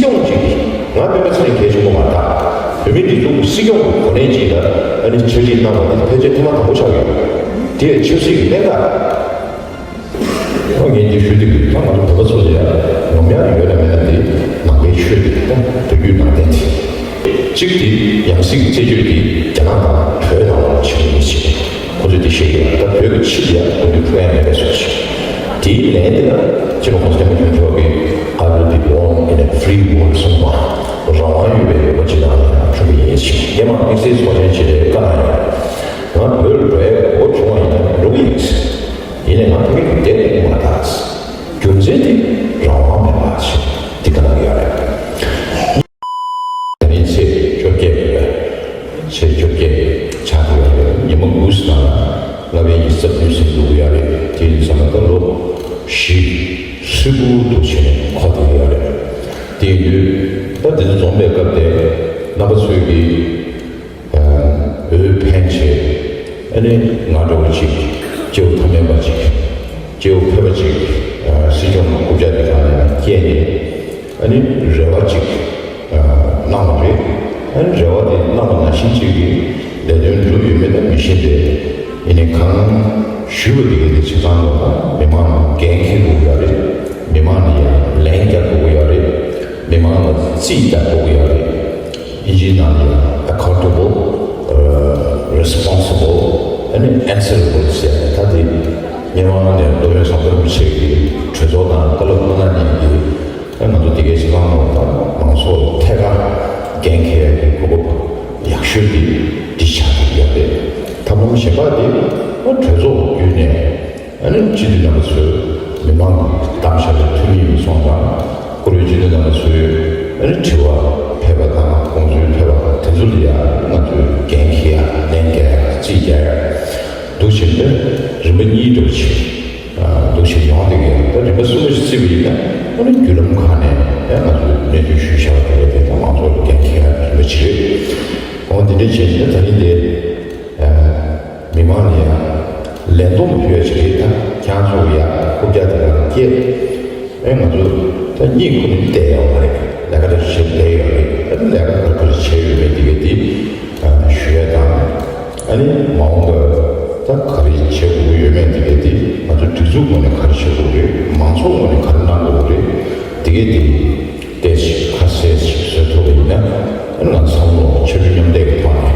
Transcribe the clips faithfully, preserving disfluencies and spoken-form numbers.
སྐྱོང་གཅིག་གིས་ང་སྤེན་པ་ཚེ་རིང་གལ་ཆེན་པོ་མ་རེད། བོད་མིའི་སྒྲིག་འཛུགས་སྲིད་སྐྱོང་གི་གོ་གནས་ཅིག་ལ་ཨ་ནི་ཆབ་སྲིད་གནང་བ་དེ་ཕལ་ཆེར་ཐེངས་མ་དང་པོ་ཆགས་ཡོད། དེ་ཡང་ཆབ་སྲིད་ཀྱི་གནད་འགག་ཨོ་ངས་འདི་ཞུ་འདོད་ཀྱི་ད་ང་ཚོ་བོད་པ་ཚོ་ལ་ཡང་ངོམ་ཡག་ཡོད་ན་མེད་ན་དེ་ནང་པའི་ཆོས་དེ་ད་བོད་བརྒྱུད་ནང་བསྟན་དེ། གཅིག་དེ་ཡང་སྲིད་ཀྱི་རྩད་གཅོད་དེ་རྒྱ་ནག་དང་བོད་ནང་ལ་བྱེད་ཀྱི་ཡིན་ཞེས་ཁོ་ཚོས་དེ་བཤད་ཀྱི་ཡོད། ད་བོད་ཀྱི་ཕྱི་ལ་ཡང་སྐུ་མདུན་འཁྲུག་ཡ་མེད་པའི་བཟོ་ཞིག་དེའི་ལན་དེ་ལ་སྤྱི་ནོར་༸གོང་ས་༸སྐྱབས་མགོན་ཆེན་པོ་མཆོག་གིས། I will be born in a free world གསུངས་པ། རང་དབང་ཡོད་པའི་འོས་པ་ཅིག་ནང་ལ་ཡང་འཁྲུངས་པ་ཡིན་ཞེས་སྔོན་མ་དམིགས་བསལ་ཚོགས་ཆེན་ཆེད་ལས་བཀའ་གནང་ཡོད། ང་བོད་ལ་འགྲོ་ཡའི་གོ་སྐབས་བྱུང་བ་ཡིན་ན་འགྲོ་གི་ཡིན། ཡིན་ནའི་ང་ཕ་གི་བསྡད་ཐུབ་ཀྱི་མ་རེད་ད། རྒྱུ་མཚན་དེ་རང་དབང་མེད་པ་ཞིག་འདི་ག་ལ་ཡོད་རེད། ད་རིང་ཚེས་བཅོ་བརྒྱད་རེད། ཚེས་བཅོ་བརྒྱད་ཆགས་ཀྱི་ཡོད་རེད། ཉི་མ་དགུ་ཙམ་ལ་ལྔ་པའི་ཉི་ཤུ་རྩ་བདུན་ཟིན་འགྲོ་གི་ཡོད་རེད། དེ་ཡིན་ཙང་ད་ལོ་བཞི་ཧྲིལ་པོ་འདུག་བྱས་ནས་འཁོར་བསྡད་ཀྱི་ཡོད་རེད། དེ་ཡིན་དུས་ད་འདི་ཚོ་འཛོམས་པའི་སྐབས་དེ་རྣམ་པ་ཚོས་ཀྱིས། འོས་འཕེན་བྱས། ཨ་ནི་ང་འདྲ་བོ་ཅིག་སྐྱེ་བོ་ཐ་མལ་པ་ཅིག་སྐྱེ་བོ་ཕལ་པ་ཅིག་སྲིད་སྐྱོང་རྐུབ་བཀྱག་དེ་སྒང་ནས་བསྐྱལ་ནས། ཨ་ནི་རེ་བ་ཅིག་གནང་བ་རེད། ཨ་ནི་རེ་བ་དེ་གནང་བ་ནང་བཞིན་ཅིག་གི་ལས་དོན་འགྲུབ་ཡོད་མེད་ད་མི་ཤེས་ཏེ། ཡིན་ནའི་གང་ཞུས་པ་དེ་གའི་དེ་བྱེད་སྟངས་ལ་མི་མང་ལ་འགན་འཁྱེར་དགོས་ཡོད་རེད། མི་མང་ལ་ཡང་ལན་རྒྱག་དགོས་ཡོད་རེད། མི་མང་ལ་རྩིས་རྒྱག་དགོས་ཡོད་རེད། དབྱིན་ཇིའི་ནང་ལ་accountable, responsible, and answerable ཟེར་ཡ་ད་དེ་སྔོན་མ་ནས་སློབ་དཔོན་ཟམ་པ་རིན་པོ་ཆེ་གིས་གྲོས་ཚོགས་དང་བཀའ་སློབ་གནང་མཁན་གྱི་ང་ཚོ་དེ་གའི་ཕྱི་ནང་ལོགས་དང་མང་ཚོགས་ཐད་ཀར་འགན་འཁྱེར་ཡ་གི་གོ་སྐབས་ཡག་ཤོས་དེ་འདི་ཆགས་ཀྱི་ཡོད་རེད། ཐབས་ལམ་གཞན་པ་དེ་གྲོས་ཚོགས་བརྒྱུད་ནས། ཨ་ནི་སྤྱི་འཐུས་རྣམ་པ་ཚོས་མི་མང་གི་གཏམ་བཤད་ལ་ཐོན་མཁན་ཡིན་སོང་ཙང་། བཀུར་འོས་སྤྱི་འཐུས་རྣམ་པ་ཚོས་ཨ་ནི་དྲི་བ་ཕེབས་པ་དང་དགོངས་ཚུལ་ཕེབས་པ་དེ་ཚོ་ལ་ཡང་ང་ཚོས་འགན་འཁྱེར་ཡ་ལན་རྒྱག་ཡ་རྩིས་རྒྱག་ཡ་འདུག་བྱས་ཏེ་རིམ་པ་གཉིས་འགྲོ་བྱེད། འདུག་བྱེད་ཡོང་བསྡད་ཀྱི་ཡོད། ད་རིམ་པ་གསུམ་པ་ཞིག་བརྩིས་པ་ཡིན་ན་ཨ་ནི་བརྒྱུད་ལམ་ཁག་ནས་ཡང་ང་ཚོས་གནས་ཚུལ་ཞུས་བཞག་པ་དེ་ལ་དེ་དང་མང་ཚོགས་ལ་འགན་འཁྱེར་ཡ་རིམ་པ་བྱེད། འོ་འདི་འདྲ་བྱས་ནས་ད་རིང་དེ། མི་མང་ལ་ཡང་ལན་སྟོང་ཕུལ་ཡ་ཞིག་རེད། ད་ཁྱེད་རང་ཚོ་ཡ་རྐུབ་བཀྱག་དེ་ལ་སྐྱེལ། ཨེ་ང་ཚོ་ད་གཉིད་ཁུག་ནས་བསྡད་ཡོད་མ་རེད། ལས་ཀ་འདྲ་བྱེད་བསྡད་ཡོད་རེད། ཨ་ནི་ལས་ཀ་ག་ག་བྱས་ཡོད་མེད་དེ་ག་དེ་ཞུ་ཡ་དང་། ཨ་ནི་མ་འོངས་པར་ད་ག་རེ་བྱེད་དགོས་ཀྱི་ཡོད་མེད་དེ་ག་དེ་ང་ཚོ་སྒྲིག་འཛུགས་ངོས་ནས་ག་རེ་བྱེད་དགོས་རེད། མང་ཚོགས་ངོས་ནས་ག་རེ་གནང་དགོས་རེད། དེ་ག་དེ་ཏོག་ཙམ་ཁ་གསལ་ཞིག་བཟོ་ཐུབ་པ་ཡིན་ན། ཨ་ནི་ང་ཚོ་བསམ་བློ་ཆབ་སྲིད་མཉམ་འདེགས་ཀྱི་ཐོག་ནས།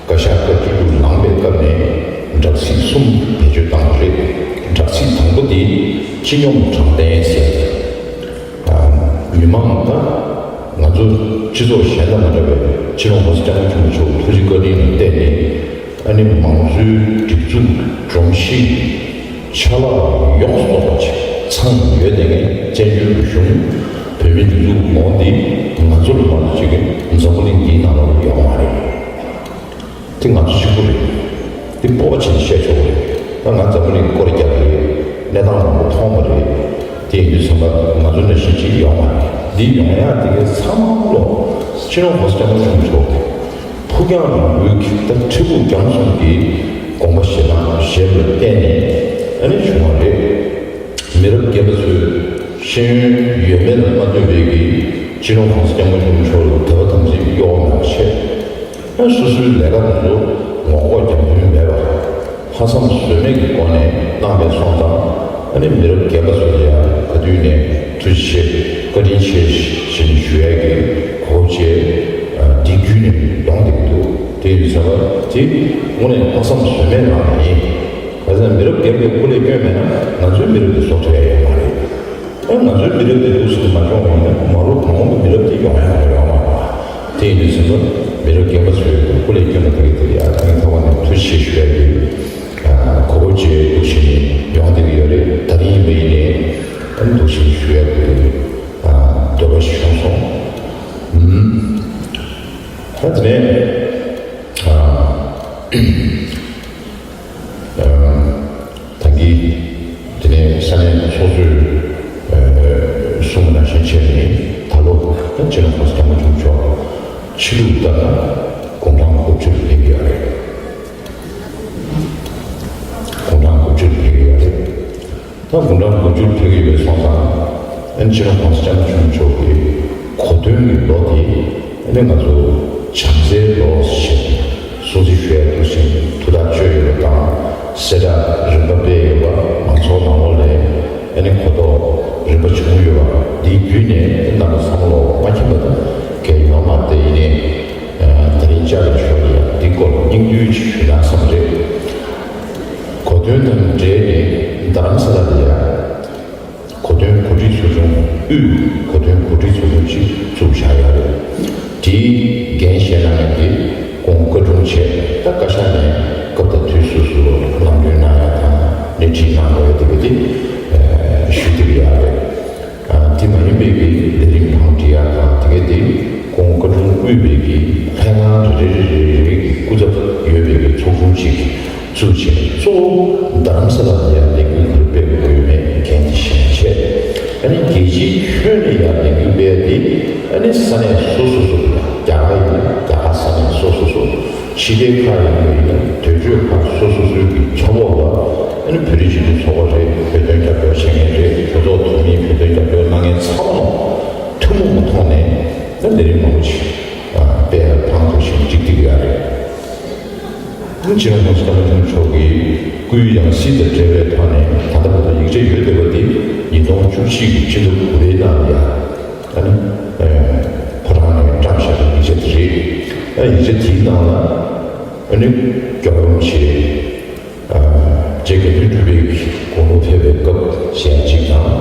བཀའ་ཤག་སྐབས་བཅུ་དྲུག་ལངས་པའི་སྐབས་ནས་དྲག་ཚིག་གསུམ་བེད་སྤྱོད་བཏང་བ་རེད། དྲག་ཚིག་དང་པོ་དེ་སྤྱི་སྙོམས་དྲང་བདེན་ཟེར། མི་མང་ད་ང་ཚོ་སྤྱི་ཚོགས་གཞན་དང་མ་འདྲ་བའི་སྤྱི་ནོར་༸གོང་ས་༸སྐྱབས་མགོན་ཆེན་པོ་མཆོག་ཐུགས་རྗེ་བཀའ་དྲིན་ལ་བརྟེན་ནས་ཨ་ནི་མང་གཙོའི་སྒྲིག་འཛུགས་སྒྲོམ་གཞི་ཆ་ལག་ཡོངས་སུ་རྫོགས་པ་ཅིག་ཚང་ཡོད་དེ་ངས་བཙན་བྱོལ་གྱི་གཞུང་བོད་མིའི་སྒྲིག་འཛུགས་ངོ་འདི་ང་ཚོ་ལ་མ་གཏོགས་ཅིག་འཛམ་བུ་གླིང་འདིའི་ནང་ལ་ཡོད་མ་རེད། དེ་ང་ཚོ་གཅིག་པུ་རེད། དེ་སྤོབས་པ་བྱས་ནས་བཤད་ཆོག་གི་རེད། ད་ང་འཛམ་བུ་གླིང་སྐོར་རྒྱག་གི་རེད། གནས་སྟངས་མང་པོ་མཐོང་བ་རེད། དེ་ཡིན་དུས་ཙམ་པ་ང་ཚོ་འདྲ་བཞིན་གཅིག་ཡོང་བ་རེད། འདི་ཡོང་ཡག་དེ་གའི་ཚང་མ་ལོ་སྤྱི་ནོར་༸གོང་ས་༸སྐྱབས་མགོན་ཆེན་པོ་མཆོག་ཕུགས་རྒྱང་རིང་པོའི་གི་ད་ཁྲི་དབུགས་རྒྱང་གསུམ་གྱི་དགོངས་པ་བཞེས་སྟངས་བཞེས་པ་ལ་བརྟེན་ནས་ཨ་ནི་བྱུང་བ་རེད། མི་རབས་རྒན་པ་ཚོས་ཤེས་ཡོན་ཡོད་མེད་ལ་མ་ལྟོས་པའི་གི་སྤྱི་ནོར་༸གོང་ས་༸སྐྱབས་མགོན་ཆེན་པོ་མཆོག་ལ་དད་པ་དམ་ཚིག་གཡོ་བ་མེད་པ་བྱས། ཨ་སོ་སོའི་ལས་ཀ་དེ་ཚོ་ངོ་ལྐོག་རྒྱབ་མདུན་མེད་པར་ལྷག་བསམ་ཟོལ་མེད་ཀྱི་སྒོ་ནས་གནང་བའི་སོང་ཙང་། ཨ་ནི་མི་རབས་རྒན་པ་ཚོ་ལ་ཡང་ག་དུས་ནས་ཐུགས་རྗེ་ཆེ་བཀའ་དྲིན་ཆེ་ཞེས་ནས་ཞུ་ཡས་ཀྱི་གོ་སྐབས་བཅས་འདི་བརྒྱུད་ནས་ཡོང་བསྡད་ཀྱི་འདུག་དེ་ཡིན་ཙང་དེ་དངོས་གནས་ལྷག་བསམ་ཟོལ་མེད་རང་ཡིན། ག་ཚོད་མི་རབས་རྒན་པའི་སྐུ་ལས་བསྐྱོན་མེད་ན་ང་ཚོའི་མི་རབས་དེ་བཟོ་ཐུབ་ཡ་ཡོད་མ་རེད། ཨ་ང་ཚོའི་མི་རབས་དེ་འདུག་སེ་མ་སྐྱོང་བ་ཡིན་ན་མ་འོངས་པའི་མི་རབས་དེ་ཡོང་ཡ་ཡོད་མ་རེད། དེ་ཡིན་དུས་ཙམ་པ་མི་རབས་རྒན་པ་ཚོས་སྐུ་ལས་བསྐྱོན་པ་དེ་ག་དེ་ཡ་ཐེངས་ཐོག་ནས་ཐུགས་རྗེ་ཆེ་ཞུ་ཡ་ཡོད། གོ་སྐབས་བཅས་འདུག་སེ་ཡོང་བསྡད་ཀྱི་ཡོད་རེད། ད་རིང་མ་ཡིན་ནའི་ཨ་འདུག་སེ་ཞུ་ཡ་དེ་འདོད་པ་ཞིག་བྱུང་སོང་། ཨ་དེ་ནས་ཨ། ད་གིན་དེ་ནས་ས་གནས་ཚོགས་གཙོས་གསུངས་པ་ནང་བཞིན་བྱས་ནས་ད་ལོ་ད་སྤྱི་ནོར་༸གོང་ས་༸སྐྱབས་མགོན་ཆེན་པོ་མཆོག་ཕྱི་ལུགས་ལྟར་ན་དགུང་གྲངས་དགུ་བཅུ་ལ་ཕེབས་ཀྱི་ཡོད་རེད། དགུང་གྲངས་དགུ་བཅུ་ལ་ཕེབས་ཀྱི་ཡོད་རེད། ད་དགུང་གྲངས་དགུ་བཅུ་ལ་ཕེབས་ཀྱི་ཡོད་སོང་ཙང་ཨ་ནི་སྤྱི་ནོར་༸གོང་ས་༸སྐྱབས་མགོན་ཆེན་པོ་མཆོག་གིས་ གོ་སྟོན་གྱི་ལོ་དེ་ཨ་ནི་ང་ཚོ་བྱམས་བརྩེའི་ལོ་ཞེས་སྲུང་བརྩི་ཞུ་ཡ་འདུག་ཅིང་ཐུགས་ཐག་གཅོད་ཡོད་པ་དང་གསལ་བསྒྲགས་རིམ་པ་སྤེལ་ཡོད་པ་མང་ཚོགས་ནང་ལོགས་ལ་ཨ་ནི་གོ་རྟོགས་རིམ་པ་བྱུང་ཡོད་པ་འདི་བརྒྱུད་ནས་རྣམ་པ་ཚང་མ་ལོ་མ་མཁྱེན་པ་དང་གལ་ཡོད་མ་རེད། ཡིན་ནའི་ད་རིང་བཅར་བའི་ཞོར་ལ་ཡང་འདི་སྐོར་ལ་སྙིང་བསྡུས་ཅིག་ཞུ་ན་བསམ་རེད། གོ་སྟོན་དང་འབྲེལ་ནས་རྡ་རམ་ས་ལ་ལ་ཡང་གོ་སྟོན་གོ་སྒྲིག་ཚོགས་ཆུང་དབུས་གོ་སྟོན་གོ་སྒྲིག་ཚོགས་ཆུང་ཅིག་བཙུགས་བཞག་ཡོད་རེད། དེའི་འགན་བཞེས་གནང་མཁན་དེ་ཁོང་བཀའ་དྲུང་ཆེ་ད་བཀའ་ཤག་ནས་སྐབས་དང་དུས་སོ་སོར་ལམ་སྟོན་གནང་ཡ་དང་སྣེ་ཁྲིད་གནང་དགོས་ཡ་དེ་ག་དེ་ཞུ་བསྡད་ཀྱི་ཡོད་རེད། དེ་མ་ཡིན་པའི་གི་ལས་རིམ་གང་སྒྲིག་ཡ་དང་དེ་ག་དེ་ཁོང་བཀའ་དྲུང་དབུས་པའི་གི་ལྷན་ཁང་རེ་རེ་རེ་རེ་གི་སྐུ་ཚབ་ཡོད་པའི་གི་ཚོགས་ཆུང་ཅིག་བཙུགས་བྱས་གཙོ་བོ་རྡ་རམ་ས་ལ་ལ་ཡང་ལས་འགུལ་ག་རེ་སྤེལ་དགོས་ཡོད་མེད་འགན་དེ་བཞེས་བྱས། ཨ་ནི་རྒྱལ་སྤྱིའི་ཁྱོན་ནས་ཡང་ལས་འགུལ་སྤེལ་ཏེ་ཨ་ནི་ས་གནས་སོ་སོ་སོ་ལ་རྒྱ་གར་ཡིན་ན་རྒྱ་གར་ས་གནས་སོ་སོ་སོ་ཕྱི་རྒྱལ་ཁག་ཡིན་པ་ཡིན་ན་དོན་གཅོད་ཁག་སོ་སོ་སོའི་གི་ཁྱབ་འོག་ལ་ཨ་ནི་བོད་རིགས་སྤྱི་མཐུན་ཚོགས་པ་རེད། བོད་དོན་རྒྱབ་སྐྱོར་བྱེད་མཁན་རེད། གྲོས་ཚོགས་འཐུས་མི་བོད་དོན་རྒྱབ་སྐྱོར་གནང་མཁན་ཚང་མ་ལ་ཐུན་མོང་མ་ཐོག་ནས་ཨ་ནི་ལས་རིམ་མང་པོ་ཞིག་སྤེལ་ཡ་དང་དུ་ཞིག་འགྲིག་འགྲིག་ཡ་རེད། སྤྱི་ནོར་༸གོང་ས་༸སྐྱབས་མགོན་ཆེན་པོ་མཆོག་གི་སྐུའི་ཡང་སྲིད་དང་འབྲེལ་བའི་ཐོག་ནས་ད་ལྟ་བར་དུ་ཡིག་ཆ་ཡོད་བསྡད་པ་དེ་ཉིས་སྟོང་བཅུ་གཅིག་གི་ཕྱི་ཟླ་དགུ་པའི་ནང་ལ་ཡང་ཨ་ནི་ཕོ་བྲང་ནས་བཀྲམ་བཞག་པའི་ཡིག་ཆ་དེ་རེད། ཨ་ཡིག་ཆ་དེའི་ནང་ལ་ཨ་ནི་རྒྱལ་བ་རིན་པོ་ཆེ་རྗེ་དགེ་འདུན་གྲུབ་པའི་དགུང་ལོ་ཕེབས་པའི་སྐབས་ཞེས་གཅིག་དང་།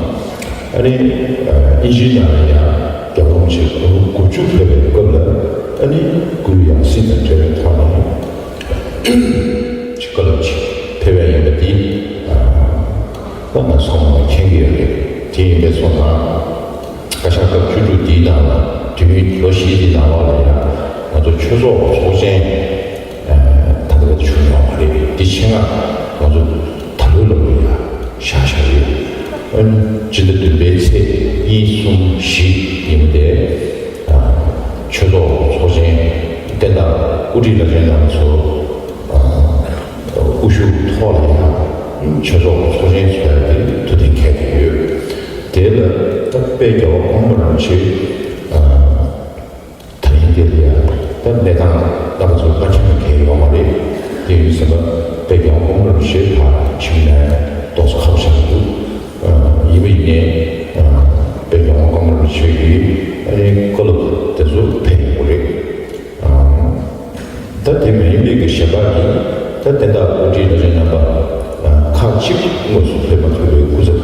ཨ་ནི་ཨིན་ཇིའི་ནང་ལ་ཡང་རྒྱལ་བ་རིན་པོ་ཆེ་དགུང་ལོ་དགུ་བཅུ་ཕེབས་པའི་སྐབས་ལ་ཨ་ནི་སྐུའི་ཡང་སྲིད་དང་འབྲེལ་བའི་ཐོག་ནས་ཅིག་བཀའ་སློབ་ཅིག་ཕེབས་པ་ཡིན་པ་འདི་ད་ང་ཚང་མ་མཁྱེན་གྱི་ཡོད་རེད། དེ་ཡིན་པའི་སོང་ཙང་བཀའ་ཤག་སྐབས་བཅུ་དྲུག་འདིའི་ནང་ལ་དུས་ཡུན་ལོ་བཞི་འདིའི་ནང་ལོགས་ལ་ཡང་ང་ཚོ་ཆོས་ཚོགས་ཚོགས་ཆེན་ད་ལྟ་བར་དུ་བྱུང་ཡོད་མ་རེད། འདི་ཆེད་མངགས་ང་ཚོ་ད་ལོའི་ལོ་ལ་ཡང་བཞག་བཞག་ཡོད། ཨ་ནི་སྤྱི་ཟླ་བདུན་པའི་ཚེས་གཉིས་གསུམ་བཞི་ཡིན་པ་དེ་ཆོས་ཚོགས་ཚོགས་ཆེན་བསྟན་བདག་དབུ་ཁྲིད་བླ་ཆེན་རྣམ་ཚོ་དབུ་བཞུགས་ཐོག་ལ་ཡང་ཆོས་ཚོགས་ཚོགས་ཆེན་ཚོགས་ཡ་དེ་ཐུགས་གཏན་འཁེལ་བསྡད་ཡོད། དེ་ལ་ད་དཔལ་རྒྱལ་བ་ཀོང་པོ་རིན་པོ་ཆེ་ད་རིང་འདིར་ཡང་ད་གནས་སྟངས་རྣམ་པ་ཚོ་མ་མཁྱེན་པ་གང་ཡང་ཡོད་མ་རེད། དེ་ཡིན་ཟེར་ན་དཔལ་རྒྱལ་བ་ཀོང་པོ་རིན་པོ་ཆེ་ཕར་ཁྱིམ་ནས་རྡོག་རྩ་ཁ་པོ་ཆགས་འདུག་ཡིན་པ་ཡིན་ནའི་དཔལ་རྒྱལ་བ་ཀོང་པོ་རིན་པོ་ཆེ་གིས་ཨ་ནི་བཀའ་སློབ་དེ་ཚོ་ཕེབས་ཡོང་གི་རེད། ད་དེ་མ་ཡིན་པའི་གི་གཞན་པ་གི་ད་བསྟན་བདག་དབུ་ཁྲིད་བླ་ཆེན་རྣམ་པ་ཁག་ཅིག་དངོས་སུ་ཕེབས་མ་ཐུབ་པའི་སྐུ་ཚབ་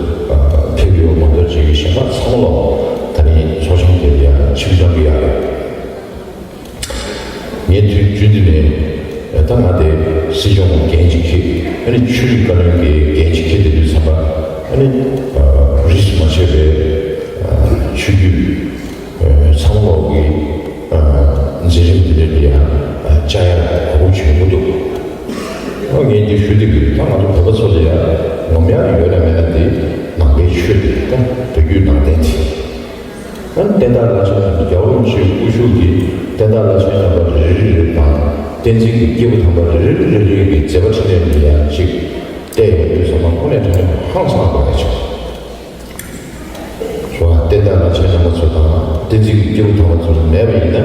ཕེབས་ཡོད་མ་གཏོགས་ཅིག་གི་གཞན་པ་ཚང་མ་ལ་ད་རིང་ཚོགས་ཆེན་དེ་ལ་ཡང་ཆིབས་བསྒྱུར་གི་ཡོད་རེད། ངས་དུས་རྒྱུན་དུ་ནས་ད་ང་དེ་སྲིད་སྐྱོང་འགན་ཅིག་འཁྱེར་ཨ་ནི་ཆོས་རིག་བཀའ་བློན་གྱི་འགན་ཅིག་འཁྱེར་དེ་དུས་ཚང་མ་ཨ་ནི་རིས་སུ་མ་ཆད་པའི་ཆོས་བརྒྱུད། ཚང་མ་ལོག་གི་མཛད་རིམ་འདི་འདྲ་འདི་ཡང་བཅའ་ཡག་གོ་སྐབས་བྱུང་གི་འདུག་ཨ་ངས་འདི་ཞུ་འདོད་ཀྱི་ད་ང་ཚོ་བོད་པ་ཚོ་ལ་ཡང་ངོམ་ཡག་ཡོད་ན་མེད་ན་འདི་ནང་པའི་ཆོས་འདི་ད་བོད་བརྒྱུད་ནང་བསྟན་འདི་ཨ་བསྟན་བདག་བླ་ཆེན་རྣམས་རྒྱལ་བ་རིན་པོ་ཆེའི་སྐུ་ཞབས་ཀྱི་བསྟན་བདག་བླ་ཆེན་རྣམ་པ་རེ་རེ་རེ་དང་བསྟན་འཛིན་གྱི་སྐྱེས་བུ་དམ་པ་རེ་རེ་རེ་རེ་གི་མཛད་པ་འཕྲིན་ལས་འདི་ཡང་གཅིག་བལྟས་ཡོང་དུས་ཚང་མ་དངོས་གནས་དྲང་གནས་ཧང་སངས་དགོས་ཡ་ཆེ། ཞུ་བ་བསྟན་བདག་བླ་ཆེན་རྣམ་པ་ཚོ་དང་བསྟན་འཛིན་གྱི་སྐྱེས་བུ་དམ་པ་ཚོ་མེད་པ་ཡིན་ན་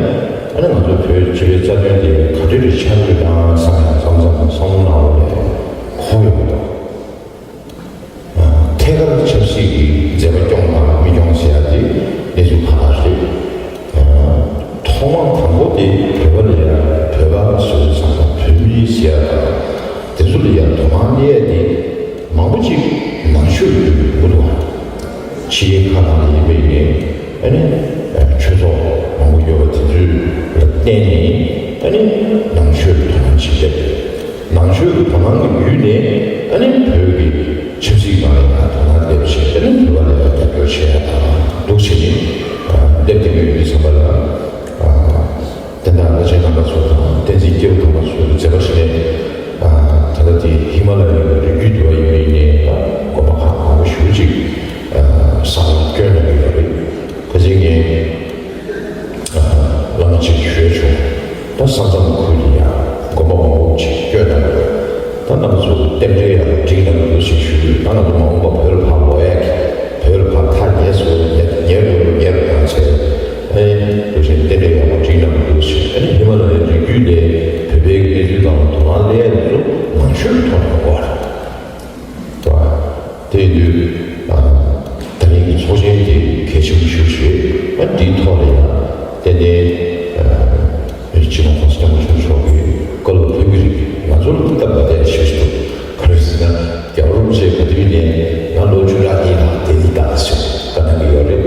ཨ་ནི་ང་ཚོ་བོད་སྤྱི་པའི་རྩ་དོན་དེ་ག་འདྲ་རེ་ཆགས་ཡོད་ན་བསམ་ཡང་བསམ་བསམ་བསམ་བློ་ནང་ལོགས་ནས་འཁོར་ཡོང་གི་འདུག་ཐད་ཀར་ཆབ་སྲིད་ཀྱི་མཛད་པ་སྐྱོང་དང་མི་སྐྱོང་ཟེར་ཡ་དེ་གནས་ཚུལ་ཁག་ཁག་རེད། ཐོག་མ་དང་པོ་དེ་བོད་པ་ལ་ཡང་བོད་པ་བཟོས་ཙང་བོད་མི་ཟེར་ཡ་དང་དེ་ཚོ་ལ་ཡང་དོ་སྣང་སླེབས་ཡ་དེ། མང་པོ་ཅིག་ནང་ཆོས་ཀྱི་འོག་ཏུ་ཕྱི་རྒྱལ་ཁག་ནང་ལ་ཡིན་པ་ཡིན་ནའི་ཨ་ནི་ཆོས་ཚོགས་མང་པོ་ཡོད་པ་དེ་ཚོ་ལ་བརྟེན་ནས་ཨ་ནི་ནང་ཆོས་ཀྱི་དོ་སྣང་བྱེད་བསྡད་པ་རེད། ནང་ཆོས་ཀྱི་དོ་སྣང་གི་བརྒྱུད་ནས་ཨ་ནི་བོད་ཀྱི་ཆབ་སྲིད་སྒང་ལ་ཡང་དོ་སྣང་སླེབས་བྱས་ཨ་ནི་བོད་པ་ལ་ཡང་རྒྱབ་སྐྱོར་བྱེད་ཡ་དང་འདུག་བྱས་ནས་སླེབས་བསྡད་པའི་ཡུལ་དུ་ཚང་པ་ལ། བསྟན་བདག་བླ་ཆེན་རྣམ་པ་ཚོ་དང་བསྟན་འཛིན་སྐྱེས་བུ་དམ་པ་ཚོའི་མཛད་པ་ཞིག་ནས། ད་ལྟ་དེ་ཧི་མ་ལ་ཡའི་རི་རྒྱུད་འདི་བ་ཡིན་པའི་ནས་དགོན་པ་ཁག་མང་པོ་ཞེ་པོ་ཅིག་བསགས་ནས་བསྐྱོན་གནང་གི་ཡོད་རེད། ཁ་སང་ངས་བླ་མ་ཅིག་ཞུ་ཡ་བྱུང་། ད་ས་མཚམས་ཁུལ་དུ་ཡང་དགོན་པ་མང་པོ་ཅིག་བསྐྱོན་གནང་གི་ཡོད། ད་རྣམ་པ་ཚོ་རྟེན་འབྲེལ་ཡང་འགྲིག་གནང་གི་འདུག་ཅེས་ཞུ་གི་ཡོད། ད་ང་ཚོ་མ་འོངས་པ་བོད་ལ་ཕར་ལོག་ཡ་གི་བོད་ལ་ཕར་ཐག་ཉེ་སུ་ཉེ་ཉེ་རུ་ཉེ་རུ་བཏང་བྱས། ཨེ། ལས་བོད་པའི་གནས་ཚུལ་སྒང་ལ་དོ་སྣང་སླེབས་ཡ་དེ་ཚོ་ནང་ཆོས་ཀྱི་ཐོག་ནས་ཡོང་བ་རེད། དེ་ཡིན་དུས་ད་རིང་གི་ཚོགས་ཆེན་དེ་གལ་ཆེན་པོ་ཞིག་རེད། འདིའི་ཐོག་ལ་ཡང་ཏན་ཏན་སྤྱི་ནོར་༸གོང་ས་༸སྐྱབས་མགོན་ཆེན་པོ་མཆོག་གིས་བཀའ་སློབ་ཕེབས་ཀྱི་རེད། ང་ཚོར་སྟབས་མ་བདེ་ཞེ་པོ་ཞིག་འདུག་ག་རེ་ཟེར་ན། རྒྱལ་བ་རིན་པོ་ཆེ་ག་དུས་ནས་ང་ལོ་བཅུ་ཕྲག་གཉིས་ལྷག་བསྡད་ཀྱི་ད་ཞེས་བཀའ་གནང་གི་ཡོད་རེད།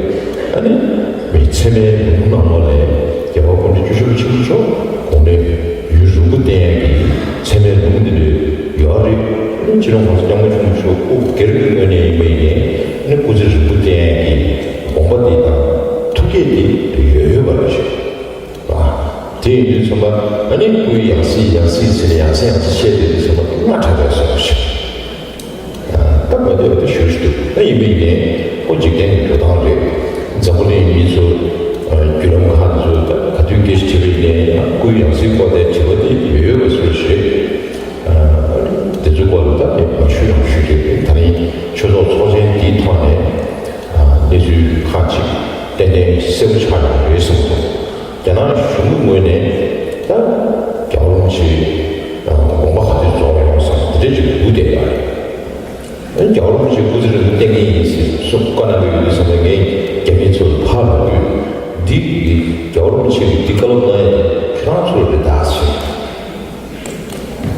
ཨ་ནི་མི་ཚད་མའི་ལུང་ནང་ལོགས་ནས་རྒྱལ་བ་སྐུ་ཕྲེང་བཅུ་བཞི་པ་ཆེན་པོ་མཆོག་དགུང་ལོ་ཡུན་རིང་པོ་བརྟན་ཡག་གི་ཚད་མའི་ལུང་དེ་འདྲ་ཡོད་རེད། ཨ་ནི་སྤྱི་ནོར་༸གོང་ས་༸སྐྱབས་མགོན་ཆེན་པོ་མཆོག་སྐུ་སྒེར་གྱི་ངོས་ནས་ཡིན་པ་ཡིན་ནའི་ཨ་ནི་སྐུ་ཚེ་རིང་པོ་བརྟན་ཡག་གི་དགོངས་པ་འདི་དང་ཐུགས་བསྐྱེད་འདི་ཡོད་ཡོད་པ་རེད། དེ་ཡིན་དུས་ཙམ་པ་ཨ་ནི་སྐུའི་ཡང་སྲིད་ཡང་སྲིད་ཟེར་ནས་ཡང་སེ་ཡང་སེ་བཤད་དུས་ཙམ་པ་སྔ་དྲགས་པའི་བཟོ་འདྲ་ཞིག་སྟབས་མ་བདེ་བ་དེ་ཞེ་པོ་ཞིག་འདུག་ད་ཡིན་པ་ཡིན་ནའི་ཁོ་འཇིག་རྟེན་གྱི་འགྲོ་སྟངས་རེད། འཛམ་བུ་གླིང་མི་ཚོ་བརྒྱུད་ལམ་ཁག་ཚོ་ད་ག་དུས་སྐད་ཆ་དྲིས་པ་ཡིན་ནའི་སྐུའི་ཡང་སྲིད་སྐོར་དེ་དྲི་བ་དེ་ཡོད་ཡོད་པ་བཟོ་འདྲ་ཞིག་རེད། དེ་ཚོའི་སྐོར་ལ་ད་ངས་མ་ཞུ་ཡང་ཞུ་གི་རེད། ད་རིང་ཆོས་ཚོགས་ཚོགས་ཆེན་འདིའི་ཐོག་ནས་གནས་ཚུལ་ཁག་ཅིག་ཏན་ཏན་གསལ་པོ་ཆགས་ཡོང་རེད་བསམ་འདུག་རྒྱ་ནག་གཞུང་གི་ངོས་ནས་ད་རྒྱལ་བ་རིན་པོ་ཆེའི་དགོངས་པ་ག་དུས་རྫོགས་ཡོང་བསམ་དེ་འདྲ་ཅིག་སྒུག་བསྡད་ཡོད་རེད། རྒྱལ་བ་རིན་པོ་ཆེ་སྐུ་ཚེ་རིང་པོ་བརྟན་གྱི་ཡིན་ཟེར་གསུངས་བཀའ་གནང་གི་ཡོད་དུས་ཙམ་པ་ངས་རྒྱ་མི་ཚོ་ལ་ཕར་ལབ་དུས། འདི་གི་རྒྱལ་བ་རིན་པོ་ཆེ་གིས་འདི་བཀའ་སློབ་གནང་ཡ་དེ་ཁྱེད་རང་ཚོ་རེད་ད་ཟེར།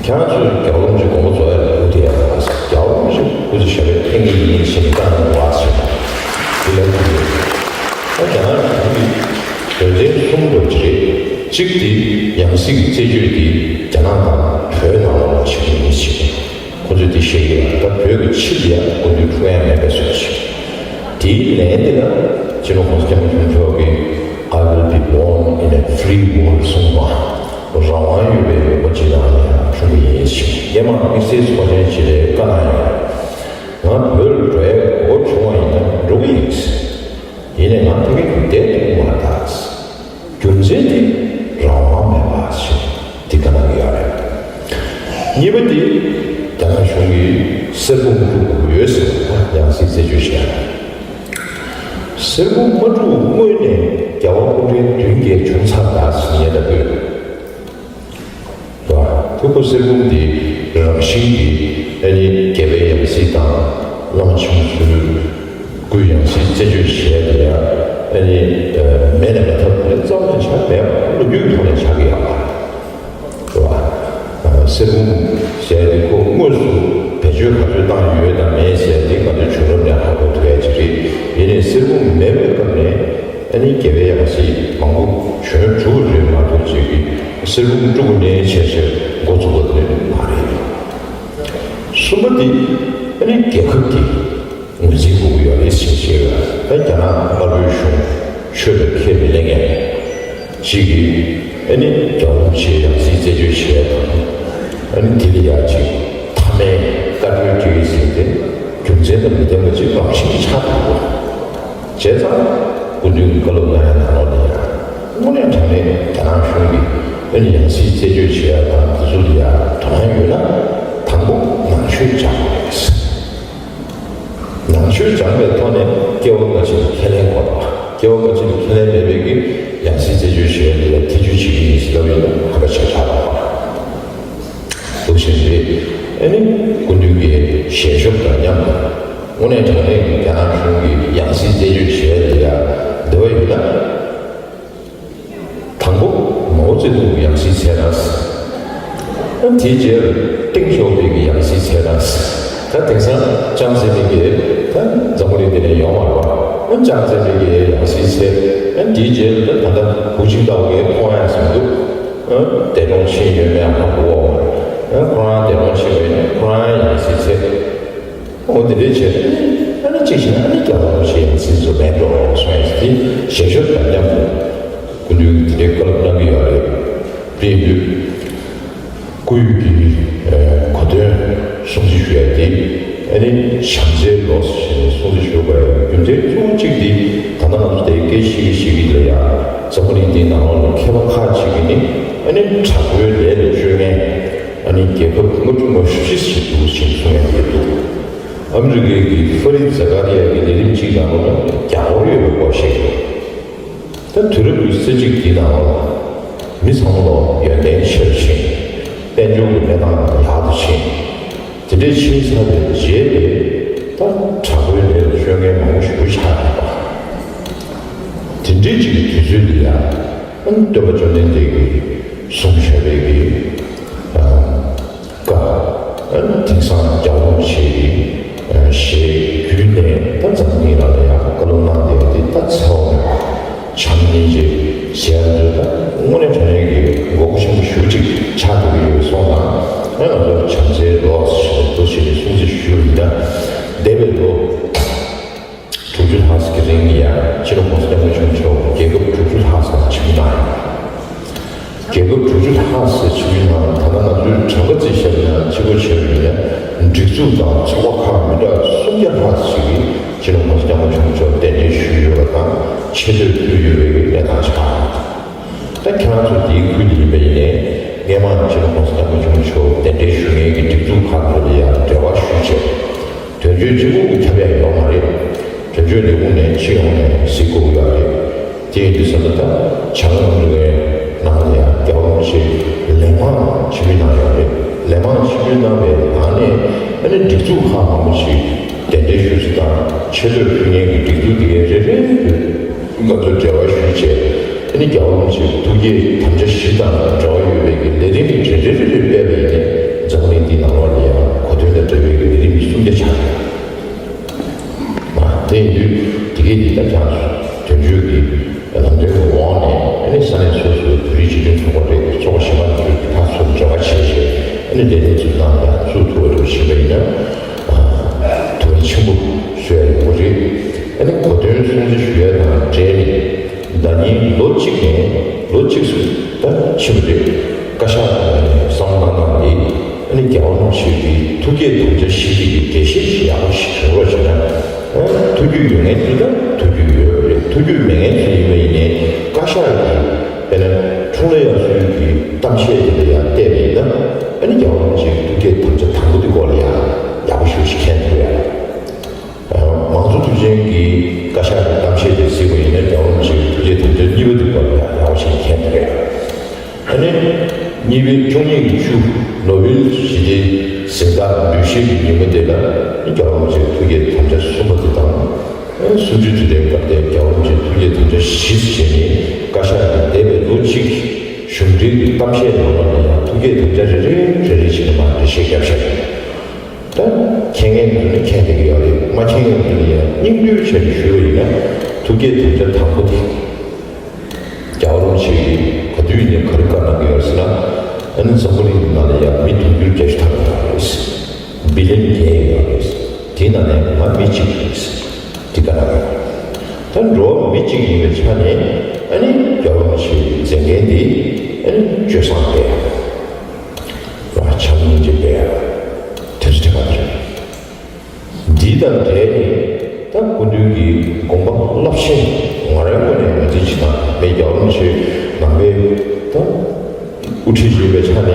ཁྱེད་རང་ཚོས་རྒྱལ་བ་རིན་པོ་ཆེ་དགོངས་པ་རྫོགས་ཡ་ལ་སྒུག་བསྡད་ཡ་རེད་པ་ཟེར། རྒྱལ་བ་རིན་པོ་ཆེ་སྐུ་ཚེ་ཞབས་པད་བརྟན་གྱི་ཡིན་ཟེར་ནས་བཀའ་གནང་བ་ཟེར། འདི་ལབ་དུས། ད་རྒྱ་ནག་གཞུང་གིས་དོན་ཚན་གསུམ་འདྲ་བོ་ཅིག་རེད། གཅིག་དེ་ཡང་སྲིད་ཀྱི་རྩད་གཅོད་དེ་རྒྱ་ནག་དང་བོད་ནང་ལ་བྱེད་ཀྱི་ཡིན་ཟེར། ཁོ་ཚོས་དེ་བཤད་ཀྱི་ཡོད། ད་བོད་ཀྱི་ཕྱི་ལ་ཡང་སྐུ་མདུན་འཁྲུག་ཡ་མེད་པའི་བཟོ་ཞིག་དེའི་ལན་དེ་ལ་སྤྱི་ནོར་༸གོང་ས་༸སྐྱབས་མགོན་ཆེན་པོ་མཆོག་གིས། "I will be born in a free world" གསུངས་པ། རང་དབང་ཡོད་པའི་འོས་པ་ཅིག་ནང་ལ་ཡང་འཁྲུངས་ཀྱི་ཡིན་ཞེས་སྔོན་མ་དམིགས་བསལ་ཚོགས་ཆེན་ཞིག་ལ་བཀའ་གནང་ཡོད། ང་བོད་ལ་འགྲོ་ཡའི་གོ་སྐབས་བྱུང་བ་ཡིན་ན་འགྲོ་གི་ཡིན། ཡིན་ནའི་ང་ཕ་གི་བསྡད་ཐུབ་ཀྱི་མ་རེད་ད། རྒྱུ་མཚན་དེ་རང་དབང་མེད་པ་ཞེས་དེ་བཀའ་གནང་གི་ཡོད་རེད། གཉིས་པ་དེ་རྒྱ་ནག་གཞུང་གིས་གསེར་བུམ་དཀྲུག་དགོས་ཡོད་ཟེར་བ་དང་ཡང་སྲིད་རྩད་གཅོད་བྱས་ཡ། གསེར་བུམ་མ་དཀྲུག་སྔོན་ནས་རྒྱལ་བ་སྐུ་ཕྲེང་བདུན་བརྒྱད་བྱུང་ཚར་ད་ཟེར་ཡ་ལྟ་བུ། ལ། ཐུགས་ཁུར་གསེར་བུམ་འདི་རང་བཞིན་གྱིས་ཨ་ནི་རྒྱལ་བའི་ཡང་སྲིད་དང་། གླང་ཆེན་ཚོའི་སྐུའི་ཡང་སྲིད་རྩད་གཅོད་བྱས་ཏེ་ཡང་ཨ་ནི་མེད་ནས་མ་ཐག་ནས་རྩ་བ་ནས་ཆགས་མེད་པ་ལོ་རྒྱུས་ཀྱི་ཐོག་ནས་ཆགས་ཀྱི་ཡོད་པ་རེད་བ། གསེར་བུམ་ཟེར་ཏེ་ཁོ་དངོས་སུ་བེད་སྤྱོད་ག་ཚོད་བཏང་ཡོད་དང་མེད་ཟེར་ཏེ་ང་ཚོའི་བྱུང་རབས་ནས་ཧ་གོ་ཐུབ་ཡ་ཅིག་རེད། ཡིན་ནའི་གསེར་བུམ་མེད་པའི་སྐབས་ནས། ཨ་ནི་རྒྱལ་བའི་ཡང་སྲིད་མང་པོ་བྱོན་བཅུག་རེད་མ་གཏོགས་ཅིག་གིས་གསེར་བུམ་དཀྲུག་ནས་བྱས་བྱས་འགོ་བཙུགས་པ་དེ་མ་རེད། གསུམ་པ་དེ་ཨ་ནི་རྒྱལ་ཁབ་ཀྱི་ངོས་འཛིན་དགོས་ཀྱི་ཡོད་རེད་ཟེར་བཤད་ཡོད། ད་རྒྱ་ནག་དམར་པོའི་གཞུང་ཆོས་དང་ཁས་མི་ལེན་མཁན་ཅིག་གིས་ཨ་ནི་རྒྱལ་བ་རིན་པོ་ཆེའི་ཡང་སྲིད་རྩད་གཅོད་བྱས་དང་། ཨ་ནི་དེ་ལ་ཡ་ཅིག་མཐའ་མའི་བཀའ་འཁྲོལ་སྤྲད་ཡོད་ཟེར་ཏེ་རྒྱུ་མཚན་དང་མི་ལྡན་པ་ཅིག་རང་བཞིན་གྱིས་ཆགས་འདུག་གོ། བྱས་ཙང་། སྐུ་མདུན་གྱི་བཀའ་སློབ་གནང་ཡ་ནང་ལོགས་ནས་ཡང་། དངོས་གནས་དྲང་གནས་རྒྱ་ནག་གཞུང་གིས་ཨ་ནི་ཡང་སྲིད་རྩད་གཅོད་བྱེད་ཡ་དང་དེ་ཚོ་ལ་ཡ་དོ་སྣང་ཡོད་ན། དང་པོ་ནང་ཆོས་སྦྱང་དགོས་རེད། ནང་ཆོས་སྦྱངས་པའི་ཐོག་ནས་སྐྱེ་བ་སྔ་ཕྱི་ལ་ཁས་ལེན་དགོས་པ། སྐྱེ་བ་སྔ་ཕྱི་ལ་ཁས་ལེན་མེད་པའི་གི་ཡང་སྲིད་རྩད་གཅོད་བྱེད་ཡ་ལ་ཡ་ཐེ་ཇུས་བྱེད་ཀྱི་ཡིན་ཟེར་ལབ་ཡོད་ན་ཧ་ག་ཆགས་ཆགས་པ། འདུག་བཞིན་རེད། ཨ་ནི་སྐུ་མདུན་གྱི་ཞལ་ཤོབ་དང་མཉམ་དུ། དངོས་གནས་དྲང་གནས་ཀྱི་རྒྱ་ནག་གཞུང་གི་ཡང་སྲིད་རྩད་གཅོད་བྱེད་ཡ་ལ་ཡ་འདོད་པ་ཡོད་ན། དང་པོ་མའོ་ཙེ་ཏུང་གི་ཡང་སྲིད་འཚོལ་དང་། ཨ་དེའི་རྗེས་ཏེང་ཞའོ་ཕིང་གི་ཡང་སྲིད་འཚོལ་དང་། ད་དེང་སང་ཅང་ཙེ་མིན་གྱི་ད་འཛམ་བུ་གླིང་འདི་ནས་ཡོང་བ་རེད་པ། ཨ་ཅང་ཙེ་མིན་གྱི་ཡང་སྲིད་འཚོལ། ཨ་དེའི་རྗེས་ད་ད་ལྟ་ཧུའུ་ཅིན་ཏའོ་གིས་ཁོང་ཡང་ཟིན་འདུག་ཨ་འདས་གྲོངས་ཕྱིན་ཡོད་མེད་ཧ་གོ་བ། ཨ་ཁོ་རང་འདས་གྲོངས་ཕྱིན་པ་ཡིན་ན་ཁོ་རང་ཡང་སྲིད་འཚོལ། འོ་དེ་འདྲའི་བྱས། ཨ་ནི་གཅིག་བྱས་ན་ཨ་ནི་རྒྱལ་བ་རིན་པོ་ཆེའི་ཡང་སྲིད་ཚོ་མེད་འགྲོ་སོང་ཡ་དེ་ཞལ་ཤོབ་དང་མཉམ་དུ་སྐུ་མདུན་གྱིས་དེ་འདྲའི་བཀའ་སློབ་གནང་གི་ཡོད་རེད། དེ་ཡིན་དུས་སྐུ་ཡོད་ཀྱི་གོ་སྟོན་སྲུང་བརྩི་ཞུ་ཡ་དེ་ཨ་ནི་བྱམས་བརྩེའི་ལོ་ཞེས་སྲུང་བརྩི་ཞུ་དགོས་ཡ་རྒྱུ་མཚན་གཙོ་བོ་གཅིག་དེ་ད་ལྟ་ང་ཚོ་དེ་སྐད་ཆ་བཤད་ཀྱི་བཤད་ཀྱི་ལ་ཡ་འཛམ་བུ་གླིང་འདིའི་ནང་ལོགས་ལ་མཁས་པ་ཁག་ཅིག་གིས་ནི་ཨ་ནི་དྲག་པོའི་ལས་ལ་སྤྱོད་མཁན། ཨ་ནི་རྒྱལ་ཁབ་ལྔ་བཅུ་ང་བཞི་ཞིག་འདུག་ཅེས་གསུང་ཡ་དེ་འདུག་ཨ་མི་རི་ཀའི་གི་ཧྥ་རིད་ཛ་ཀ་རི་ཡ་གི་ལས་རིམ་གཅིག་ནང་ལོགས་ལ་རྒྱ་ཧོར་ཡོད་པའི་སྐོར་བཤད་ཀྱི་ཡོད། ད་དུས་རབས་ཀྱི་ས་བྱི་འདི་ནང་ལོགས་ མི་ཚང་མ་ལོ་ཡོན་ཏན་ཆེ་རུ་ཕྱིན། དཔལ་འབྱོར་གྱི་གནས་སྟངས་ཡག་ཏུ་ཕྱིན། དེ་འདྲའི་ཕྱིན་ཚར་བའི་རྗེས་དེ་ད་དྲག་པོའི་ལས་ལ་སྤྱོད་མཁན་མང་པོ་ཞིག་ཆགས་ཡོད་པ། དེ་འདྲའི་ཅིག་གི་དུས་ཚོད་འདི་ཡང་སྟོན་པ་བཅོམ་ལྡན་འདས་ཀྱིས་གསུངས་བཞག་པའི་གི་ཨ། དེང་སང་རྒྱལ་བ་རིན་པོ་ཆེ་གི་ཞལ་བརྒྱུད་ནས་ད་འཛམ་གླིང་ལ་ཡང་བཀའ་སློབ་གནང་བསྡད་པ་འདི་ད་ཚེ་དབང་མེད་པ་བྱམས་སྙིང་རྗེ་ཟེར་ཡ་འདི་ད་དངོས་གནས་དྲང་གནས་ཀྱི་དགོས་མཁོ་ཆེན་པོ་ཞེ་པོ་ཅིག་ཆགས་བསྡད་ཀྱི་ཡོད་པའི་སོང་ཙང་ཨ་ང་ཚོ་བྱམས་བརྩེའི་ལོ་ཞེས་འདུ་བྱེད་ཀྱི་སྲུང་བརྩི་ཞུ་ཡིན་ད། འདས་པའི་ལོ་དྲུག་ཅུ་ལྷག་ཙམ་གྱི་རིང་ལ་ཡང་སྤྱི་ནོར་༸གོང་ས་༸སྐྱབས་མགོན་ཆེན་པོ་མཆོག་རྒྱལ་ཁབ་དྲུག་ཅུ་ལྷག་ཙམ་ལ་ཆིབས་བསྒྱུར་གནང་ཡོད། རྒྱལ་ཁབ་དྲུག་ཅུ་ལྷག་ཙམ་ཆིབས་བསྒྱུར་གནང་། ད་ལྟ་ང་ཚོའི་གྲངས་ཀ་རྩིས་བཞག་ན་གཅིག་པོ་བྱས་པ་ཡིན་ན་སྒྲིག་འཛུགས་དང་ཚོགས་པ་ཁག་མི་འདྲ་སུམ་བརྒྱ་ལྷག་ཙམ་ཞིག་གིས་སྤྱི་ནོར་༸གོང་ས་༸སྐྱབས་མགོན་ཆེན་པོ་མཆོག་གདན་འདྲེན་ཞུས་ཡོད་པ་དང་ཆེ་བསྟོད་ཕུལ་ཡོད་པའི་གནས་སྟངས་ཆགས་ཡོད། ད་ཁྱེད་རང་ཚོ་འདིའི་ཁུལ་དུ་ཡིན་པ་ཡིན་ནའི་སྔས་མ་སྤྱི་ནོར་༸གོང་ས་༸སྐྱབས་མགོན་ཆེན་པོ་མཆོག་གདན་འདྲེན་ཞུ་མཁན་གྱི་སྒྲིག་འཛུགས་ཁག་ཚོ་ལ་ཡང་འབྲེལ་བ་ཞུས་བྱས། དོན་གཅོད་གཅིག་པུ་གིས་ཁྱབ་ཡ་ཡོད་མ་རེད། དོན་གཅོད་ལས་ཁུངས་ནས་སྤྱི་ཡོངས་ནས་གཟིགས་དགོས་ཀྱི་ཡོད་རེད། དེ་ཡིན་དུས་ཙམ་པ་ད་བྱང་ཨ་མི་རི་ཀའི་ནང་ལ་ཡང་རྒྱལ་བ་རིན་པོ་ཆེ་ལན་མང་ཆིབས་བསྒྱུར་གནང་ཡོད་རེད། ལན་མང་ཆིབས་བསྒྱུར་གནང་བའི་ནང་ནས་ཨ་ནི་སྒྲིག་འཛུགས་ཁག་མང་པོ་ཞིག་གདན་འདྲེན་ཞུས་ཚུལ་དང་ཆེ་བསྟོད་ཕུལ་མཁན་གྱི་སྒྲིག་འཛུགས་དེ་གའི་རེ་རེ་ང་ཚོས་འབྲེལ་བ་ཞུས་བྱས། ཨ་ནི་རྒྱལ་བ་རིན་པོ་ཆེའི་ཐུགས་བསྐྱེད་དམ་བཅའ་བཞི་དང་འབྲེལ་བ་ཡོད་པའི་གི་ལས་རིམ་རེ་རེ་རེ་རེ་སྤེལ་བ་ཡིན་ནའི་འཛམ་བུ་གླིང་འདིའི་ནང་ལོགས་ལ་ཡང་གོ་དོན་དང་འབྲེལ་བའི་གི་ལས་རིམ་སུམ་བརྒྱ་ཆགས་ཡོད། དེ་ཡིན་དུས་དེ་གའི་འདི་ལྟར་ཀྱང་དོན་གཅོད་ཀྱི་ལམ་སྟོན་གྱི་འོག་ནས་ཨ་ནི་ས་གནས་སོ་སོའི་བོད་རིགས་སྤྱི་མཐུན་ཚོགས་པ་རེད། ཚོགས་པ་གཞན་པ་ཚོས་ཁག་ཚོར་འབྲེལ་བ་བྱས་རྗེས་ཨ་ནི་ལས་རིམ་ཚོ་ནང་ཡང་ཚུད་ཐུབ་པ་འདྲ་བྱས་པ་ཡིན་ན་དོ་དམ་ཆེན་པོ་བཟོ་ཡ་ཡོང་གི་རེད། ཨ་ནི་གོ་དོན་སྲུང་བརྩི་ཞུ་ཡ་དང་འབྲེལ་ནས། ཟླ་ཉིན་ལོ་གཅིག་ནས་ལོ་གཅིག་སུ་ད་ཕྱིན་པ་རེད། བཀའ་ཤག་གི་བསམ་བློ་གནང་སྟངས་དེ་ཨ་ནི་རྒྱལ་བ་རིན་པོ་ཆེ་གི་ཐུགས་བསྐྱེད་དམ་བཅའ་བཞི་དེ་གི་འགྲེལ་བཤད་ཞིག་ཡག་པོ་ཞིག་བྱུང་རོགས་བྱས་ན། ཨ་ཐུགས་རྒྱུས་ཡོད་མཁན་ཚོས་ད་ཐུགས་རྒྱུས་ཡོད་རེད། ཐུགས་རྒྱུས་མེད་མཁན་ཚོས་ཡིན་པ་ཡིན་ནའི་བཀའ་ཤག་གི་དཔེར་ན་འཁྲུངས་ལྷ་དབྱར་གསོལ་གྱི་གཏམ་བཤད་དེ་ལ་ཡང་བལྟས་པ་ཡིན་ན་ཨ་ནི་རྒྱལ་བ་རིན་པོ་ཆེ་གི་ཐུགས་བསྐྱེད་དམ་བཅའ་དང་པོ་དེ་སྐོར་ལ་ཡང་ཡག་པོ་ཞེ་པོ་ཞིག་མཁྱེན་ཐུབ་ཡ། མང་གཙོ་མཐུན་ཅན་གྱི་བཀའ་ཤག་གི་གཏམ་བཤད་དེ་གཟིགས་པ་ཡིན་ན་རྒྱལ་བ་རིན་པོ་ཆེ་གི་ཐུགས་བསྐྱེད་དམ་བཅའ་གཉིས་པ་དེ་སྐོར་ལ་ཡག་པོ་ཞིག་མཁྱེན་ཐུབ་རེད། ཨ་ནི་གཉིས་པའི་བཅུ་གཉིས་ཀྱི་བཅུ་ནོ་བེལ་ཞི་བདེའི་གཟེངས་རྟགས་འབུལ་བཞེས་ཀྱི་ཉིན་མོ་དེ་ལ་རྒྱལ་བ་རིན་པོ་ཆེ་གི་ཐུགས་བསྐྱེད་དམ་བཅའ་གསུམ་པ་དེ་དང་། སུམ་ཅུ་དུས་དྲན་སྐབས་དེ་རྒྱལ་བ་རིན་པོ་ཆེ་ཐུགས་བསྐྱེད་དམ་བཅའ་བཞི་ཟེར་བྱས་ནས་བཀའ་ཤག་གི་འདས་པའི་ལོ་གཅིག་གཞུང་འབྲེལ་གྱི་གཏམ་བཤད་ནང་ལོགས་ནས་ཡང་ཐུགས་བསྐྱེད་དམ་བཅའ་རེ་རེ་རེ་རེ་བྱས་ནས་མར་འགྲེལ་བཤད་བརྒྱབ་བཞག་ཡོད། ད་མཁྱེན་མཁན་ཚོ་ནི་མཁྱེན་བསྡད་ཀྱི་ཡོད་རེད། མ་མཁྱེན་མཁན་ཚོ་ནི་ཡང་སྙིང་བསྡུས་བྱས་ནས་ཞུས་པ་ཡིན་ན་ཐུགས་བསྐྱེད་དམ་བཅའ་དང་པོ་དེ་རྒྱལ་བ་རིན་པོ་ཆེ་གིས་ག་དུས་ཡིན་ནའི་ག་རེ་བཀའ་གནང་གི་ཡོད་ཟེར་ན། ཨ་ནི་འཛམ་བུ་གླིང་གི་ནང་ལ་ཡང་མི་དུང་ཕྱུར་བརྒྱད་ཅུ་ཐམ་པ་ཡོད་རེད། བི་ལི་ཡོན་བརྒྱད་ཡོད་རེད། དེའི་ནང་ནས་ང་མི་གཅིག་ཡིན་ཟེར་དེ་བཀའ་གནང་གི་ཡོད། ད་འགྲོ་བ་མི་གཅིག་ཡིན་པའི་ཆ་ནས་ཨ་ནི་རྒྱལ་བ་རིན་པོ་ཆེ་གི་མཛད་འགན་དེ་ཨ་ནི་སྤྱོད་བཟང་སྤེལ་ཡ། བྱམས་སྙིང་རྗེ་སྤེལ་ཡ། དེ་ཚོ་དྲན་པ་རེད། འདི་དང་འབྲེལ་ནས་ད་སྐུ་མདུན་གྱི་དགོངས་པ་རླབས་ཆེན་ང་རའི་ངོས་ནས་ངོས་འཛིན་བྱེད་སྟངས་མེད། རྒྱལ་བ་རིན་པོ་ཆེ་ནང་པའི་ད་དབུ་ཁྲིད་ཡིན་པའི་ཆ་ནས་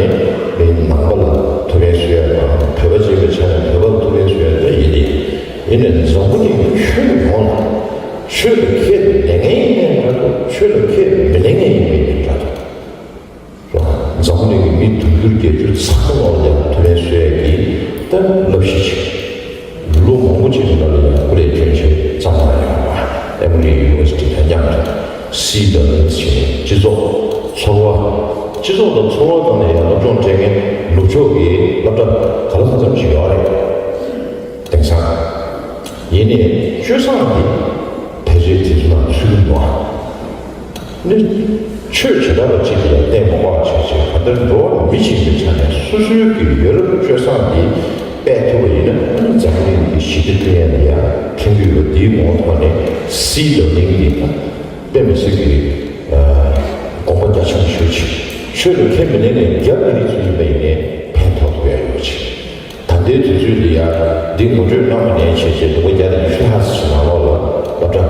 མི་ནང་པ་ལ་ཐུགས་ཕན་གསོས་ཡ་དང་། བོད་པ་ཡིན་པའི་ཆ་ནས་བོད་པ་ལ་ཐུགས་ཕན་གསོས་ཡ་ད་ཡིན་ཏེ། ཡིན་ནའི་འཛམ་བུ་གླིང་གི་ཆོས་ཡོངས་ལ་ཆོས་ལ་ཁས་ལེན་མཁན་ཡིན་ནའི་འདྲ་འདུག་ཆོས་ལ་ཁས་མི་ལེན་མཁན་ཡིན་པའི་འདྲ་འདུག་འཛམ་བུ་གླིང་གི་མི་དུང་ཕྱུར་བརྒྱད་ཅུ་ཚང་མ་ལ་ཡང་ཐུགས་ཕན་གསོས་ཡ་གི་ད་བསླབ་གཞི་ཅིག་ལོ་མང་པོ་ཅིག་གི་ནང་ལ་ཡང་སྐུ་ལས་བསྐྱོན་བྱས་བརྩམས་གནང་ཡོད་པ། ཨེ་མོ་རི་ཡུ་ནི་ཝར་སི་ཊི་དང་མཉམ་དུ་སི་ལར་ནིང་ཟེར་བྱས་ནས་སྤྱི་ཚོགས་ཚོར་བ། སྤྱི་ཚོགས་དང་ཚོར་བ་སྒང་ནས་ཡང་སློབ་སྦྱོང་སྤྲད་མཁན་ནུབ་ཕྱོགས་ཀྱི་སློབ་གྲྭ་ག་ལ་གང་འཚམ་ཞིག་ཡོད་རེད། དེང་སང་། ཡིན་ནའི་སྤྱོད་བཟང་འདི་ཕལ་ཆེར་དེ་ཚོ་ནང་ཚུད་ཀྱི་མི་འདུག་ཨ། ནི་ཆོས་བྱེ་བྲག་པ་གཅིག་ལ་ཡང་བརྟེན་མ་དགོས་པ་བྱས་བྱས། གང་ལྟར་འགྲོ་བ་མི་གཅིག་གི་ཆ་ནས་སོ་སོའི་གི་ཡོད་རབས་སྤྱོད་བཟང་འདི་སྤེལ་ཐུབ་པ་ཡིན་ན་ཨ་ནི་འཛམ་བུ་གླིང་གི་ཞི་བདེ་བསྐྲུན་ཡ་ལ་ཡང་ཕན་གྱི་ཡོད་པ་འདིའི་ངོ་བོ་ཐོག་ནས་སི་ལར་ནིང་འདི་དང་དཔེ་མི་སྲིད་ཀྱི་དགོངས་པ་རྒྱ་ཆེན་པོ་ཞུ་ཆེད་ཆོས་ལ་ཁས་མི་ལེན་ནས་རྒྱབ་ཀྱི་རིགས་ཚོ་ཡིན་པ་ཡིན་ནའི་ཕན་ཐོགས་ཐུབ་ཡ་ཡོད་ཆེད། ད་ལྟའི་དུས་ཚོད་འདི་ཡང་འདི་ངོ་སྤྲོད་གནང་བ་ནས་བྱས་རྗེས་ལོ་ངོ་བརྒྱ་དང་ཉི་ཤུ་ལྷག་ཙམ་ནང་ལོགས་ལ་སློབ་གྲྭ་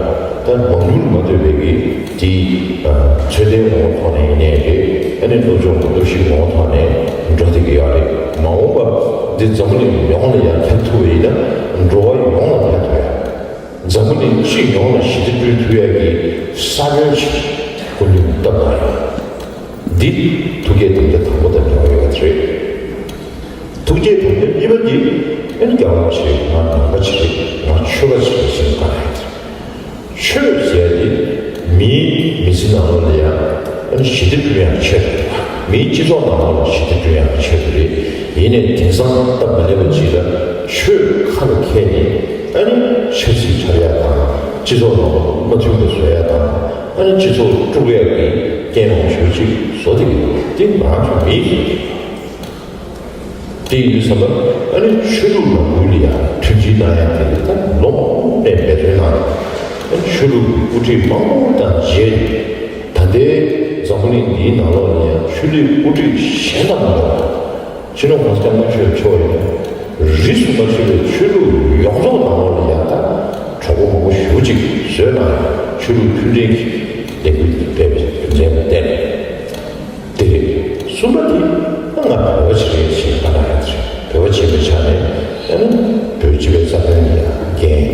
ད་མང་ཉུང་མ་ལྟོས་པའི་གི་འདི་ཚོད་ལྟའི་ངོ་བོ་ཐོག་ནས་ཡིན་ནའི་རེད། ཨ་ནི་སློབ་སྦྱོང་གི་སྟོབས་ཤུགས་ངོ་བོ་ཐོག་ནས་འགྲོ་བསྡད་ཀྱི་ཡོད་རེད། མ་འོངས་པ་འདི་འཛམ་བུ་གླིང་ཡོངས་ལ་ཡང་ཕན་ཐུབ་པ་ཡིན་ན་འགྲོ་བ་ཡོངས་ལ་ཕན་ཐོགས་ཡ། འཛམ་བུ་གླིང་སྤྱི་ཡོངས་ལ་ཞི་བདེ་བསྐྲུན་ཐུབ་ཡ་གི་ས་བོན་ཞིག་སྐུ་མདུན་བཏབ་གནང་ཡོད། འདི་ཐུགས་བསྐྱེད་དམ་བཅའ་དང་པོ་དང་འབྲེལ་བ་ཡོད་པ་དེ་རེད། ཐུགས་བསྐྱེད་དམ་བཅའ་གཉིས་པ་འདི་ཨ་ནི་རྒྱལ་བ་རིན་པོ་ཆེ་ང་ནང་པ་ཞིག་རེད། ང་ཆོས་པ་ཞིག་རེད་ཟེར་ག་རེད། ཆོས་ཟེར་ཡ་དེ་མིའི་མི་ཚེ་ནང་ལོགས་ལ་ཡང་ཨ་ནི་ཞི་བདེ་བསྐྲུན་ཡག་ཆེད་དུ་རེད། མིའི་སྤྱི་ཚོགས་ནང་ལོགས་ལ་ཞི་བདེ་བསྐྲུན་ཡག་ཆེད་དུ་རེད། ཡིན་ནའི་དེང་སང་སྟབས་མ་ལེགས་པ་ཅིག་ལ་ཆོས་ཁ་ལ་འཁྱེར་ནས་ཨ་ནི་ཆབ་སྲིད་འཆར་ཡག་དང་སྤྱི་ཚོགས་ནང་ལོགས་མ་མཐུན་པ་བཟོ་ཡག་དང་ཨ་ནི་སྤྱི་ཚོགས་དཀྲུག་ཡག་གི་རྐྱེན་མང་ཤོས་ཅིག་བཟོ་བསྡད་ཡོད། དེ་ང་རང་ཚོ་མིའི་བཟོ་བསྡད་ཡོད། དེ་ཡིན་དུས་ཙམ་པ་ཨ་ནི་ཆོས་ལུགས་ནང་ཁུལ་ལ་ཡང་མཐུན་སྒྲིལ་གནང་ཡ་དེ་ད་ལོ་ནས་འབད་བརྩོན་གནང་། ཨ་ནི་ཆོས་ལུགས་ཀྱི་དབུ་ཁྲིད་མང་པོ་དང་མཇལ་ཏེ། ད་ལྟའི་འཛམ་བུ་གླིང་འདིའི་ནང་ལོགས་ལ་ཡང་ཆོས་ལུགས་དབུ་ཁྲིད་གཞན་དང་མ་འདྲ་བ། སྤྱི་ནོར་༸གོང་ས་༸སྐྱབས་མགོན་ཆེན་པོ་མཆོག་ཡིན་ན་རིས་སུ་མ་ཆད་པའི་ཆོས་ལུགས་ཡོངས་རྫོགས་ནང་ལོགས་ལ་ཡང་ད་གྲོགས་པོ་མང་པོ་ཞེ་པོ་ཅིག་བཟོས་གནང་ཡོད། ཆོས་ལུགས་མཐུན་སྒྲིལ་གྱི་ལས་འགུལ་སྤེལ་བའི་རྒྱུ་མཚན་ལ་བརྟེན། དེ་རེད། གསུམ་པ་དེ་ང་བོད་པ་ཞིག་རེད་ཅེས་བཀའ་གནང་ཡོད་ཚུལ། བོད་པ་ཞིག་ཡིན་པའི་ཆ་ནས་ཨ་ནི་བོད་སྤྱི་པའི་རྩ་དོན་ལ་ཡང་འགན།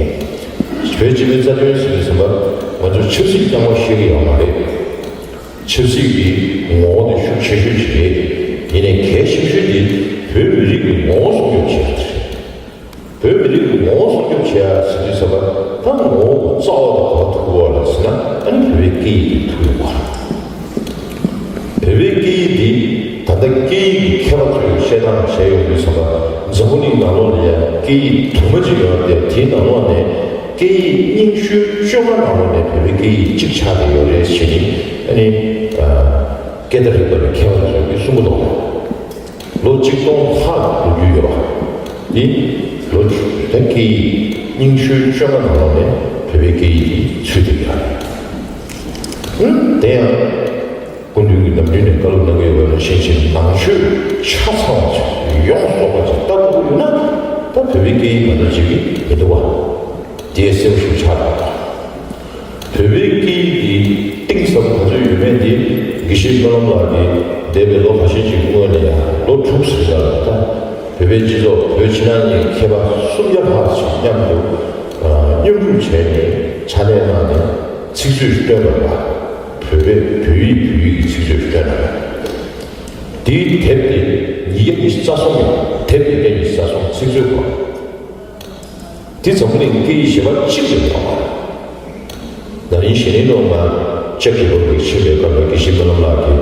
བོད་སྤྱི་པའི་རྩ་དོན་ཟེར་དུས་ཙམ་པ་ང་ཚོ་ཆབ་སྲིད་རྐྱང་པ་བཤད་ཀྱི་ཡོད་མ་རེད། ཆབ་སྲིད་ཀྱི་ངོ་བོ་དེ་ཤུགས་ཆེ་ཤོས་ཤིག་རེད། ཡིན་ནའི་གལ་ཆེ་ཤོས་དེ་བོད་མི་རིགས་ཀྱི་ངོ་བོ་སྲུང་སྐྱོབ་བྱེད་ཡག་རེད། བོད་མི་རིགས་ཀྱི་ངོ་བོ་སྲུང་སྐྱོབ་བྱེད་ཡག་ཟེར་དུས་ཙམ་པ་ད་ངོ་བོ་རྩ་བ་དེ་ག་པར་ཐུག་གི་ཡོད་རེད་ཟེར་ན་ཨ་ནི་བོད་པའི་སྐད་ཡིག་དེ་ཐུག་ཡོད་པ། བོད་པའི་སྐད་ཡིག་འདི་ད་ལྟ་སྐད་ཡིག་གི་མཁས་པ་ཚོས་བཤད་སྟངས་བྱས་ཡོང་དུས་ཙམ་པ་འཛམ་བུ་གླིང་ནང་ལོགས་ལ་ཡང་སྐད་ཡིག་དུ་མ་ཅིག་ཡོད་རེད། དེའི་ནང་ལོགས་ནས་སྐད་ཡིག་རྙིང་ཤོས་བཅོ་ལྔ་ནང་ལོགས་ནས་བོད་པའི་སྐད་ཡིག་གཅིག་ཆགས་བསྡད་ཡོད་རེད་ཞེས་ནི་ཨ་ནི་སྐད་བརྡ་རིག་པ་ལ་མཁས་པ་ཚོས་གསུང་གི་འདུག་ལོ་གཅིག་སྟོང་ལྷག་ལོ་རྒྱུས་ཡོད་པ། འདི་ལོ་ད་སྐད་ཡིག་རྙིང་ཤོས་བཅོ་ལྔ་ནང་ལོགས་ནས་བོད་པའི་སྐད་ཡིག་འདི་ཚུད་བསྡད་ཡོད་རེད། དེ་ཡང་སྐུ་མདུན་གྱི་ནམ་རྒྱུན་ནས་བཀའ་སློབ་གནང་གི་ཡོད་པ་ནང་བཞིན་ཅིག་ནང་ཆོས་ཆ་ཚང་བ་ཅིག་ཡོངས་རྫོགས་པ་ཅིག་ལྟ་བུ་ཡོད་ན་ད་བོད་པའི་སྐད་ཡིག་མ་གཏོགས་བརྗེད་ཀྱི་མི་འདུག་བ། དེ་གསལ་པོ་ཞིག་ཆགས་འདུག་བོད་པའི་སྐད་ཡིག་འདི་གཏིང་ཟབ་པོ་ག་ཚོད་ཡོད་མེད་འདི་དགེ་བཤེས་སྨོན་ལམ་ལགས་ཀྱིས་འདས་པའི་ལོ་ཁ་ཤས་ཀྱི་སྔོན་ནས་ཡང་ལོ་དྲུག་ཙམ་ལ་ད་བོད་པའི་སྤྱི་ཚོགས་བོད་ཕྱི་ནང་གཉིས་མཁས་པ་སུམ་བརྒྱ་ལྷག་ཅིག་མཉམ་དུ་མཉམ་ཞུགས་བྱས་ནས་ཕྱག་ལས་གནང་ནས་ཚིག་མཛོད་བཏོན་པ་ལ་བོད་པའི་བོད་ཡིག་བོད་ཡིག་གི་ཚིག་མཛོད་བཏོན་པ་རེད། དེའི་དེབ་དེ་ཉིས་བརྒྱ་ཉི་ཤུ་རྩ་གསུམ་ཡོད། དེབ་ཉིས་བརྒྱ་ཉི་ཤུ་རྩ་གསུམ་ཚིག་མཛོད་སྐོར། དེ་འཛམ་བུ་གླིང་སྐད་ཡིག་གཞན་པ་གཅིག་ལས་མེད་པ། ན་ནིང་གཞེས་ནིང་ལོ་ང་ཅེཀ་རི་པབ་ལིག་ཕྱིན་པའི་སྐབས་ལ་དགེ་བཤེས་སྨོན་ལམ་ལགས་ཀྱིས་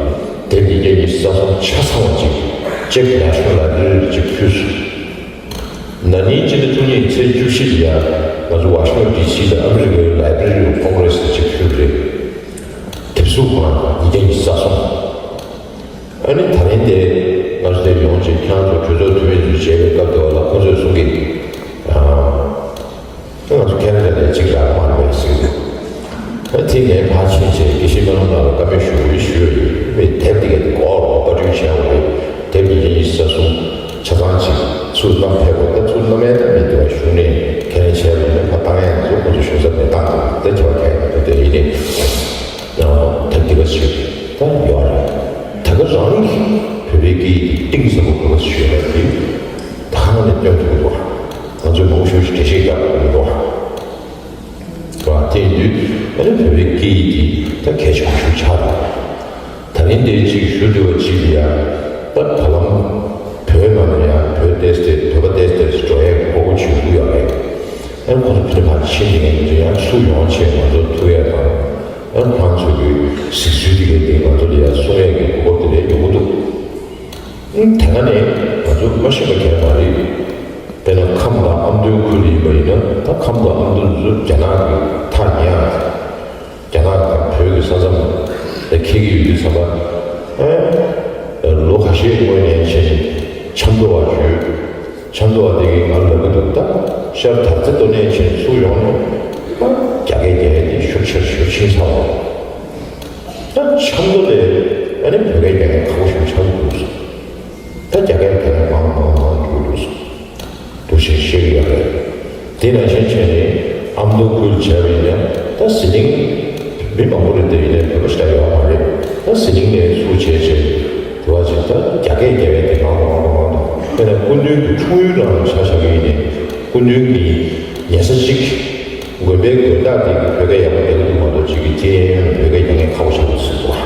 དེབ་ཉིས་བརྒྱ་ཉི་ཤུ་རྩ་གསུམ་ཆ་ཚང་བ་ཅིག་ཅེཀ་ནེ་ཤ་ནལ་ལའེ་བྷྲེ་རི་ལ་ཅིག་ཕུལ་སོང་། ན་ནིང་སྤྱི་ཟླ་བཅུ་གཉིས་ཚེས་བཅུ་བཞི་ལ་ཡང་ང་ཚོ་ཝ་ཤིང་ཊོན་ཌི་སི་ལ་ཨ་མི་རི་ཀའི་Library of Congress ལ་ཅིག་ཕུལ་རེད། དེབ་གཟུགས་ཁོ་རང་ཉིས་བརྒྱ་ཉི་ཤུ་རྩ་གསུམ། ཨ་ནི་ད་རིང་དེ་ང་ཚོ་དེ་ཡོང་ཅིག་ཁྱེད་རང་ཚོ་གྲོས་ཚོགས་འཐུས་མི་ཚོས་མཇལ་བའི་སྐབས་དེ་བ་ལ་ཁོ་ཚོས་གསུང་གི། ཨ་ང་ཚོ་ཁེ་ན་ཌ་ལ་གཅིག་རག་མ་རེད་ཟེར་གི་འདུག་ཨ་དེ་ངས་ཕར་ཕྱིན་བྱས་དགེ་བཤེས་སྨོན་ལམ་ལགས་ལ་བཀའ་མོལ་ཞུ་གི་ཞུས་རེད། མི་དེབ་དེ་ག་དེ་གོ་རོགས་པ་སྤྲོད་བྱས་པ་རེད། དེབ་ཉིས་བརྒྱ་ཉི་ཤུ་རྩ་གསུམ་ཆ་ཚང་ཅིག་ཚུར་བསྣམས་ཕེབས་པ་ད་ཚུར་བསྣམས་ཡས་ད་མི་འདུག་བ། གཞུང་ནས་ཁས་ལེན་བྱས་པ་ཡིན་ན་ཕར་བཏང་ཡས་ཚུར་ཁོ་ཚོ་གཞུང་ཚབ་ནས་བཏང་དགོས་ད་ཁྱབ་ཁས་ལེན་ད་དེ་ཡིན་ནས། ད་འདི་ག་ཞིག་ད་ཡོད་རེད། ད་ག་རང་གི་བོད་པའི་སྐད་ཡིག་གཏིང་ཟབ་པོ་ག་ག་ཞུས་པ་དེ་ད་ག་ནས་སྟོན་ཐུབ་ཀྱི་འདུག་ང་ཚོས་མང་པོ་ཞིག་འགྲེལ་བཤད་རྒྱག་དགོས་ཀྱི་འདུག་བ། དེ་ཡིན་དུས་ཨ་ནི་བོད་པའི་སྐད་ཡིག་འདི་ད་གལ་ཆེན་པོ་ཞིག་ཆགས་འདུག་ད་རིང་འདིར་ཅིག་ཞུ་འདོད་པ་ཅིག་ལ་ཡང་ད་བར་ལམ་བོད་ནང་ལ་ཡང་བོད་ཏོག་ཙམ་བོད་པ་ཏོག་ཙམ་འགྲོ་ཡས་ཀྱི་གོ་སྐབས་ཅིག་ཡོང་གི་ཡོད་རེད། ཨ་ཁོང་ཚོ་ཕྱི་ནས་ཕར་ཕྱིན་ནས་ཡང་ཚུར་ཡོང་བྱས་ང་ཚོ་ཐུག་ཡས་དང་ཨ་ཁོང་ཚོ་གི་གཟིགས་ཚུལ་དེ་གའི་དེ་ང་ཚོ་ལ་ཡང་གསུང་ཡས་ཀྱི་གོ་སྐབས་དེ་འདྲ་ཡོང་གི་འདུག་ཨ་དེ་སྔ་ནས་ང་ཚོ་མ་ཤེས་པ་གང་ཡང་མ་རེད། དཔེར་ན་ཁམས་དང་ཨ་མདོའི་ཁུལ་ཡིན་པ་ཡིན་ན་ད་ཁམས་དང་ཨ་མདོ་འདི་ཚོ་རྒྱ་ནག་གི་ཐག་ཉེ་ཡ། རྒྱ་ནག་དང་བོད་ཀྱི་ས་མཚམས་ལ་འཁེལ་གྱི་ཡོད་དུས་ཙམ་པ། ཨེ། ལོ་ཁ་ཤས་སྔོན་ནས་བྱས་ནས་ཆབ་མདོ་བ་བརྒྱུད། ཆབ་མདོ་བ་དེ་གིས་ང་ལ་ལབ་ཀྱི་འདུག་ད་ཤར་དར་རྩེ་སྟོད་ནས་བྱས་ནས་ཚུར་ཡོང་ནས་ད་རྒྱ་སྐད་རྒྱག་ཡས་དེ་ཤུགས་ཆེར་ཞེ་པོ་ཕྱིན་ཚར་བ་རེད། ད་ཆབ་མདོ་ལས་ཨ་ནི་བོད་སྐད་རྒྱག་མཁན་ཁག་པོ་ཞིག་ཆགས་ཀྱི་འདུག་ཟེར། ད་རྒྱ་སྐད་རྒྱག་མཁན་མང་མང་མང་འགྲོ་གི་འདུག་ཟེར། འདུག་སེ་བཤད་ཀྱི་ཡོད་རེད། དེ་ནང་བཞིན་བྱས་ནས་ཨ་མདོ་ཁུལ་བྱས་པ་ཡིན་ན་ད་ཟི་ལིང་། མི་མང་པོ་རེད་དེ་ཡིན་ནའི་བོད་པ་ཞེ་དྲག་ཡོད་མ་རེད། ད་ཟི་ལིང་ནས་ཚུར་བྱས་བྱས་དེ་བ་ཅིག་ད་རྒྱ་སྐད་རྒྱག་ཡས་དེ་མང་དུ་མང་དུ་མང་དུ། དཔེར་ན་སྐུ་མདུན་གྱི་འཁྲུངས་ཡུལ་ནང་ལ་ཆ་བཞག་གི་ཡིན་ནའི་སྐུ་མདུན་གྱི་ཉལ་ས་གཅིག་དགོན་པའི་དགོན་བདག་དེ་གིས་བོད་སྐད་ཡག་པོ་རྒྱག་གི་འདུག་མ་གཏོགས་གཅིག་གིས་ཅི་ཡང་བོད་སྐད་རྒྱག་མཁན་ཁག་པོ་ཆགས་འདུག་ཟེར་འདུག་བ།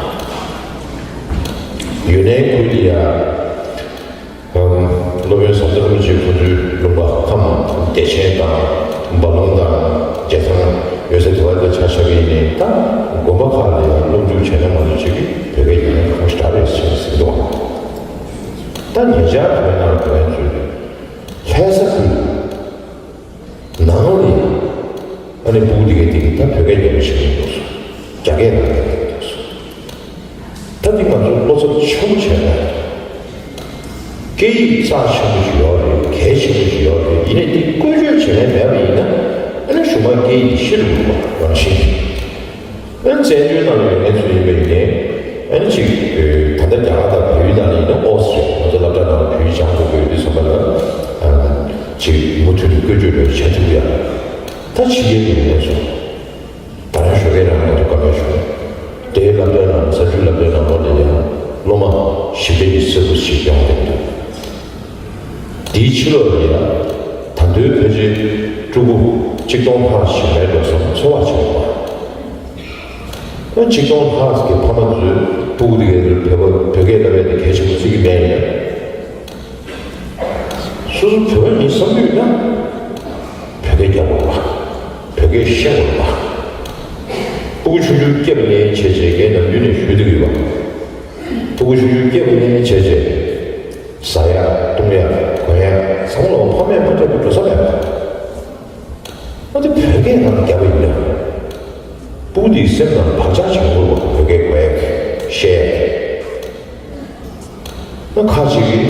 ཁུལ་དེ་ཡ། སློབ་དཔོན་ཟམ་གདོང་རིན་པོ་ཆེ་ཁོང་ཚོའི་ལུང་པ་ཁམས་བདེ་ཆེན་དང་འབའ་ལུང་དང་རྒྱལ་ཐང་ཡོད་ས་དེ་བ་ལ་ཆ་བཞག་གི་ཡིན་ནའི། ད་དགོན་པ་ཁག་ལ་ཡང་སློབ་འཇུག་བྱས་ན་མ་གཏོགས་ཅིག་གི་བོད་སྐད་ཡང་ཁོང་ཞེ་དྲག་རེད་ཟེར་ཟེར་འདུག་ད་ཉེ་ཆར་བོད་ནང་བོད་ཚོས་ལྷ་ས་ཁུལ་ནང་ལ་ཨ་ནི་སྤུ་གུ་དེ་གའི་དེ་གི་ད་བོད་སྐད་རྒྱབ་པ་ཞིག་ཡིན་འདུག་སོ། རྒྱ་སྐད་ནང་ལ་ཡིན་འདུག་སོ། ད་འདི་ང་ཚོ་བློ་འཚབ་ཆེན་པོ་བྱས་ན། སྐད་ཡིག་རྩ་ཆེན་པོ་ཞིག་ཡོད་རེད། གལ་ཆེན་པོ་ཞིག་ཡོད་རེད། ཡིན་ནའི་འདི་བཀོལ་སྤྱོད་བྱེད་མཁན་མེད་པ་ཡིན་ན། ཨ་ནི་གཞུག་མ་སྐད་ཡིག་འདི་ཤི་རུ་འགྲོ་བ་རང་བཞིན་གྱིས། ཨ་ནི་བཙན་བྱོལ་ནང་ལ་ཡོད་མཁན་ཚོ་ཡིན་པ་ཡིན་ནའི། ཨ་ནི་ཅིག་ད་ལྟ་རྒྱ་གར་དང་བལ་ཡུལ་ནང་ལ་ཡིན་ན་ཨོ་སི་ཡོད། ང་ཚོ་སློབ་གྲྭ་ནང་ལ་བོད་ཡིག་སྦྱང་དགོས་ཀྱི་ཡོད་དུས་ཙམ་པ་ལ། ཨ་ཅིག་མུ་མཐུད་ནས་བཀོལ་སྤྱོད་ལ་བྱ་ཐུབ་ཡ། ད་ཕྱི་རྒྱལ་དུ་ཡོད་མཁན་ཚོ། ད་རང་ཞོགས་ཀས་རང་མ་གཏོགས་ཀ་མེད་ཞུ། དེའི་སློབ་གྲྭའི་ནང་ས་ཆུ་སློབ་གྲྭའི་ནང་ལོགས་ལ་ཡང་སློབ་མ་བཞི་བརྒྱ་ཡི་ཚད་དུ་ཞིག་ཡོང་བསྡད་འདུག་དེའི་ཕྱི་ལོགས་ལ་ཡང་ད་དུང་ཕལ་ཆེར་ཕྲུ་གུ་གཅིག་སྟོང་ལྷག་ཞིག་མེད་འགྲོ་སོང་འཚོ་བ་བྱེད་དགོས་པ། གཅིག་སྟོང་ལྷག་གི་ཕ་མ་ཚོས་སྤུ་གུ་དེ་གའི་བོད་པ་བོད་སྐད་བསླབ་ཡས་དེ་གལ་ཆེན་པོ་བརྩི་གི་མེད་ཡིན་ན། སོ་སོ་བོད་པ་ཡིན་བསམ་གྱི་ཡོད་ན། བོད་སྐད་རྒྱག་དགོས་པ། བོད་སྐད་བཤད་དགོས་པ། སྤུ་གུ་ཆུང་ཆུང་སྐྱེས་པ་ནས་བྱས་བྱས་ངས་ནམ་རྒྱུན་ནས་ཞུ་བསྡད་ཀྱི་ཡོད་པ། སྤུ་གུ་ཆུང་ཆུང་སྐྱེས་པ་ནས་བྱས་བྱས། ཟ་ཡག་བཏུང་ཡག་གོན་ཡག་ཚང་མ་ལ་ཕ་མས་མ་རྒྱབ་པའི་འགྲོ་ས་མེད་པ། ཨ་དེ་བོད་སྐད་ནང་རྒྱབ་པ་ཡིན་ན། སྤུ་གུ་དེའི་སེམས་ནང་བག་ཆགས་ཆེན་པོ་བོད་སྐད་གོ་ཡག་བཤད་ཡག་ན་ཁ་ཅིག་གིས་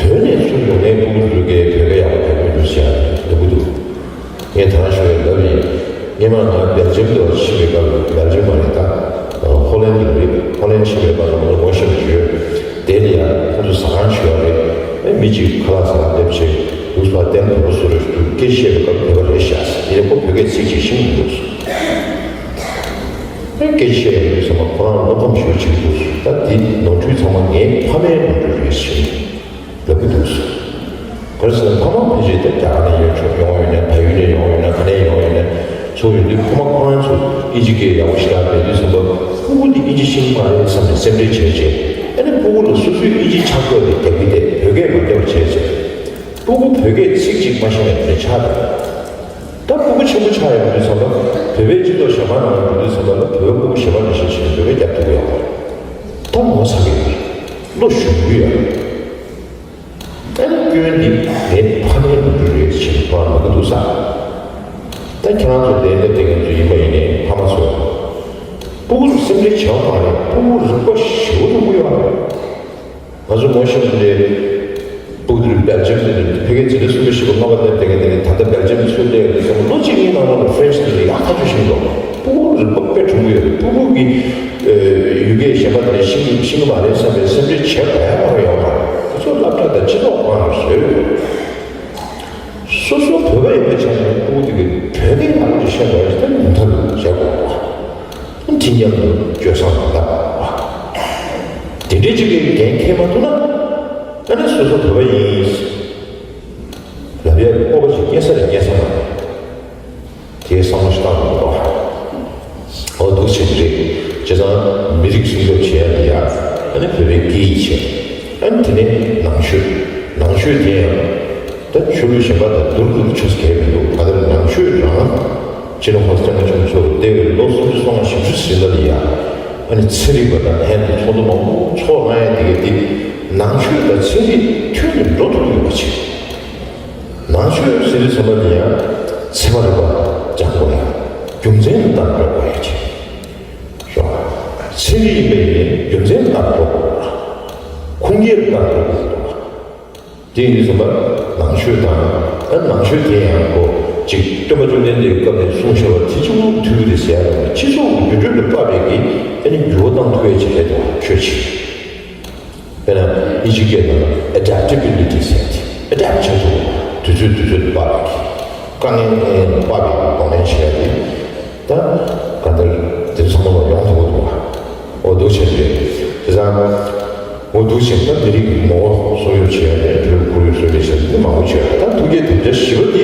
བོད་ནས་ཚུར་ཡོང་ནས་སྤུ་གུ་ཚོའི་སྐད་བོད་སྐད་ཡག་པོ་རྒྱག་མི་འདུག་ཟེར་ཡག་འདུག་གི་འདུག་ངས་ད་རང་ཞུ་ཡག་ལབ་ཡིན། སྔོན་མ་ང་སྦེལ་ཇམ་དུ་ཕྱིན་པའི་སྐབས། སྦེལ་ཇམ་མ་རེད་ད། ཧོ་ལན་དུ་རེད། ཧོ་ལན་ཕྱིན་པའི་སྐབས་ང་ཚོ་ངོ་ཤེས་པ་ཞིག་ཡོད། དེ་ལ་ཡང་ཁོ་ཚོ་ཟ་ཁང་ཞིག་ཡོད་རེད། ཨེ་མི་གཅིག་ཁ་ལག་ཟ་ཁང་སླེབས་བྱས་འདུག་སེ་བསྟན་བོད་པ་བཟོ་རེད་འདུག་སྐད་བཤད་པའི་སྐབས་བོད་པ་རེད་ཤག་ཡིན་ནའི་ཁོ་བོད་སྐད་ཚིག་གཅིག་ཤེས་མི་འདུག་ཨེ་སྐད་ཆ་བཤད་ཡོང་དུས་ཙམ་པ་ཁོ་རང་བློ་ཕམ་ཞེ་པོ་བྱེད་ཀྱི་འདུག་ད་འདི་ནོར་འཁྲུལ་ཚང་མ་ངའི་ཕ་མའི་ནོར་འཁྲུལ་རེད་ཟེར་ལབ་ཀྱི་འདུག་ག་རེ་ཟེར་ན་ཕ་མ་ཕལ་ཆེར་ད་རྒྱ་གར་ནས་ཡོང་ཆོག་ཡོང་ཡོད་ན། བལ་ཡུལ་ནས་ཡོང་ཡོད་ན། ག་ནས་ཡོང་ཡོད་ན། ཚོ་ཡོང་དུས་ཕ་མ་ཁོ་རང་ཚོ་ཨིན་ཇི་སྐད་ཡག་པོ་ཞེ་དྲག་མེད་དུས་ཙམ་པ་སྤུ་གུ་འདི་ཨིན་ཇི་ཤེས་ཀྱི་མ་རེད་བསམ་ནས་སེམས་ཁྲལ་བྱས་བྱས། ཨ་ནི་སྤུ་གུ་ལ་སོ་སོའི་ཨིན་ཇི་ཕྱག་ཐོག་ནས་རྒྱག་གི་བསྡད། བོད་སྐད་མ་རྒྱབ་བྱས་བྱས། སྤུ་གུ་བོད་སྐད་ཚིག་གཅིག་མ་ཤེས་ན་མི་ཆགས་པ། ད་སྤུ་གུ་ཆེན་པོ་ཆགས་ཡོང་དུས་ཙམ་པ་བོད་པའི་སྤྱི་ཚོགས་གཞན་པ་ནང་འགྲོ་དུས་ཙམ་པ་ལ་བོད་པ་སྤུ་གུ་གཞན་པ་འདྲ་ཞིག་བྱས་ནས་བོད་སྐད་རྒྱབ་ཐུབ་ཀྱི་ཡོད་པ། ད་ངོ་ཚ་གི་ཡོད། བློ་ཞུམ་གྱི་ཡོད། ཨ་ནི་སྐྱོན་འདི་ངའི་ཕ་མའི་ནོར་འཁྲུལ་རེད་ཅེས་ཁོ་རང་ལབ་ཀྱི་འདུག་ས། ད་ཁྱེད་རང་ཚོ་དེ་འདྲ་བསྡད་མཁན་ཚོ་ཡིན་པ་ཡིན་ནའི་ཕ་མ་ཚོ། སྤུ་གུ་ལ་སེམས་ཁྲལ་བྱེད་པ་མ་རེད། སྤུ་གུ་རིག་པ་ཞེ་པོ་ཆེན་པོ་ཡོད་རེད། ང་ཚོ་ངོ་ཤེས་པ་དེ་སྤུ་གུ་དེ་སྦེལ་ཇམ་དེ་ནས་ཕ་གིའི་འཛིན་གྲྭ་གསུམ་པ་བཞི་པ་ལྔ་པ་སླེབས་བསྡད་མཁན་དེ་ནས། ད་ལྟ་སྦེལ་ཇམ་ཚུར་སླེབས་ཡོང་དུས་ཙམ་པ་ལོ་གཅིག་གཉིས་ནང་ལོགས་ལ་ཧྥ་རན་ཆི་དེ་ལ་ཡག་ཐག་ཆོད་ཤེས་འགྲོ། སྤུ་གུ་རིག་པ་དཔེ་ཆུང་ངུ་ཡོད་རེད། སྤུ་གུ་གིས་ཡུལ་སྐད་གཞན་པ་དེ་ནས་ཤེས་ཀྱི་ཤེས་ཀྱི་མ་རེད་བསམ་པའི་སེམས་ཁྲལ་བྱེད་དགོས་ཡ་ཁོ་རང་ཡོད་མ་རེད། ཁོ་ཚོ་སློབ་གྲྭ་དང་སྤྱི་ཚོགས་ཁོ་རང་ལ་བཟོས་ཡོད་རེད། སོ་སོ་བོད་པ་ཡིན་པའི་ཆ་ནས་སྤུ་གུ་དེ་གིས་བོད་སྐད་ཡག་པོ་ཅིག་བཤད་དགོས་ཡ་ཞིག་ད་ཉུང་མཐའ་ལ་བྱེད་དགོས་པ། འཐེན་འཁྱེར་དུ་སྤྱོད་བཟང་དང་ལྡན་པ། དེ་འདྲའི་ཅིག་གི་འགན་འཁྱེར་མ་ཐུབ་ན། ཨ་ནི་སོ་སོ་བོད་པ་ཡིན་ལབ་ཡ་གི་སྤོབས་པ་ཅིག་སྐྱེ་ས་རེད་སྐྱེ་ས་མ་རེད། དེའི་བསམ་བློ་ཞིག་བཏང་དགོས་འདུག་འོ་འདུག་བྱས་རེད། བྱས་ཙང་མི་རིགས་སྲུང་སྐྱོབ་བྱེད་ཡ་དེ་ཡ། ཨ་ནི་བོད་པའི་སྐད་ཡིག་བྱས། ཨ་ནི་དེ་ནས་ནང་ཆོས། ནང་ཆོས་དེ་ཡང་། ད་ཆོས་ལུགས་གཞན་པ་དང་བསྡུར་དགོས་ཆོས་གལ་མི་འདུག་ག་དེར་ནང་ཆོས་རང་། སྤྱི་ནོར་༸གོང་ས་༸སྐྱབས་མགོན་ཆེན་པོ་མཆོག་གིས་འདས་པའི་ལོ་སུམ་ཅུ་སོ་ལྔ་བཞི་བཅུ་ཟིན་ལ་ལ་ཡ། ཨ་ནི་ཚན་རིག་པ་དང་ལྷན་དུ་ཚོགས་འདུ་མང་པོ་ཚོགས་གནང་ཡ་དེ་ག་དེ་ནང་ཆོས་དང་ཚན་རིག་མཐུན་ནས་འགྲོ་ཐུབ་ཡོད་པ་བྱས། ནང་ཆོས་ཟེར་དུས་ཙམ་པ་དེ་ཡང་ཚད་མ་རིག་པ་སྦྱང་དགོས་ཡ། རྒྱུ་མཚན་ལ་བརྟེན་འགྲོ་དགོས་ཡ་བྱས། ཤོག་ཚན་རིག་ཡིན་པ་ཡིན་ནའི་རྒྱུ་མཚན་ལ་བརྟེན་འགྲོ་དགོས་པ། ཁུངས་སྐྱེལ་ལ་བརྟེན་འགྲོ་དགོས་པ། དེ་ཡིན་དུས་ཙམ་པ་ནང་ཆོས་དང་། ཨ་ནང་ཆོས་དེ་ཡང་ཁོ་ཅིག་སྟོན་པ་བཅོམ་ལྡན་འདས་ཀྱི་སྐབས་ནས་གསུངས་བཞག་པ་དེ་གཅིག་པུ་མཐུན་གྱི་རེད་ཟེར་ཡ་རེད། སྤྱི་ཚོགས་ཀྱི་འགྱུར་འགྲོས་ལ་དཔག་པའི་གི་ཨ་ནི་འགྱུར་བ་བཏང་ཐུབ་ཡ་ཅིག་རེད་འདུག་ཆོས་ཅིག་དཔེར་ན་ཨིན་ཇི་སྐད་ནང་ལ་ཨེ་ཌེབ་ཊི་བི་ལི་ཊི་ཟེར་ཡ་དེ། ཨེ་ཌེབ་ཊི་བྱེད་ཐུབ་པ། དུས་ཚོད་དུས་ཚོད་དུ་དཔག་པའི་གི། དཀའ་ངལ་དཀའ་ངལ་ལ་དཔག་པའི་གི་གདོང་ལེན་བྱེད་ཡ་དེ། ད་ག་འདྲ་དེ་ཚང་མ་ལ་ཡོང་ཐུབ་ཀྱི་འདུག་བ། འོ་འདུག་བྱས་ཏེ། དེ་ཙང་འོ་འདུག་བྱས་ན་མི་རིགས་ཀྱི་ངོ་བོ་སྲུང་སྐྱོབ་བྱེད་ཡ་དེ་འགྲུལ་ཁོར་ཡུག་བཟོ་ལས་བྱས་ཏེ་མང་པོ་བྱས། ད་ཐུགས་བསྐྱེད་དམ་བཅའ་བཞི་པ་དེ།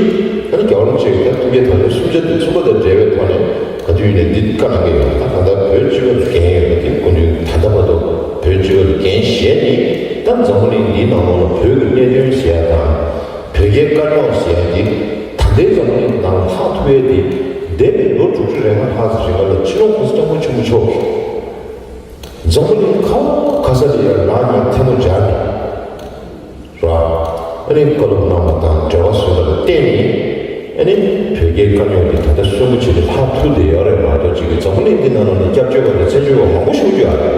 ཨ་ནི་རྒྱལ་བ་རིན་པོ་ཆེ་གིས་ད་ཐུགས་བསྐྱེད་དམ་བཅའ་གསུམ་ཆ་དེ་གསུམ་པ་དང་འབྲེལ་བའི་ཐོག་ནས་ག་དུས་ཡིན་ནའི་འདི་བཀའ་གནང་གི་ཡོད། ད་གང་ལྟར་བོད་སྤྱི་པ་ལ་འགན་ཡོད་པ་དེ་སྐུ་མདུན་ད་ལྟ་བར་དུ་བོད་སྤྱི་པ་ལ་འགན་བཞེས་ནས། འཛམ་བུ་གླིང་འདིའི་ནང་ལོགས་ལ་བོད་ཀྱི་གནད་དོན་ཟེར་ཡ་དང་། བོད་རྒྱའི་དཀའ་རྙོག་ཟེར་ཡ་འདི་ད་ལྟའི་འཛམ་བུ་གླིང་ནང་ལྷག་ཐུབ་ཡ་དེ། འདས་པའི་ལོ་དྲུག་ཅུ་རེ་ལྔ་ལྷག་ཙམ་རིང་ལ་སྤྱི་ནོར་༸གོང་ས་༸སྐྱབས་མགོན་ཆེན་པོ་མཆོག་གིས་འཛམ་བུ་གླིང་ག་བ་ག་ས་ལ་ཡ་རང་ཉིད་ཐལ་མོ་སྦྱར་ནས། ར། ཨ་ནི་བཀའ་སློབ་གནང་བ་དང་འབྲེལ་བ་བཟོས་པ་ལ་བརྟེན་ནས། ཨ་ནི་བོད་རྒྱའི་དཀའ་རྙོག་འདི་ད་ལྟ་གསོན་པོ་བྱས་ཏེ་ལྷག་ཐུབ་བསྡད་ཡོད་རེད་མ་གཏོགས། ཅིག་གིས་འཛམ་བུ་གླིང་འདི་ནང་ལོགས་ནས་སྐྱབས་བཅོལ་བ་དང་བཙན་བྱོལ་བ་མང་པོ་ཞིག་ཡོད་རེད།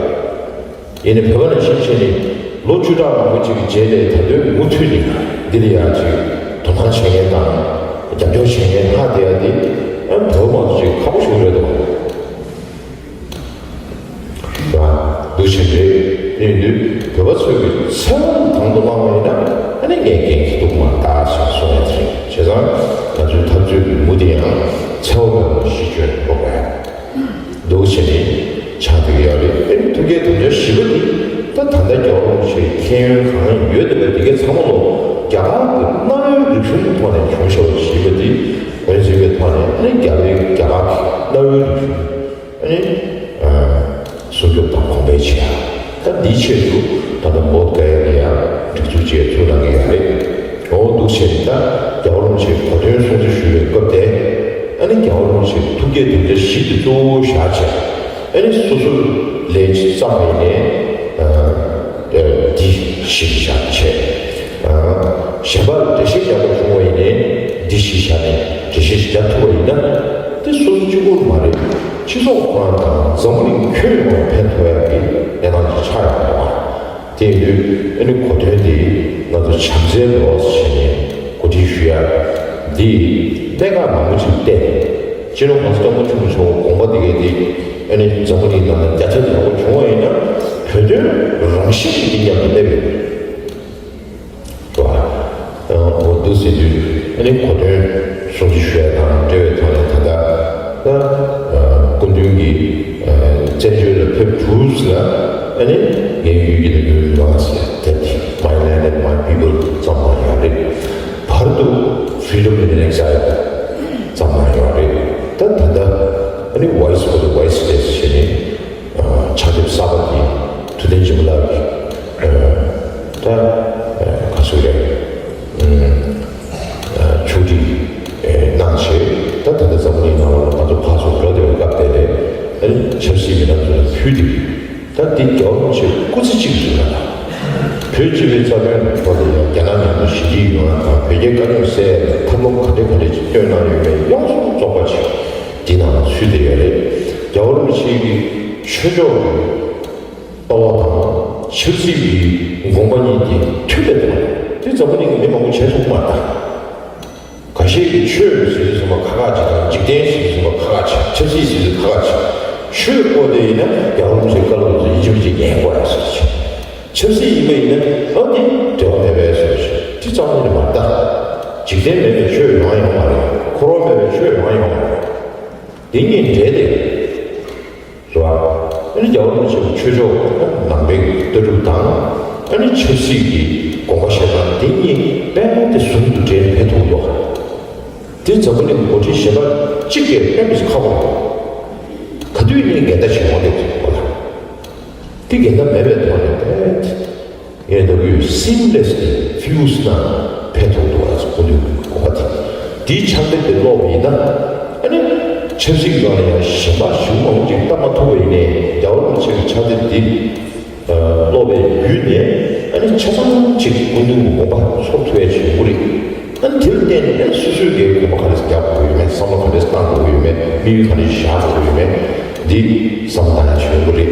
ཡིན་ནའི་བོད་པ་ནང་བཞིན་བྱས་ནས་ལོ་བཅུ་ཕྲག་མང་པོ་ཅིག་གི་རྗེས་ལ་ད་དུང་མུ་མཐུད་ནས་འདི་ལ་ཡང་ཅིག་དོ་སྣང་བྱེད་མཁན་དང་རྒྱབ་སྐྱོར་བྱེད་མཁན་ལྷག་བསྡད་ཡ་འདི། ཨ་ནི་བོད་པ་མང་ཚོ་ཅིག་ཁག་པོ་ཞིག་རེད་འདུག་ར། འདུ་ཤེས་རེད། དེ་ཡིན་དུས་བོད་པ་ཚོས་ཀྱི་འཚེ་བ་དང་དུ་བླངས་པ་ཡིན་ན། ཨ་ནི་ངས་འགན་འཁྱེར་ཐུབ་མ་རེད་ཟེར་གསུང་ཡ་དེ་རེད། བྱས་ཙང་ང་ཚོའི་འཐབ་རྩོད་ཀྱི་མུ་མཐུད་ཡང་འཚེ་བ་མེད་པར་གཞི་བཅོལ་འགྲོ་དགོས་ཡ་འདུག་བྱས་ནས་ཆགས་བསྡད་ཀྱི་ཡོད་རེད། ཨ་ནི་ཐུགས་བསྐྱེད་དམ་བཅའ་བཞི་པ་འདི་ད་ད་ལྟ་རྒྱལ་བ་རིན་པོ་ཆེའི་མཁྱེན་ཡོན་གང་ཡོད་བསྡད་པ་འདི་གའི་ཚང་མ་ལོ་རྒྱ་གར་གྱི་གནའ་བོའི་རིག་གཞུང་གི་ཐོག་ནས་བྱུང་བཞག་པ་ཞིག་ཡིན་པ་འདི་ངོས་འཛིན་པའི་ཐོག་ནས། ཨ་ནི་རྒྱ་བོད་རྒྱ་གར་གྱི་གནའ་བོའི་རིག་གཞུང་ཨ་ནི་ཨ་སྲུང་སྐྱོབ་དང་གོང་འཕེལ་བྱེད་ཡ། ད་འདིའི་ཆེད་དུ་ད་ལྟ་བོད་སྒར་ནས་ཡང་སྒྲིག་འཛུགས་བཅས་ཚུགས་གནང་གི་ཡོད་རེད། འོ་འདུག་བྱས་ནས་ད་རྒྱལ་བ་རིན་པོ་ཆེའི་གོ་སྟོན་སྲུང་བརྩི་ཞུ་བའི་སྐབས་དེ། ཨ་ནི་རྒྱལ་བ་རིན་པོ་ཆེའི་ཐུགས་བསྐྱེད་དམ་བཅའ་བཞི་དེ་གཙོ་བོ་བཞག་བྱས། ཨ་ནི་སོ་སོར་ལན་གཅིག་བརྩམས་པ་ཡིན་ནའི། ཨ་འདི་གཞི་བཞག་བྱས། ཨ་གཞན་པར་འགྲེལ་བཤད་རྒྱག་པ་བྱུང་བ་ཡིན་ནའི་འདི་གཞི་བཞག་ནས་འགྲེལ་བཤད་ཞིག་རྒྱག་ཐུབ་པ་ཡིན་ན། དེ་སོ་སོ་གཅིག་པུར་མ་རེད། སྤྱི་ཚོགས་ཁོ་རང་དང་འཛམ་བུ་གླིང་ཁྱོན་ཡོངས་ལ་ཕན་ཐོགས་ཡག་གི་གནས་སྟངས་ཤིག་ཆགས་ཡོང་བ་རེད་བ། དེ་ཡིན་དུས་ཨ་ནི་གོ་སྟོན་འདི་ང་ཚོ་བྱམས་བརྩེའི་ལོ་ཟེར་ནས་གོ་སྒྲིག་ཞུ་ཡ་འདི་གནད་འགག་མང་པོ་ཅིག་བལྟས་ནས། སྤྱི་ནོར་༸གོང་ས་༸སྐྱབས་མགོན་ཆེན་པོ་མཆོག་དགོངས་པ་འདི་གའི་འདི་ཨ་ནི་འཛམ་བུ་གླིང་ནང་ལ་རྒྱ་ཁྱབ་ཡག་པོ་བྱུང་བ་ཡིན་ན། བོད་དོན་རང་བཞིན་གྱིས་འདི་མཉམ་དུ་སླེབས་ཡོད་རེད། འོ་འདུག་ཟེར་དུས་ཨ་ནི་གོ་སྟོན་སྲུང་བརྩི་ཞུ་ཡ་དང་འབྲེལ་བའི་ཐོག་ནས་ད་ལྟ་ད་སྐུ་མདུན་གྱིས་བཙན་བྱོལ་ལ་ཕེབས་གྲུབ་ཟེར་ལ། ཨ་ནི་ངའི་ཡུལ་གྱི་ལ་ཡུལ་མ་ཟེར་དེབ་དེ། My Land and My People ཙམ་མ་ཡོད་རེད། བར་དུ་Freedom in Exile ཙམ་མ་ཡོད་རེད། ད་ད་ལྟ་ཨ་ནི་Voice for the Voiceless ཟེར་ནས་ཕྱག་དེབ་གསར་པ་དེ་ཐུབ་བསྟན་སྦྱིན་པ་ལགས་ཀྱིས་ད་ག་ཚོད་རེད། ཕྱོགས་སྒྲིག་གནང་བྱས། ད་ད་ལྟ་འཛམ་བུ་གླིང་ནང་ལ་ང་ཚོ་ཕར་ཚུར་འགྲོ་བསྡད་པའི་སྐབས་དེ་ལས། ཨ་ནི་ཆབ་སྲིད་མི་སྣ་ཚོ་ལ་ཕུལ་ཏེ། ད་འདི་རྒྱལ་བ་རིན་པོ་ཆེ་སྐུ་ཚེ་གཅིག་གི་རིང་ལ། བོད་སྤྱི་པའི་རྩ་དོན་གྱི་ཐོག་ལ་ཡང་རྒྱ་ནག་མཉམ་དུ་ཞི་འགྲིག་ཡོང་ཡ་དང་། བོད་རྒྱའི་དཀའ་རྙོག་སེལ་ཡ་ལ་ཐབས་ལམ་ག་འདྲ་ག་འདྲ་ཅིག་བཏོན་གནང་ཡོད་མེད་ཡོངས་སུ་རྫོགས་པ་ཅིག་འདི་ནང་ལ་ཚུད་བསྡད་ཡོད་རེད། རྒྱལ་བ་རིན་པོ་ཆེ་གི་ཆོས་ཕྱོགས་ཀྱི་ལྟ་བ་དང་ཆབ་སྲིད་ཀྱི་དགོངས་པ་གཉིས་དེ་མཐུན་པའི་ཐོག་ནས་དེ་འཛམ་བུ་གླིང་གི་མི་མང་པོ་བྱས་ཐུབ་མ་རེད། ཁ་ཤས་ཀྱིས་ཆོས་ཟེར་དུས་ཙམ་པ་ཁག་ཁག་ཅིག་དང་། འཇིག་རྟེན་ཟེར་དུས་ཙམ་པ་ཁག་ཁག་ཅིག། ཆབ་སྲིད་ཟེར་དུས་ཁག་ཁག་ཅིག། ཆོས་སྐོར་དེ་ཡིན་ན་རྒྱལ་བ་རིན་པོ་ཆེའི་བཀའ་སློབ་ཚོ་ཡིན་གཅིག་མིན་གཅིག་ཉན་དགོས་ཡ་ཟེར་ཅིག། ཆབ་སྲིད་ཡིན་པ་ཡིན་ན་ཨ་འདི་འབྲེལ་བ་མེད་པས་ཟེར་ཅིག། དེ་ཙམ་ནི་མ་རེད་ད། འཇིག་རྟེན་མེད་པའི་ཆོས་ཡོང་ཡ་ཡོད་མ་རེད། འཁོར་བ་མེད་པའི་ཆོས་ཡོང་ཡ་ཡོད་མ་རེད། དེ་གཉིས་འབྲེལ་ཏེ། རེད་བ། ཨ་ནི་རྒྱལ་བ་རིན་པོ་ཆེ་གི་ཆོས་ཕྱོགས་ནང་པའི་ལྟ་གྲུབ་དང་། ཨ་ནི་ཆབ་སྲིད་ཀྱི་དགོངས་པ་བཞེས་སྟངས་དེ་གཉིས་རྦད་དེ་ཟུང་དུ་འབྲེལ་ཕེབས་ཐུབ་འདུག། དེ་འཛམ་བུ་གླིང་འགོ་ཁྲིད་གཞན་པ་གཅིག་གིས་དཔེ་མི་སྲིད་ཁག་པོ་རེད། ག་དུས་ནས་འགལ་ཟླ་བྱེད་དགོས་འདུག་གོ་ལ། དེ་འགལ་ཟླ་མེད་པའི་ཐོག་ནས་རྦད་དེ། ངས་ལྟ་བུའི་seamlessly fuse ན་ཕན་ཐོགས་འདུག་ཨ། སྐུ་མདུན་གྱི་དགོངས་པ་དེ། དེའི་ཕྱག་དེབ་དེ་ཀློག་པ་ཡིན་ན། ཨ་ནི་ཆབ་སྲིད་ཀྱི་སྒང་ལ་ཡང་གཞན་པ་ཞེ་པོ་མང་པོ་ཅིག་ལྟ་མ་ཐུབ་པ་ཡིན་ནའི། རྒྱལ་བ་རིན་པོ་ཆེ་གི་ཕྱག་དེབ་འདི་ཀློག་པའི་བརྒྱུད་ནས། ཨ་ནི་ཆ་ཚང་ཅིག་སྐུ་མདུན་གྱི་དགོངས་པ་ཚོར་ཐུབ་ཡ་ཅིག་ཡོང་གི་རེད། ཨ་ནི་དེ་ལ་བརྟེན་ནས་ཨ་ནི་སོ་སོའི་གི་དགོངས་པ་ག་རེ་རྒྱག་དགོས་ཡོད་མེད། བསམ་བློ་ག་རེ་བཏང་དགོས་ཡོད་མེད། དམིགས་ཡུལ་ག་རེ་བཞག་དགོས་ཡོད་མེད། འདི་བསམ་བློ་བཏང་ཡ་ཅིག་ཡོང་གི་རེད།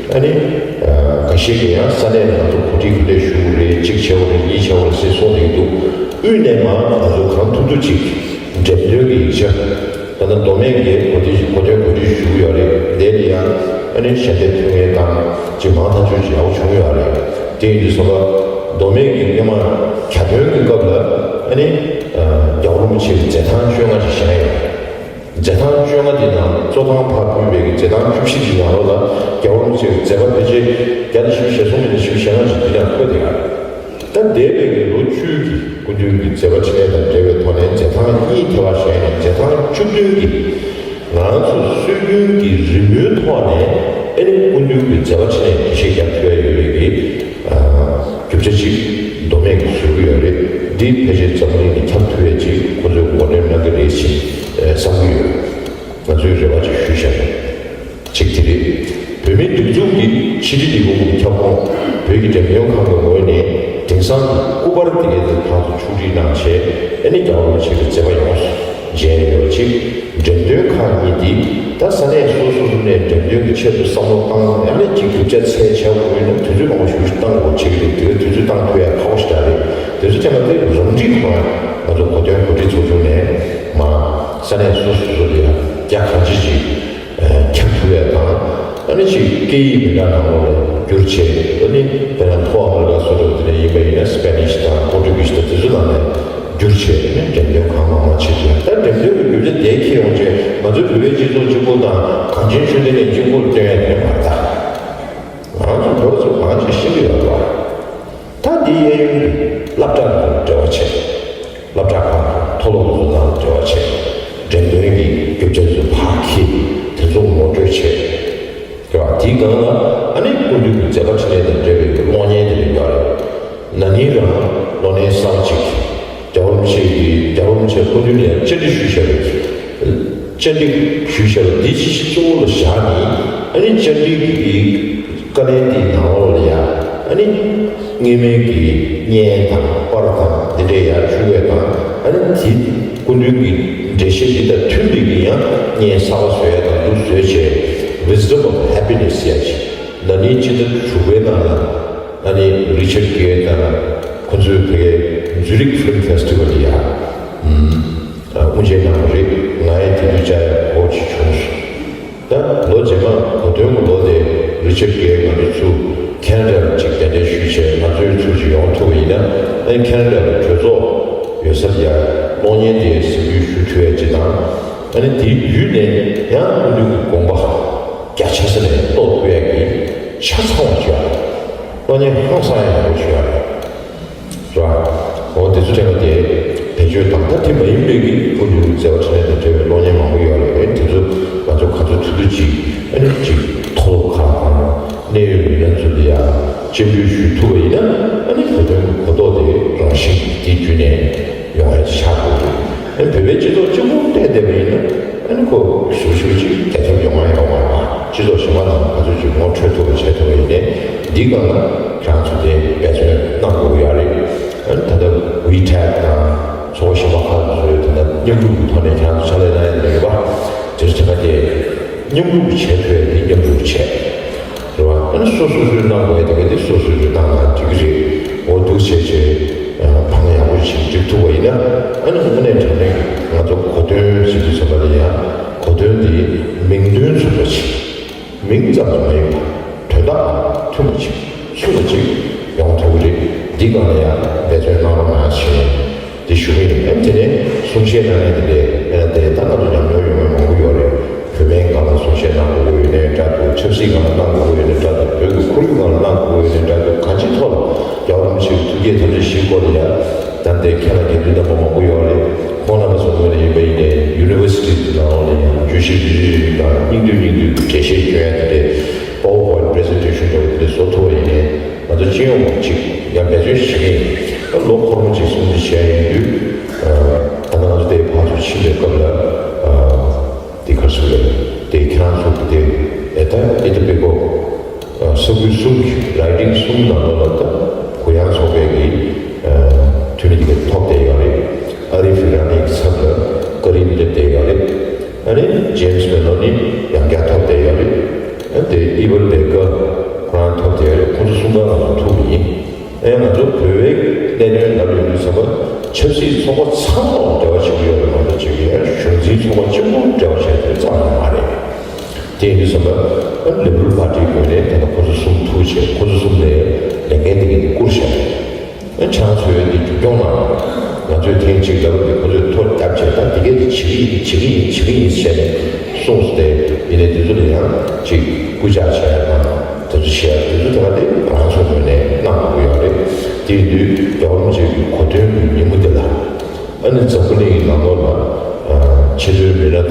ཨ་ནི། ཨ། འགའ་ཤས་ཀྱིས་ཡང་ས་གནས་ནས་ང་ཚོ་གོ་སྒྲིག་ག་འདྲས་ཞུ་དགོས་རེད། གཅིག་བྱེད་དགོས་རེད། གཉིས་བྱེད་དགོས་རེད་ཟེར་གསུངས་བསྡད་ཀྱི་འདུག། དབུས་ནས་མར་ང་ཚོ་གང་ཐུབ་ཐུབ་ཅིག་འགྲེམས་སྟོན་གྱི་ཡིག་ཆ། ད་ལྟ་མདོ་སྨད་ཀྱིས་གོ་སྒྲིག་གོ་སྟོན་གོ་སྒྲིག་ཞུ་གི་ཡོད་རེད། དེ་ལ་ཡང་ཨ་ནི་ཞལ་འདེབས་ཕུལ་མཁན་དང་ཅིག་མང་ཐག་ཆོད་ཅིག་ཡག་པོ་བྱུང་ཡོད་རེད། དེ་ཡིན་དུས་ཙམ་པ་མདོ་སྨད་ཀྱི་སྔོན་མ་གྱ་སྟོན་གྱི་སྐབས་ལ་ཨ་ནི། ཨ། རྒྱལ་བ་རིན་པོ་ཆེའི་མཛད་ཐང་བཅོ་ལྔ་ཅིག་བཞེངས་ཡོད་རེད། མཛད་ཐང་བཅོ་ལྔ་དེ་ནང་གཙོ་ཁང་ཕར་ཕུལ་བའི་གི་མཛད་ཐང་བཅུ་བཞི་ཅིག་ནང་ལོགས་ལ་རྒྱལ་བ་རིན་པོ་ཆེ་གི་མཛད་པ་ཕལ་ཆེར་བརྒྱ་དང་བཞི་བཅུ་ཞེ་གསུམ་ནས་བཞི་བཅུ་ཞེ་ལྔ་ཅིག་དེ་ནང་འཁོད་བསྡད་ཡོད་རེད། ད་འདས་པའི་གི་ལོ་བཅུ་གི་སྐུ་མདུན་གྱི་མཛད་པ་འཕྲིན་ལས་དང་འབྲེལ་བའི་ཐོག་ནས་མཛད་ཐང་གཉིས་ཐེ་བ་བཞེངས་ནས། མཛད་ཐང་བཅུ་བདུན་གྱི་ང་ཚོ་སྲོལ་རྒྱུན་གྱི་རི་མོའི་ཐོག་ནས་ཨ་ནི་སྐུ་མདུན་གྱི་མཛད་པ་འཕྲིན་ལས་འགྲེལ་བཤད་རྒྱག་ཐུབ་ཡ་ཡོད་པའི་གི། ཨ། རྒྱུ་ རྒྱུ་ཆ་ཅིག་མདོ་སྨད་ཀྱིས་བཟོ་གི་ཡོད་རེད། འདི་ཕལ་ཆེར་འཛམ་བུ་གླིང་ནས་ཁྱབ་ཐུབ་ཡས་ཅིག་ཁོ་ཚོས་འགོ་འདྲེན་གནང་གི་རེད་ཅེས་བསམ་གྱི་ཡོད། ང་ཚོས་རེ་བ་ཅིག་ཞུས་བཞག་རེད། གཅིག་དེ་རེད། བོད་མིའི་སྒྲིག་འཛུགས་ཀྱི་ཕྱི་དྲིལ་ལས་ཁུངས་ཀྱི་ཁྱབ་ཁོངས་བོད་ཀྱི་འགྲེམས་སྟོན་ཁང་གི་ངོས་ནས་དེང་སང་གི་སྐུ་པར་དེ་གའི་དེ་ཕར་ཚུར་ཕྱོགས་སྒྲིག་གནང་བྱས། ཨ་ནི་རྒྱལ་བ་རིན་པོ་ཆེ་གི་མཛད་པ་ཡོངས་སུ་མཇལ་ཡོད་ཅིག་འགྲེམས་སྟོན་ཁང་གཉིས་འདི་ད་ས་གནས་སོ་སོ་སོ་ནས་འགྲེམས་སྟོན་གྱི་ཆེད་དུ་བསམ་བློ་བཏང་ནས། ཨ་ནི་གཅིག་རྒྱུ་ཆ་ཚད་བྱ་དགོས་ན་དུས་ཚོད་མང་པོ་ཞིག་བཏང་དགོས་ཆེ་གི་རེད། དེ་ག་དུས་ཚོད་བཏང་ཐུབ་ཡ་ཁག་པོ་ཞིག་རེད། དེ་ཚོ་ཐེངས་མ་དེ་རང་འགྲིག་ཁོ་རང་ང་ཚོ་གོ་སྟོན་གོ་སྒྲིག་ཚོགས་ཆུང་ནས་མ་ས་གནས་སོ་སོ་སོ་ལ་ཡ་རྒྱ་གང་ཅི་ཞིག་ཁྱབ་ཐུབ་ཡ་དང་། ཨ་ནི་ཅིག་སྐད་ཡིག་མི་འདྲ་ནང་ལོགས་ལ་བསྒྱུར་བྱས། ཨ་ནི་དཔེར་ན་ལྷོ་ཨ་མི་རི་ཀ་སོ་སོ་དེ་ནས་ཡིན་པ་ཡིན་ན་སི་པེ་ནིཤ་དང་པོར་ཊུ་གིཤ་དང་དེ་ཚོ་ནང་ནས་བསྒྱུར་བྱས། ཨ་ནི་འགྲེམས་སྟོན་ཁང་མང་མང་ཕྱིན་བྱས། ད་འགྲེམས་སྟོན་གྱི་རྒྱུ་ཆ་དེ་འཁྱེར་ཡོང་བྱས་ང་ཚོའི་བོད་པའི་སྤྱི་ཚོགས་གཅིག་པོ་དང་གངས་ཅན་ཆོས་ལྡན་གྱི་གཅིག་པོར་སྟོན་ཡ་དེ་མ་རེད་ད། ང་ཚོ་བོད་པ་ཚོ་གང་ཅིག་ཤེས་ཀྱི་ཡོད་རེད་བ། ད་འདི་གཡས་གཡོན་གྱི་སློབ་གྲྭ་དང་འབྲེལ་བ་བྱས། སློབ་གྲྭ་ཁག་དང་མཐོ་སློབ་ཚོ་དང་འབྲེལ་བ་བྱས། འགྲེམས་སྟོན་གྱི་རྒྱུ་ཆ་ཚོ་ཕར་འཁྱེར། དེ་ཚོ་ངོ་སྤྲོད་བྱས། རེད་བ། དེའི་སྒང་ལ་ཨ་ནི་སྐུ་མདུན་གྱི་མཛད་པ་འཕྲིན་ལས་དང་འབྲེལ་བའི་གློག་བརྙན་དེ་འདྲ་ཡོད་རེད། ན་ནིང་རང་གློག་བརྙན་གསར་པ་ཅིག་རྒྱལ་བ་རིན་པོ་ཆེ་གི་རྒྱལ་བ་རིན་པོ་ཆེ་སྐུ་མདུན་ལ་ཡང་བཅར་འདྲི་ཞུས་བཞག་པའི། བཅར་འདྲི་ཞུས་བཞག་པ་འདི་གཅིག་གཅིག་གཙོ་བོ་ལ་བཞག་ནས། ཨ་ནི་བཅར་འདྲི་གི་བཀའ་ལན་དེའི་ནང་ལོགས་ལ་ཡ། ཨ་ནི་སྔོན་མའི་གི་བརྙན་དང་པར་དང་འདི་འདྲ་ཡར་བཅུག་ཡས་དང་། ཨ་ནི་དེ་སྐུ་མདུན་གྱི་འགྲེལ་བཤད་འདི་དང་མཐུན་པའི་གི་ཡང་བརྙན་གསར་པ་བཟོ་ཡས་དང་འདུག་བཟོས་བྱས། Wisdom of Happiness ཟེར་ཡ་ཅིག་ན་ནིང་སྤྱི་ཟླ་དྲུག་པའི་ནང་ལ་ཨ་ནི་རི་ཆར་གྷེར་དང་ཁོ་ཚོའི་ཕ་གིའི་ཛུ་རིག་ཕིལམ་ཕེ་སི་ཊི་ཝལ་ལ་ཡ། དབུ་འབྱེད་གནང་བ་རེད། ང་ཡང་དེ་དུས་བཅར་ཡག་གོ་ཅིག་བྱུང་སོང་། ད་ལོ་རྗེས་མ་གོ་སྟོན་གྱི་ལོ་དེ་རི་ཆར་གྷེར་ང་ཚོ་ཚུར་ཁེ་ན་ཌ་ལ་ཅིག་གདན་འདྲེན་ཞུས་བྱས། ང་ཚོའི་ཚུར་ཅིག་ཡོང་ཐུབ་པ་ཡིན་ན། ཨ་ནི་ཁེ་ན་ཌ་ལ་གྲོས་ཚོགས་ཡོད་ས་ལ་ཡ་གློག་བརྙན་དེ་གཟིགས་འབུལ་ཞུ་ཐུབ་ཡ་ཅིག་དང་། ཨ་ནི་དེའི་བརྒྱུད་ནས་ཡང་སྐུ་མདུན་གྱི་དགོངས་པ་རྒྱ་ཆེ་ས་ནས་རྟོགས་ཐུབ་ཡ་གི་ཆ་ཚང་བ་ཅིག་ཡོད་རེད། གློག་བརྙན་ཧང་སང་ཡ་ཡག་པོ་ཅིག་ཡོད་རེད། རེད་བ། འོ་དེ་ཚོ་དྲན་པ་དེ་བེད་སྤྱོད་དང་། ད་དེ་མ་ཡིན་པའི་གི་སྐུ་མདུན་མཛད་པ་འཕྲིན་ལས་དང་འབྲེལ་བའི་གློག་བརྙན་མང་པོ་ཡོད་རེད། དེ་ཚོ་ང་ཚོ་ག་ཚོད་ཐུབ་ཐུབ་ཅིག་ཨ་ནི་ཅིག་མཐོ་སློབ་ཁག་དང་གནད་ཡོད་མི་སྣ་ཚོ་ལ་ཡ་སྤྱན་འབུལ་ཞུ་ཐུབ་པ་ཡིན་ན། ཨ་ནི་བོད་དོན་གྱི་གོ་རྟོགས་དེ་རང་བཞིན་གྱིས་དེ་བརྒྱུད་ནས་ཡོང་ཡ་ཆགས་འགྲོ་གི་རེད། ཨ་ནི་བོད་པའི་སྤྱི་ཚོགས་གཅིག་པུ་བལྟས་བསྡད་པ་ཡིན་ན། ཨ་ནི་ཁོ་ཞུ་ཞུ་ཅིག་རྒྱ་ཁྱབ་ཡོང་ང་ཡོང་མ་རེད་པ། སྤྱི་ཚོགས་གཞན་པ་ནང་ག་ཚོད་ཅིག་ངོ་འཕྲོད་ཐུབ་པ་བྱེད་ཐུབ་པ་ཡིན་ནའི། འདིའི་སྒང་ལ་ཁྱེད་རང་ཚོ་དེ་འབད་བརྩོན་གནང་དགོས་ཀྱི་ཡོད་རེད། ཨ་ནི་ད་ལྟ་ཝི་ཊེ་ཊི་དང་ཚོགས་པ་གཞན་པ་ཁག་ཚོས་ད་ལྟ་མཉམ་རུབ་ཀྱི་ཐོག་ནས་ཁྱེད་རང་ཚོ་ཕྱག་ལས་གནང་ཡ་ཡོད་པ། དེར་ཐད་ཀ་དེ་མཉམ་རུབ་བྱེད་ཐུབ་ཡ་དེ་མཉམ་རུབ་བྱེད། རེད་བ། ཨ་ནི་སོ་སོ་སོའི་གནང་དགོས་ཡ་དེ་ག་དེ་སོ་སོས་རེ་བཏང་ན་འགྲིག་གི་རེད། འོ་འདུག་བྱས་བྱས་བང་ཡག་པོ་ཞིག་སྒྲིག་ཐུབ་པ་ཡིན་ན། ཨ་ནི་དངོས་གནས་དྲང་གནས་ང་ཚོ་གོ་སྟོན་ཟེར་དུས་ཙམ་པ་ལ་ཡང་གོ་སྟོན་དེ་མིང་དོན་མཚུངས་པ་ཅིག་མིང་ཙམ་དུ་མ་ཡིན་པར་དོན་དག་མཐུན་པ་ཅིག་མཚུངས་པ་ཅིག་ཡོང་ཐུབ་ཀྱི་རེད། འདི་སྒང་ལ་ཡང་འབད་བརྩོན་གནང་རོགས་གནང་ཞེས་དེ་ཞུ་གི་ཡིན། ཨ་ནི་དེ་ནས་གསུང་བཤད་གནང་མཁན་དེ་འདྲས། ཨ་ནི་དེ་ལྟར་ང་ཚོ་ཉམས་མྱོང་ཡོད་མཁན་མང་པོ་ཡོད་རེད། བོད་སྨན་སྒང་ལ་གསུང་བཤད་གནང་དགོས་ཀྱི་ཡོད་ནའི་འདྲ་འདུག་ཆབ་སྲིད་སྒང་ལ་གནང་དགོས་ཀྱི་ཡོད་ནའི་འདྲ་འདུག་བོད་ཀྱི་ཁོར་ཡུག་སྒང་ལ་གནང་དགོས་ཀྱི་ཡོད་ནའི་འདྲ་འདུག་གང་ཅིའི་ཐོག་ལ་རྒྱལ་བ་རིན་པོ་ཆེའི་ཐུགས་བསྐྱེད་དམ་བཅའ་བཞིའི་སྐོར་ལ་ཡང་། ད་ལྟའི་ཁྱེད་རང་དགེ་འདུན་རྣམ་པ་མང་པོ་ཡོད་རེད། ཁོང་རྣམ་པ་ཚོ་ངོས་ནས་ཡིན་པ་ཡིན་ནའི་ཡུ་ནི་ཝར་སི་ཊི་ནང་ལོགས་ལ་ཡང་བརྗོད་གཞི་རེ་རེ་རེ་དང་སྙིང་བསྡུས་སྙིང་བསྡུས་ཀྱི་འགྲེལ་བཤད་སྐྱོན་ཡ་དེ་འདྲས། པ་ཝར་པོའིན་ཊི་པི་རི་ཛེན་ཊེ་ཤན་འདྲ་བོ་དེ་འདྲས་བཟོ་ཐུབ་པ་ཡིན་ནའི། ང་ཚོ་སྤྱི་ཡོངས་ཀྱིས་ཅིག་ཡང་འབད་བརྩོན་ཞིག་བྱེད་ཀྱི་ཡིན། ད་ལོ་འཁོར་མོ་ཅིག་སྲུང་བརྩི་བྱས་ཡོང་དུས། ད་ལྟ་ང་ཚོ་དེ་ཕར་ཚུར་ཕྱིན་པའི་སྐབས་ལ། དེ་ག་རེ་ཟེར་དགོས་རེད། དེ་ཁྱེད་རང་ཚོ་གི་དེ་ཨེ་ད་ཨེ་ད་པེ་ཀོ་ས་ཁུལ་གསུམ་གྱི་རའི་ཌིང་གསུམ་ནང་ལོགས་ལ་ད་གུ་ཡངས་ཚོགས་པའི་གི་འཐུས་མི་དེ་ག་ཐོབ་བསྡད་ཡོད་རེད། ཨ་རི་ཕི་ར་ནི་གི་ཚབ་ལ་ཀ་རིན་སླེབས་བསྡད་ཡོད་རེད། ཨ་ནི་ཇེམ་སི་མེ་ལོ་ནི་ཡང་བསྐྱར་ཐོབ་བསྡད་ཡོད་རེད། ཨ་དེ་ཨི་ཝན་བེ་ཀར་ཁོ་རང་ཐོབ་བསྡད་ཡོད་རེད། ཁོང་ཚོ་གསུམ་ཀ་ང་ཚོ་ཐུག་གི་ཡིན། ཨེ་ང་ཚོ་བོད་པའི་གནད་དོན་ལབ་ཡོང་དུས་ཙམ་པ་ཆབ་སྲིད་ཚོགས་པ་ཚང་མ་ལ་འབྲེལ་བ་བྱེད་ཀྱི་ཡོད་རེད་མ་གཏོགས། བྱེད་ཀྱི་ཡང་གཞུང་འཛིན་ཚོགས་པ་གཅིག་པུ་འབྲེལ་བ་བྱས་ཏེ་རྩ་ནས་མ་རེད། དེ་ཡིན་དུས་ཙམ་པ་ཨ་ལི་བྷ་རལ་པར་ཊིའི་ངོས་ནས་ད་ལྟ་ཁོ་ཚོ་གསུམ་ཐུག་བྱས། ཁོ་ཚོ་གསུམ་ནས་ལས་འགན་དེ་གའི་དེ་བསྐུར་བཞག་རེད། ཨ་ཁྱེད་རང་ཚོས་འདི་རྒྱུགས་སྐྱོང་གནང་། ང་ཚོས་ཐེངས་གཅིག་ལབ་པ་དེ་ཁོ་ཚོས་ཐོ་བརྒྱབ་བྱས། ད་དེ་གའི་དེ་བྱེད་ཀྱི་ཡིན་བྱེད་ཀྱི་ཡིན་བྱེད་ཀྱི་ཡིན་ཟེར་ནས་གསུངས་སོང་སྟེ། ཡིན་ནའི་དེ་ཚོ་ལ་ཡང་ཅིག་སྐུལ་ལྕག་བྱས་དང་། དེ་ཚོ་བྱས། དེ་ཚོ་ད་ག་དེ་རང་ཚོ་ངོས་ནས་གནང་དགོས་ཀྱི་ཡོད་རེད། དེ་ཡིན་དུས་རྒྱལ་བ་རིན་པོ་ཆེ་གི་གོ་སྟོན་གྱི་ཉིན་མོ་འདི་ལ། ཨ་ནི་འཛམ་བུ་གླིང་གི་ནང་ལོགས་ལ་ཆེས་མཐོའི་མི་སྣ་དང་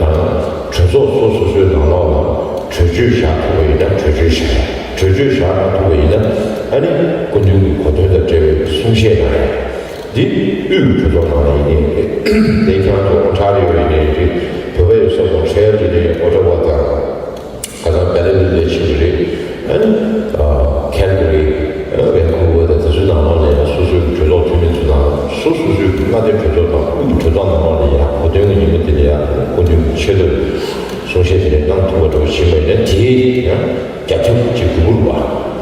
གྲོས་ཚོགས་སོ་སོ་སོའི་ནང་ལོགས་ལ་གྲོས་ཆོད་བཞག་ཐུབ་པ་ཡིན་ན་གྲོས་ཆོད་བཞག་གྲོས་ཆོད་བཞག་མ་ཐུབ་པ་ཡིན་ན། ཨ་ནི་སྐུ་མདུན་གྱི་གོ་སྟོན་དང་འབྲེལ་བའི་གསུང་བཤད་དང་། འདི་དབུས་གྲོས་ཚོགས་ནང་ལ་ཡིན་ནའི་རེད། དེ་ཁྱང་ཐོག་ཁྲ་རེ་ཡོད་ཡིན་ནའི་རེད། བོད་པ་ཡོད་ས་ཁོང་ཁྲལ་ཡིན་ནའི་ཨོ་ཊ་ཝ་དང་། ཁ་སང་བེ་ལ་རི་ལ་ཕྱིན་པ་རེད། ཨ་ནི་ཁེལ་ག་རི། ཝེན་ཀུ་ཝར་དང་དེ་ཚོའི་ནང་ལོགས་ལ་ཡང་སོ་སོའི་གྲོས་ཚོགས་འཐུས་མི་ཚོ་དང་སོ་སོ་སོའི་མངའ་སྡེ་གྲོས་ཚོགས་དང་དབུས་གྲོས་ཚོགས་ནང་ལོགས་ལ་ཡང་གོ་སྟོན་གྱི་ཉིན་མོ་དེ་ལ་ཡང་སྐུ་མདུན་གྱི་ཆེད་དུ་གསུང་བཤད་དེ་འདྲ་གནང་ཐུབ་པ་འདྲ་བོ་ཕྱིན་པ་ཡིན་ན། དེའི་ཡང་རྒྱ་ཁྱབ་ཀྱི་གུ་གུར་བ་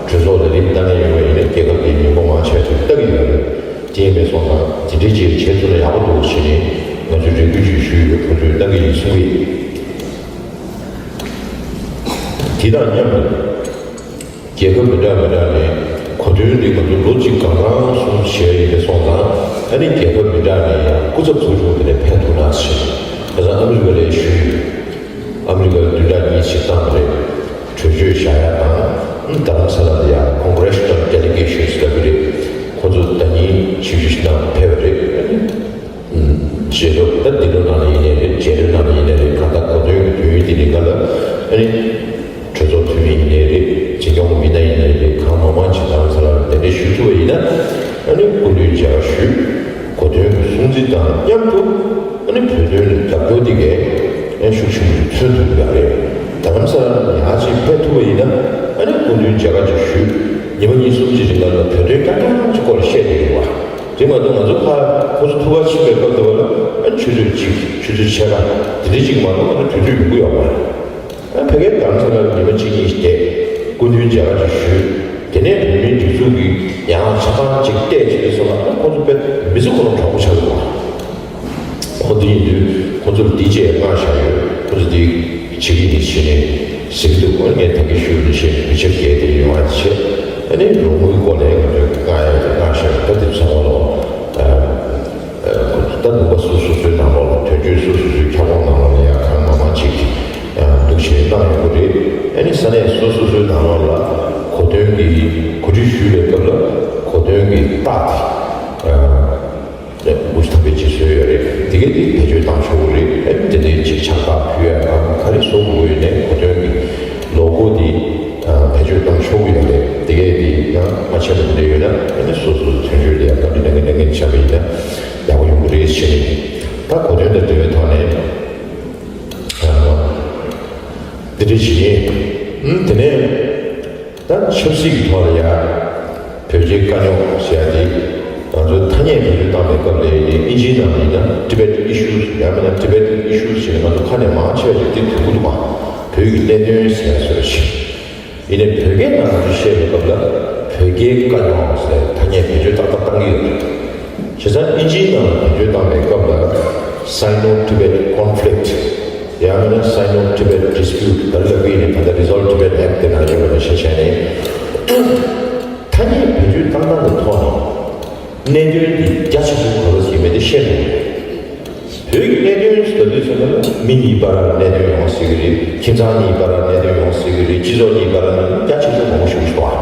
གྲོས་ཚོགས་ལ་རིམ་བཏང་ཡོང་བ་ཡིན་ན་རྒྱལ་ཁབ་དེའི་མི་འབོར་མང་ཆེ་བ་ལྟ་གི་ཡོད་རེད། དེ་ཡིན་པའི་སོང་ཙང་དེ་འདྲའི་ཅིག་བྱེད་ཐུབ་ན་ཡག་པོ་འདུག་ཟེར་ནས་ང་ཚོས་རེ་སྐུལ་ཅིག་ཞུས་ཡོད། ཁོང་ཚོས་གནང་གི་ཡིན་གསུང་གི་ཡིན། དེ་དང་མཉམ་དུ་རྒྱལ་ཁབ་མི་འདྲ་མི་འདྲ་ནས་གོ་སྟོན་འདི་ང་ཚོ་ལོ་གཅིག་གང་གང་གསུང་བྱས་ཡིན་པའི་སོང་ཙང་། ཨ་ནི་རྒྱལ་ཁབ་མི་འདྲ་ནས་ཡང་སྐུ་ཚབ་ཚོགས་ཆུང་དེ་ནས་ཕེབས་ཐུབ་ན་ཟེར། ཁ་སང་ཨ་མི་རི་ཀ་ལ་ཞུས་ཡོད། ཨ་མི་རི་ཀ་ལ་བདུན་ཕྲག་གཉིས་ཤིག་བཏང་བ་རེད། གྲོས་ཆོད་བཞག་ཡ་དང་། རྡ་རམ་ས་ལ་ལ་ཡང་Congressional Delegations་ལབ་ཀྱི་རེད། ཁོ་ཚོ་ཟླ་ཉིན་ཆུ་ཚོད་ནང་ཕེབས་པ་རེད། རྗེས་ལོ་ད་འདི་ལོ་ནང་ལ་ཡིན་ནའི་རེད། རྗེས་ལོ་ནང་ལ་ཡིན་ནའི་རེད། གང་ལྟར་གོ་སྟོན་གྱི་དུས་ཡུན་འདི་ནི་ང་ལ་ཨ་ནི་གྲོས་ཚོགས་འཐུས་མི་ཡིན་ནའི་རེད། བྱེད་སྐྱོང་གི་མི་སྣ་ཡིན་ནའི་རེད། གང་མང་མང་ཅིག་རྡ་རམ་ས་ལ་ལ་གདན་འདྲེན་ཞུ་ཐུབ་པ་ཡིན་ན། ཨ་ནི་སྐུ་མདུན་མཇལ་ཁ་ཞུས། གོ་སྟོན་གྱི་སྲུང་བརྩི་དང་མཉམ་དུ་ཨ་ནི་བོད་དོན་ལ་རྒྱབ་སྐྱོར་འདི་གས་ཨ་ཤུགས་ཆེན་པོ་ཞིག་མཚོན་ཐུབ་ཀྱི་ཡོད་རེད། རྡ་རམ་ས་ལ་ལ་ཡང་ཅིག་ཕེབས་ཐུབ་པ་ཡིན་ན། ཨ་ནི་སྐུ་མདུན་མཇལ་ཁ་ཅིག་ཞུས། ཉི་མ་གཉིས་གསུམ་གྱི་རིང་ལ་བོད་དོན་རྐྱང་རྐྱང་གི་སྐོར་ལ་བཤད་བསྡད་ཡོད་པ། དེ་མ་གཏོགས་ང་ཚོ་ཕར་ཁོ་ཚོ་ཐུག་པར་ཕྱིན་པའི་སྐབས་དེ་བ་ལ་ཨ་ཆུ་ཚོད་གཅིག་ཆུ་ཚོད་ཕྱེད་ཀ་དེ་འདྲ་གཅིག་མ་གཏོགས་ང་ཚོ་གྲོས་མཐུན་ཡོང་གི་ཡོད་མ་རེད། ཨ་ཕ་གིར་རྡ་རམ་ས་ལར་ཉི་མ་གཅིག་གཉིས་བསྡད། སྐུ་མདུན་མཇལ་ཁ་ཅིག་ཞུས། དེ་ནས་བོད་མིའི་སྒྲིག་འཛུགས་ཀྱི་ཡང་ཆ་ཚང་ཅིག་བལྟས་བྱས་སོང་ན། ཨ་ཁོ་ཚོ་དཔེ་མི་ཚེ་ཁོ་རང་གྲོགས་པོ་ཆགས་འདུག་ཁོ་དེ་ཡིན་དུས་ཁོ་ཚོར་འདི་བཅས་མངགས་བཞག་ཡོད། ཁོ་ཚོ་འདི་བྱེད་ཀྱི་ཡིན་ཟེར་ནས་ཟེར་གྱི་འདུག་ཨ་ངས་ད་གིན་ཞུས་པ་ནང་བཞིན་བེད་སྤྱོད་རྒྱས་ཏེ་ཡོང་བ་བྱས། ཨ་ནི་རོགས་དངུལ་སྐོར་ལ་ཡང་ང་ཚོས་མངགས་ཡ་དེ་མངགས་བཞག་ཡོད། ད་དེ་ཚང་མ་ལོ། ད་ལུང་པ་སོ་སོ་སོའི་ནང་ལོགས་ལ། དོན་གཅོད་སོ་སོ་སོའི་ཁྱབ་ཁོངས་ནང་ལོགས་ལ་ཡང་གང་མང་མང་ཅིག་འདུག་བྱས་གནང་ཡོང་གི་རེད། ཨ་ནི་ས་གནས་སོ་སོ་སོའི་ནང་ལོགས་ལ་གོ་སྟོན་གྱི་གོ་སྒྲིག་ཞུས་པའི་སྐབས་ལ་གོ་སྟོན་གྱི་རྟགས་དེ་འགོ་ཐོན་པའི་རྗེས་སུ་ཡོད་རེད། དེ་གས་དེ་བེད་སྤྱོད་བཏང་ཆོག་གི་རེད། ཨ་ནི་དེ་ནས་ཅིག་ཕྱག་རྟགས་ཕུལ་ཡ་དང་ག་རེ་བཟོ་དགོས་ཡོད་ནའི་གོ་སྟོན་གྱི་ལོ་གོ་དེ་བེད་སྤྱོད་བཏང་ཆོག་གི་ཡོད་རེད། དེ་གས་དེ་ཡང་མ་བྱས་པ་དེ་འདྲ་ཡོད་ན། ཨ་ནི་སོ་སོ་དོན་གཅོད་དེ་ཡང་བཀའ་འདྲི་གནང་མཁན་གནང་མཁན་བྱས་པ་ཡིན་ན་ཡག་པོ་ཡོང་གི་རེད་ཟེར་ནས། ད་གོ་སྟོན་དང་འབྲེལ་བའི་ཐོག་ནས་འདི་འདྲ་ཞིག་ཡིན། ཨུམ། དེ་ནས་ད་ཆབ་སྲིད་ཀྱི་ཐོག་ལ་ཡང་བོད་རྒྱའི་དཀའ་རྙོག་ཟེར་ཡ་དེ། ང་ཚོ་ཐ་སྙད་བེད་སྤྱོད་བཏང་བའི་སྐབས་ལ་ཡིན་ནའི་ཨིན་ཇིའི་ནང་ལ་ཡིན་ན་Tibet issues་ཡང་མིན་ན་Tibetan issues་ཟེར་ནས་ང་ཚོ་ཁ་ནས་མང་ཆེ་བ་ཞིག་དེ་ཐུག་གི་འདུག་ག་བོད་ཀྱི་གནད་དོན་ཟེར་ཡ་བཟོ་འདྲ་ཞིག་ཡིན་ནའི་བོད་སྐད་ནང་ང་ཚོས་བཤད་པའི་སྐབས་ལ་བོད་རྒྱའི་དཀའ་རྙོག་ཟེར་ཐ་སྙད་བེད་སྤྱོད་ཏག་ཏག་བཏང་གི་ཡོད་རེད། བྱས་ཙང་ཨིན་ཇིའི་ནང་ལ་བེད་སྤྱོད་བཏང་བའི་སྐབས་ལ་Sino-Tibet conflict་ཡང་མིན་ན་Sino-Tibet dispute་ག་རེ་ལབ་ཀྱི་ཡིན་ནའི། ད་ལྟ་Resolve Tibet Act་དེ་ནང་ཡོད་པ་ནང་བཞིན་བྱས་ནས་ཐ་སྙད་བེད་སྤྱོད་བཏང་སྟངས་ཀྱི་ཐོག་ནས་གནད་དོན་འདི་རྒྱ་ཆེ་ཤོས་ག་རེ་ཡིན་མིན་དེ་བཤད་མི་འདུག་བོད་ཀྱི་གནད་དོན་ཟེར་དུས་ཙམ་པ་ལ་མི་གཉིས་བར་ལ་གནད་དོན་ཡོང་སྲིད་ཀྱི་རེད། ཁྱིམ་ཚང་གཉིས་བར་ལ་གནད་དོན་ཡོང་སྲིད་ཀྱི་རེད། སྤྱི་ཚོགས་གཉིས་བར་ལ་གནད་དོན་རྒྱ་ཆེ་ཤོས་མང་པོ་ཞིག་འདུག་ག་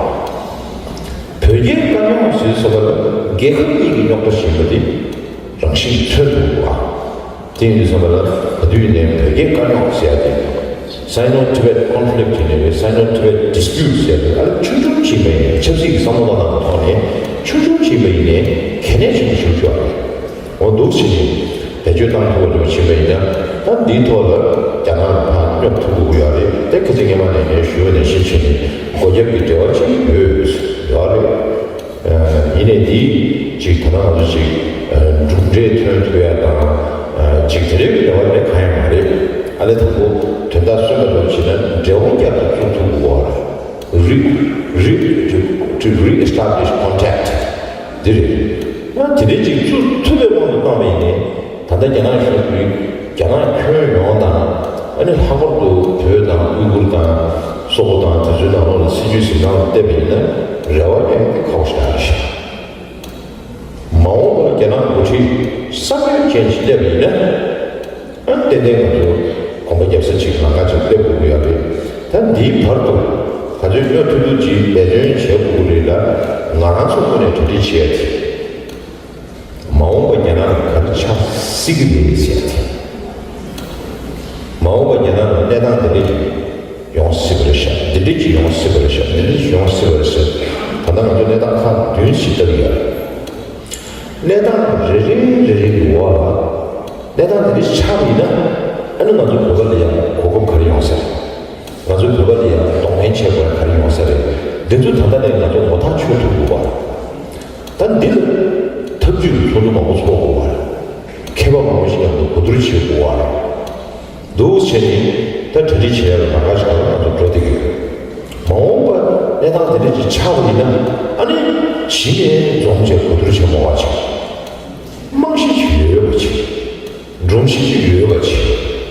བོད་རྒྱའི་དཀའ་རྙོག་ཟེར་དུས་ཙམ་པ་ལ་རྒྱལ་ཁབ་གཉིས་ཀྱི་རྙོག་དྲ་ཞིག་ཡིན་པ་དེ་རང་བཞིན་མཚོན་ཐུབ་འདུག་ག་དེ་ཡིན་དུས་ཙམ་པ་ལ་ག་དུས་ཡིན་ནའི་བོད་རྒྱའི་དཀའ་རྙོག་ཟེར་ཡ་དེ། Sino-Tibet conflict་ཡིན་ནའི་རེད། Sino-Tibet dispute་ཟེར་ཡ་དེ་ཨ་ལས་ཆུང་ཆུང་ཞིག་ཡིན་པ་ཡིན་ནའི། ཆབ་སྲིད་ཀྱི་བསམ་བློ་བཏང་སྟངས་ཀྱི་ཐོག་ནས་ཆུང་ཆུང་ཞིག་ཡིན་པ་ཡིན་ནའི་གལ་གནད་ཆེན་པོ་ཞིག་ཆགས་ཡོད་རེད། འོ་འདུག་ཕྱིན་ནས་བེད་སྤྱོད་བཏང་ཐུབ་པ་འདྲ་བྱས་པ་ཡིན་ན། ད་འདིའི་ཐོག་ལ་རྒྱ་ནག་ལ་ཕར་སྙོབ་ཐུབ་དགོས་ཀྱི་ཡོད་རེད། དེ་ཁ་སང་སྔོན་མ་ནས་ངས་ཞུས་པ་ནང་བཞིན་བྱས་ནས་སྒོ་རྒྱབ་ཀྱི་འབྲེལ་བ་ཅིག་ཡོད་ཡོད་རེད། ཡིན་ནའི་འདི་ཅིག་ད་ལྟ་ང་ཚོ་ཅིག་གྲུབ་འབྲས་ཐོན་ཐུབ་ཡ་དང་ཅིག་དེ་འདྲའི་འབྲེལ་བ་དེ་གང་ཡང་མ་རེད། ཨ་ལས་དང་པོ་དོན་དག་སོན་པ་འདྲ་བྱས་ན་འབྲེལ་བ་བསྐྱར་དུ་བཙུགས་ཐུབ་དགོས་པ་རེད། Re- re- to re-establish contact འདི་རེད། ཡང་དེ་འདྲའི་ཅིག་བཙུགས་ཐུབ་པའི་དབང་དུ་བཏང་བ་ཡིན་ནའི། ད་ལྟ་རྒྱ་ནག་གཞུང་གིས་རྒྱ་ནག་ཁྱོན་ཡོངས་དང་། ཨ་ནི་ལྷག་པར་དུ་བོད་དང་ཨུ་ཀུར་དང་སོག་པོ་དང་དེ་ཚོའི་ནང་ལོགས་ལ་སྲིད་ཇུས་འཛིན་སྟངས་ལ་བལྟས་པ་ཡིན་ན་རེ་བ་ཡོད་པ་ཁག་པོ་ཞིག་རེད། མ་འོངས་པར་རྒྱ་ནག་འགོ་ཁྲིད་བསམ་ཡས་ཅན་ཞིག་སླེབས་པ་ཡིན་ན། ཨ་ཏན་ཏན་ང་ཚོ་གོམ་པ་རྒྱབ་ས་ཅིག་ལམ་ཁ་ཅིག་སླེབས་དགོས་ཀྱི་ཡོད་རེད། ད་འདིའི་བར་དུ་ག་ཚོད་སྙོབ་ཐུབ་ཐུབ་ཅིག་འབད་བརྩོན་བྱེད་དགོས་ཀྱི་རེད་ལ། ང་རང་ཚོ་ངོས་ནས་གྲ་སྒྲིག་བྱེད་ཡ་དེ། མ་འོངས་པ་རྒྱ་ནག་ལ་ག་རེ་ཆགས་སྲིད་ཀྱི་རེད་ཟེར་ཏེ། མ་འོངས་པ་རྒྱ་ནག་ལ་གནས་སྟངས་འདི་འདྲ་ཞིག་ཡོང་སྲིད་པ་རེད་ཤག་འདི་འདྲ་ཞིག་ཡོང་སྲིད་པ་རེད་ཤག་འདི་འདྲ་ཞིག་ཡོང་སྲིད་པ་རེད་ཟེར། ད་ ད་ང་ཚོ་གནས་སྟངས་ཁག་བདུན་ཞིག་ལྟ་གི་ཡོད་རེད། གནས་སྟངས་རེ་རེ་རེ་རེ་གི་འོག་ལ་གནས་སྟངས་དེ་འདྲ་ཆགས་པ་ཡིན་ན། ཨ་ནི་ང་ཚོ་བོད་པ་ལ་ཡང་གོ་སྐབས་ག་རེ་ཡོང་ས་རེད། ང་ཚོ་བོད་པ་ལ་ཡང་གདོང་ལེན་བྱེད་དགོས་ཡ་ག་རེ་ཡོང་ས་རེད། འདི་ཚོ་ད་ལྟ་ནས་ང་ཚོ་ངོ་ཐག་ཆོད་ཐུབ་དགོས་པ། ད་འདི་ལ་ཐབས་ཇུས་ཀྱི་ཚོགས་འདུ་མང་པོ་ཚོགས་དགོས་པ་རེད། མཁས་པ་མང་པོ་ཞིག་མཉམ་དུ་གོ་བསྡུར་བྱེད་དགོས་པ་རེད། འདུག་བྱས་ནས་ད་གྲ་སྒྲིག་བྱེད་ཡ་ལ་ལམ་ཁ་ཞིག་ལ་ང་ཚོ་འགྲོ་བསྡད་ཀྱི་ཡོད། མ་འོངས་པར་གནས་སྟངས་དེ་འདྲ་ཅིག་ཆགས་པ་ཡིན་ན། ཨ་ནི་གཞི་ནས་འཛོམས་བྱས་གོ་བསྡུར་བྱེད་མ་བ་ཅིག་རྨང་གཞི་ཅིག་ཡོད་པ་ཅིག་སྒྲོམ་གཞི་ཅིག་ཡོད་པ་ཅིག་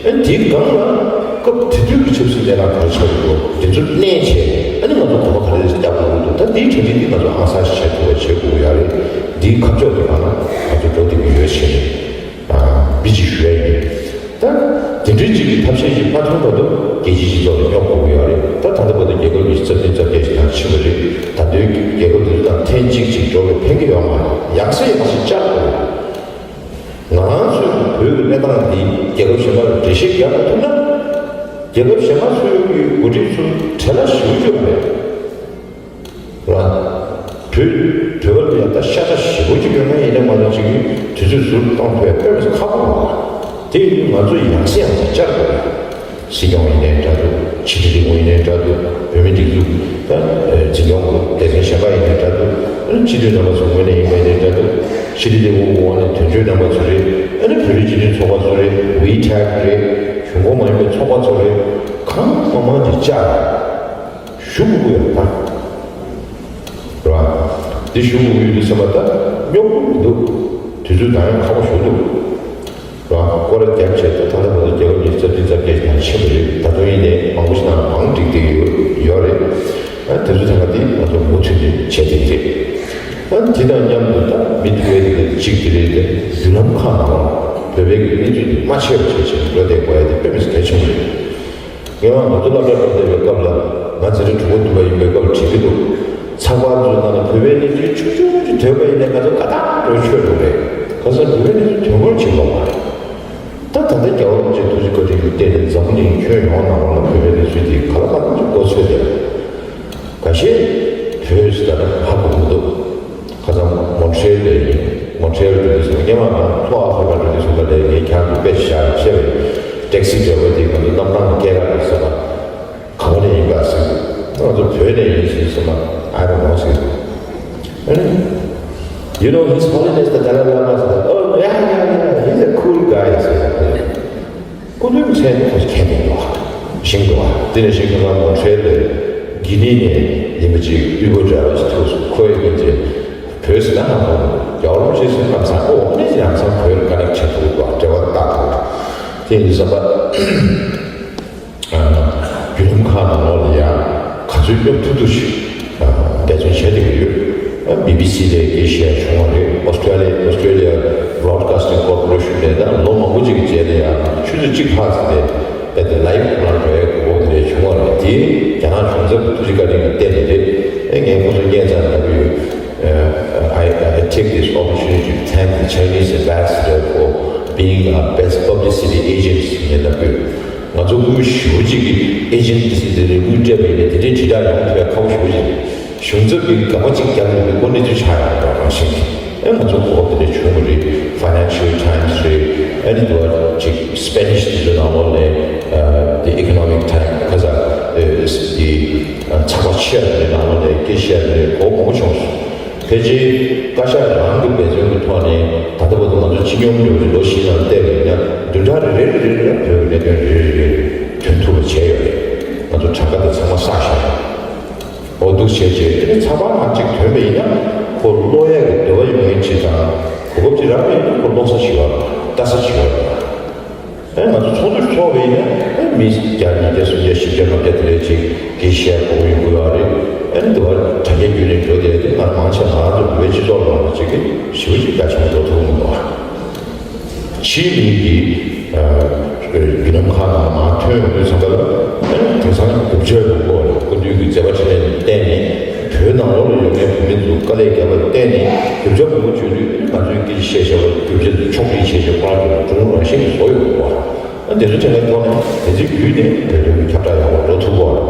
ཨ་ནི་དེའི་སྒང་ལ་སྐབས་དེ་དུས་ཀྱི་ཆབ་སྲིད་གནས་སྟངས་ག་རེ་ཆགས་ཀྱི་འདུག་དེ་ཚོ་གནས་བྱས། ཨ་ནི་ང་ཚོ་གོམ་པ་ག་རེ་བརྒྱབ་དགོས་ཀྱི་འདུག་ད་འདིའི་གྲ་སྒྲིག་འདི་ང་ཚོ་ཨང་གསར་ཞིག་བྱེད་ཐུབ་པ་བྱེད་དགོས་ཡ་རེད། འདིའི་ཁ་ཕྱོགས་དེ་སྒང་ལ་ང་ཚོ་འགྲོ་བསྡད་ཀྱི་ཡོད་ཟེར་ནས། ཨ། འདི་ཅིག་ཞུ་ཡ་ཡིན། ད་དེ་འདྲའི་ཅིག་གི་ཐབས་ཤེས་ཤིག་མ་ཐོན་བར་དུ་རྒྱལ་སྤྱིའི་སྤྱི་ཚོགས་ལ་སྙོབ་དགོས་ཀྱི་ཡོད་རེད། ད་ད་ལྟ་བར་དུ་རྒྱལ་ཁབ་ཉི་ཤུ་རྩ་བདུན་རྩ་བརྒྱད་ཅིག་ནང་ཕྱིན་པ་རེད། ད་དུང་རྒྱལ་ཁབ་དེ་ཚོ་དང་ཐེངས་གཅིག་ཅིག་འགྲོ་བའི་ཕན་གྱི་ཡོད་མ་རེད། ཡག་ས་ཡག་ས་བཅར་དགོས་རེད། ང་རང་ཚོའི་བོད་ཀྱི་གནས་སྟངས་འདི་རྒྱལ་ཁབ་གཞན་པ་ལ་འགྲེལ་བཤད་རྒྱག་མ་ཐུབ་ན། རྒྱལ་ཁབ་གཞན་པ་ཚོའི་གི་འགོ་ཁྲིད་ཚོ་བྲེལ་བ་ཞེ་པོ་ཅིག་ཡོད་རེད། ལ། བོད། བོད་པ་ལ་ཡང་ད་ཤ་ཚ་ཞེ་པོ་ཅིག་ཡོད་ན་ཡིན་ན་མ་གཏོགས་ཅིག་གིས་དུས་ཚོད་ཟུར་གཏོང་ཐུབ་ཡ་དཔེ་མི་སྲིད་ཁག་པོ་རེད། དེ་ཡིན་དུས་ང་ཚོ་ཡང་སེ་ཡང་སེ་བཅར་དགོས་རེད། སྲིད་སྐྱོང་ཡིན་ནའི་འདྲ་འདུག་ཕྱི་དྲིལ་ལས་ཁུངས་ཡིན་ནའི་འདྲ་འདུག་བོད་མི་སྒྲིག་འཛུགས་ད་འཛིན་སྐྱོང་གི་སྡེ་ཚན་གཞན་པ་ཡིན་ནའི་འདྲ་འདུག་ཨ་ནི་སྤྱི་འཐུས་རྣམ་པ་ཚོ་ངོས་ནས་ཡིན་པ་ཡིན་ནའི་འདྲ་འདུག་ཕྱི་དྲིལ་ལས་ཁུངས་ངོས་ནས་དོན་གཅོད་རྣམ་པ་ཚོ་རེད། ཨ་ནི་བོད་རིགས་སྤྱི་མཐུན་ཚོགས་པ་ཚོ་རེད། ཝི་ཊེག་རེད། གཞུང་ཁོངས་མ་ཡིན་པའི་ཚོགས་པ་ཚོ་རེད། གང་མང་མང་ཅིག་བཅར། ཞུ་དགོས་ཀྱི་ཡོད་ད། རེད་བ། འདི་ཞུ་དགོས་ཀྱི་ཡོད་དུས་ཙམ་པ་ད་སྙོབ་དགོས་མི་འདུག་དུས་ཚོད་ད་ཡང་ཁག་པོ་ཞེ་པོ་འདུག་རེད་བ། སྐོར་ར་བརྒྱབ་བྱས་ད་ད་ལྟ་བར་དུ་རྒྱལ་ཁབ་ཉི་ཤུ་རྩ་བདུན་རྩ་བརྒྱད་ནང་ཕྱིན་པ་རེད། ད་དུང་ཡིན་ནའི་མང་པོ་ཞིག་ནང་བང་བསྒྲིགས་བསྡད་ཡོད་ཡོད་རེད། ཨ་དེ་ཚོ་ད་ག་དེ་ང་ཚོ་མུ་མཐུད་ནས་བྱས་བསྡད་ཀྱི་རེད། ཨ་དེ་དང་མཉམ་དུ་ད་མི་དེ་གའི་དེ་གཅིག་དེ་རེད་དེ། བརྒྱུད་ལམ་ཁག་ནང་བོད་པའི་གི་གནས་ཚུལ་དེ་མ་ཆད་པ་བྱས་བྱས་འགྲོ་བསྡད་དགོས་ཡ་དེ་དཔེ་མི་སྲིད་གལ་ཆེན་པོ་རེད། ངས་མ་ང་ཚོ་སློབ་གྲྭ་འགྲོ་བསྡད་པའི་སྐབས་ལ། ང་འཛིན་གྲྭ་དྲུག་པ་བདུན་པ་ཡིན་པའི་སྐབས་ལ་དྲན་གྱི་འདུག་ཚགས་པར་ཚོའི་ནང་ལ་བོད་པའི་གནས་ཚུལ་ཆུང་ཆུང་ཅིག་ཐོན་པ་ཡིན་ན་ང་ཚོ་དགའ་ཐག་ཆོད་ཆོད་འགྲོ་རེད། གང་ཟེར་བོད་པའི་གནས་ཚུལ་ཐོན་ཁུལ་བྱེད་ཀྱི་ཡོད་མ་རེད། ད་ད་ལྟ་རྒྱལ་བ་རིན་པོ་ཆེ་ཐུགས་རྗེ་བཀའ་དྲིན་གྱིས་བརྟེན་ནས་འཛམ་བུ་གླིང་ཁྱོན་ཡོངས་ནང་ལ་བོད་པའི་གནས་ཚུལ་དེ་ག་ལ་ག་ལ་ཅིག་མགོ་ཚོས་ཏེ། འགའ་ཤས་བོད་ཟེར་ད་ཧ་གོ་མི་འདུག་ཁ་སང་མོན་ཊི་རེལ་ལ་ཡིན། མོན་ཊི་རེལ་འགྲོ་དུས་ཙམ་པ་སྔོན་མ་ང་ལྷོ་ཨ་ཧྥི་རི་ཀ་འགྲོ་དུས་ཙམ་པ་ལ་ངས་ཁྱེད་རང་ཚོ་དཔེ་ཞེ་དྲག་བཤད་པའི་ཊེག་སི་ཌ་རའི་ཝར་དེ་ང་ཚོ་གནམ་ཐང་ལ་སྐྱེལ་ག་འགྲོ་ཟེར་བ། གང་ནས་ཡིན་པ་ཟེར། ང་ཚོ་བོད་ནས་ཡིན་ཟེར་ཟེར་མ། I don't know ཟེར། ཨ་ནི། You know His Holiness the Dalai Lama ཟེར། Oh, yeah, yeah, yeah, he's a cool guy ཟེར། སྐུ་མདུན་མཚན་ཁོ་མཁྱེན་ནས་འདུག་ཤིང་འདུག་དེ་ནས་ཤིང་ཁ་སང་མོན་ཊི་རེལ་དུ་གྷི་ནི་ནས་ཡིན་པ་ཅིག་དབུས་པོ་ཌ་རའི་ཝར་ཅིག་ཐུག་སོང་། ཁོ་ཡི་སྐད་ཆ་བོད་ཟེར་ན་ཧ་གོ་མི་འདུག་རྒྱལ་བ་རིན་པོ་ཆེ་ཟེར་ན་ལམ་སང་ཨོ་ཨ་ནི་ལམ་སང་བོད་ལ་ཀ་ནེག་བྱེད་ཐུབ་འདུག་འབྲེལ་བ་བཏགས་ཐུབ་འདུག་དེ་ཡིན་དུས་ཙམ་པ། བརྒྱུད་ལམ་ཁག་ནང་ལོགས་ལ་ཡང་ག་ཚོད་སྙོབ་ཐུབ་ཐུབ་ཞིག་འབད་བརྩོན་བྱས་བསྡད་ཀྱི་ཡོད། བི་བི་སི་ལ་སྐད་ཆ་བྱུང་བ་རེད། Australia Australia Broadcasting Corporation ནས་ད་ལོ་མང་པོ་ཅིག་གི་རྗེས་ལ་ཡང་ཆུ་ཚོད་གཅིག་ལྷག་ཙམ་ནས་ད་ལྟ་ལའིབ་ནང་འགྲོ་ཡའི་གོ་སྐབས་དེ་འདྲ་བྱུང་བ་རེད། དེ་རྒྱ་ནག་གཞུང་ཚབ་ཀྱི་ཐུགས་རྗེ་བཀའ་དྲིན་གྱིས་བརྟེན་ནས་རེད། ཨེ་ངས་ཁོ་ཚོ་བརྙན་ཚར་ལབ་ཀྱི་ཡོད། Uh, I, I take this opportunity to thank the Chinese ambassador for being our best publicity agents ངས་ལབ་ཀྱི་ཡོད། ང་ཚོ་དངུལ་ཞེ་པོ་ཅིག་གི་ཨེ་ཇེན་སི་དེ་འདྲའི་དངུལ་སྤྲད་པ་ཡིན་ན་དེ་འདྲའི་དྲིལ་བསྒྲགས་ཡོང་ཐུབ་ཡ་ཁག་པོ་ཞེ་པོ་ཅིག་རེད། གཞུང་ཚབ་ཀྱིས་དགག་པ་གཅིག་རྒྱབ་ཡོང་དུས་ཁོ་གནས་ཚུལ་ཆགས་ཡོང་འགྲོ་རང་བཞིན་གྱིས། ཨེ་ང་ཚོ་གོ་སྐབས་དེ་འདྲ་བྱུང་བ་རེད། Financial Times རེད། ཨ་ནི་དུ་བ་ཅིག་Spanish དེ་ཚོའི་ནང་ལོགས་ནས་The Economic Times ཁ་ས་དེ་ཚགས་པར་ཆེ་བ་དེ་འདྲའི་ནང་ལོགས་ནས་སྐད་ཆ་དེ་འདྲའི་གོ་མང་པོ་བྱུང་སོང་། ཕལ་ཆེར་བཀའ་ཤག་རང་གི་འབད་བརྩོན་གྱི་ཐོག་ནས་ད་ལྟ་བར་དུ་ང་ཚོ་སྤྱི་སྙོམས་འགྲོ་བའི་ལོ་བཞི་ནང་བལྟས་པ་ཡིན་ན་བདུན་ཕྲག་རེ་རེ་རེ་རེ་ལ་བོད་ཀྱི་གནད་དོན་རེ་རེ་རེ་རེ་ཐོན་ཐུབ་པ་བྱས་ཡོད་རེད། ང་ཚོ་གྲངས་ཀ་དེ་ཚང་མ་བསགས་བཞག་ཡོད། འོ་འདུག་བྱས་རྗེས་དེ་ནི་ཚགས་པར་ནང་གཅིག་ཐོན་པ་ཡིན་ན་ཁོ་ཀློག་ཡས་ཀྱི་འདོད་པ་ཡོད་མཁན་ཅིག་དང་གོ་སྐབས་ཅིག་རག་པ་ཡིན་ན་ཁོ་ཀློག་ས་ཅིག་ཡོད་རེད། ལྟ་ས་ཅིག་ཡོད་རེད། ཨེ་ང་ཚོ་ཚོགས་འདུ་ཚོགས་པ་ཡིན་ན་ཨེ་མི་བརྒྱ་ཉིས་བརྒྱ་སུམ་བརྒྱ་བཞི་བརྒྱ་ལྔ་བརྒྱ་དེ་འདྲའི་ཅིག་གིས་བཤད་དགོས་ཀྱི་ཡོད་རེད། ཨེ་འདི་བར་དྲ་རྒྱ་བརྒྱུད་ནས་འགྲོ་བསྡད་དེ་ང་མང་ཆེ་ང་ཚོ་བོད་སྤྱི་ཚོགས་ལ་ང་ཚོ་ཅིག་གི་ཞེ་པོ་ཅིག་དགའ་ཆེན་པོ་འགྲོ་ཐུབ་མི་འདུག་ཕྱིའི་མི་གིས་བརྒྱུད་ལམ་ཁག་ནང་མར་ཐོན་ཡོང་དུས་ཙམ་པ་ལ་ཨེ་དེང་སང་རྒྱུ་ཆ་ཡོད་དགོས་རེད། སྐུ་མདུན་གྱི་མཛད་པ་འཕྲིན་ལས་བརྟེན་ནས། བོད་ནང་ལོགས་ལ་ཡོད་མཁན་བོད་མི་ཚོ་དཀའ་ལས་བརྒྱབ་པར་བརྟེན་ནས་རྒྱུ་ཆ་མང་པོ་བརྗོད་དུས་ང་ཚོའི་སྐད་ཆ་བཤད་བཤད་པ་རྒྱུ་ཆ་དེ་ཕྱོགས་སྒྲིག་བྱས་བྱས་ཁོ་རང་ཚོ་གྲུང་རང་བཞིན་གྱིས་བཟོ་ཡོང་གི་འདུག་ཨ་འདི་ཚོ་དྲན་པའི་ཐོག་ནས་དེ་ཚོའི་བརྒྱུད་ནས་བོད་དོན་གྱི་ཁྱབ་བསྒྲགས་ཡག་པོ་འགྲོ་ཐུབ་པ།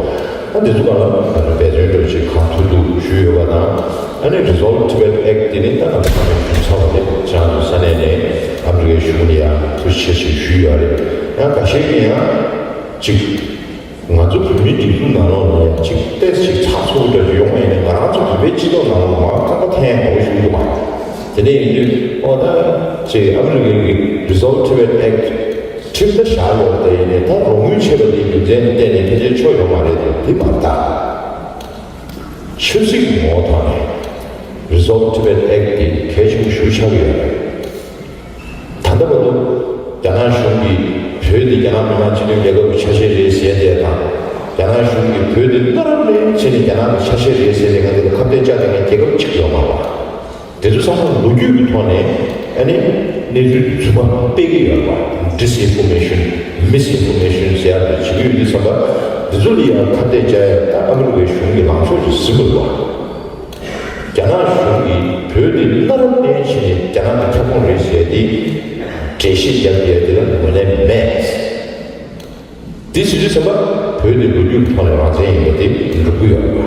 ཨ་འདི་ཚོ་སྒང་ལ་ང་ཚོ་འབད་བརྩོན་འགྲོ་ཆེད་གང་ཐུབ་ཐུབ་ཞུས་ཡོད་པ་དང་ ཨ་ནི་Resolve Tibet Act དེ་ནི་ད་ང་ཚོ་ཚང་མས་མཐོང་ཚར་བ་རེད། ཅང་ས་གནས་ནས་ཨ་མི་རི་ཀའི་གཞུང་ལ་ཡང་ཐུགས་རྗེ་ཆེ་ཞེས་ཞུས་ཡོད་རེད། ཡང་འགའ་ཤས་ཀྱིས་ཡང་ཅིག་ང་ཚོ་བོད་མིའི་སྒྲིག་འཛུགས་ནང་ལོགས་ནས་ཅིག་ཏོག་ཙམ་ཅིག་ཚགས་ཚུད་འདྲ་ཅིག་ཡོང་བ་ཡིན་ན། ང་རང་ཚོ་བོད་པའི་སྤྱི་ཚོགས་ནང་ལོགས་མར་རྐང་པ་འཐེན་ཡག་མང་པོ་ཞིག་འདུག་པ། དེ་ནས་ཡིན་དུས་ཨོ་ད་ཅིག་ཨ་མི་རི་ཀའི་Resolve Tibet Act ཁྲིམས་ལྟར་བཞག་ཡོད་པ་དེ་ཡིན་ནའི། ད་རོགས་དངུལ་ཆད་པ་དེའི་རྒྱུ་མཚན་ལ་བརྟེན་ནས་ཕལ་ཆེར་ཆོག་ཡོད་མ་རེད་དེ། དེ་མ་རེད་ད། ཆབ་སྲིད་ཀྱི་ངོ་བོ་ཐོག་ནས་Resolve Tibet Act དེ་གལ་ཆེན་པོ་ཞེ་པོ་ཆགས་ཀྱི་ཡོད་རེད། ད་ལྟ་བར་དུ་རྒྱ་ནག་གཞུང་གིས་བོད་དེ་རྒྱ་ནག་མི་དམངས་སྤྱི་མཐུན་རྒྱལ་ཁབ་ཀྱི་ཆ་ཤས་རེད་ཟེར་ཡས་དང་། རྒྱ་ནག་གཞུང་གིས་བོད་དེ་གནའ་རབས་ནས་བྱས་ནས་རྒྱ་ནག་གི་ཆ་ཤས་རེད་ཟེར་ནས་ང་ཚོ་ལ་ཁ་གཏད་བཅག་བསྡད་མཁན་རྒྱལ་ཁབ་གཅིག་ཡོད་མ་རེད། དེ་ཚོ་ཚང་མ་ལོ་རྒྱུས་ཀྱི་ཐོག་ནས་ཨ་ནི་གནས་ཚུལ་རྫུན་མ་སྤེལ་གྱི་ཡོད་པ། Disinformation, Misinformation ཟེར་ཡག་དེ་བྱེད་ཀྱི་ཡོད་དུས་ཙམ་པ། འདི་ཚོ་ལ་ཡང་ཁ་གཏད་བཅག་ཡག་ད་ཨ་མི་རི་ཀའི་གཞུང་གི་ལངས་ཕྱོགས་ཅིག་ཟིན་དགོས་པ། རྒྱ་ནག་གཞུང་གིས་བོད་འདི་གནའ་རབས་ནས་བྱས་ནས་རྒྱ་ནག་གི་ཁྱབ་ཁོངས་རེད་ཟེར་ཏེ་འགྲེལ་བཤད་རྒྱབ་ཡག་དེ་ལ་ངོས་ལེན་མེད། དེ་བྱེད་དུས་ཙམ་པ་བོད་དེ་ལོ་རྒྱུས་ཀྱི་ཐོག་ནས་རང་བཙན་ཡིན་པ་དེ་འགྲུབ་ཀྱི་ཡོད་པ།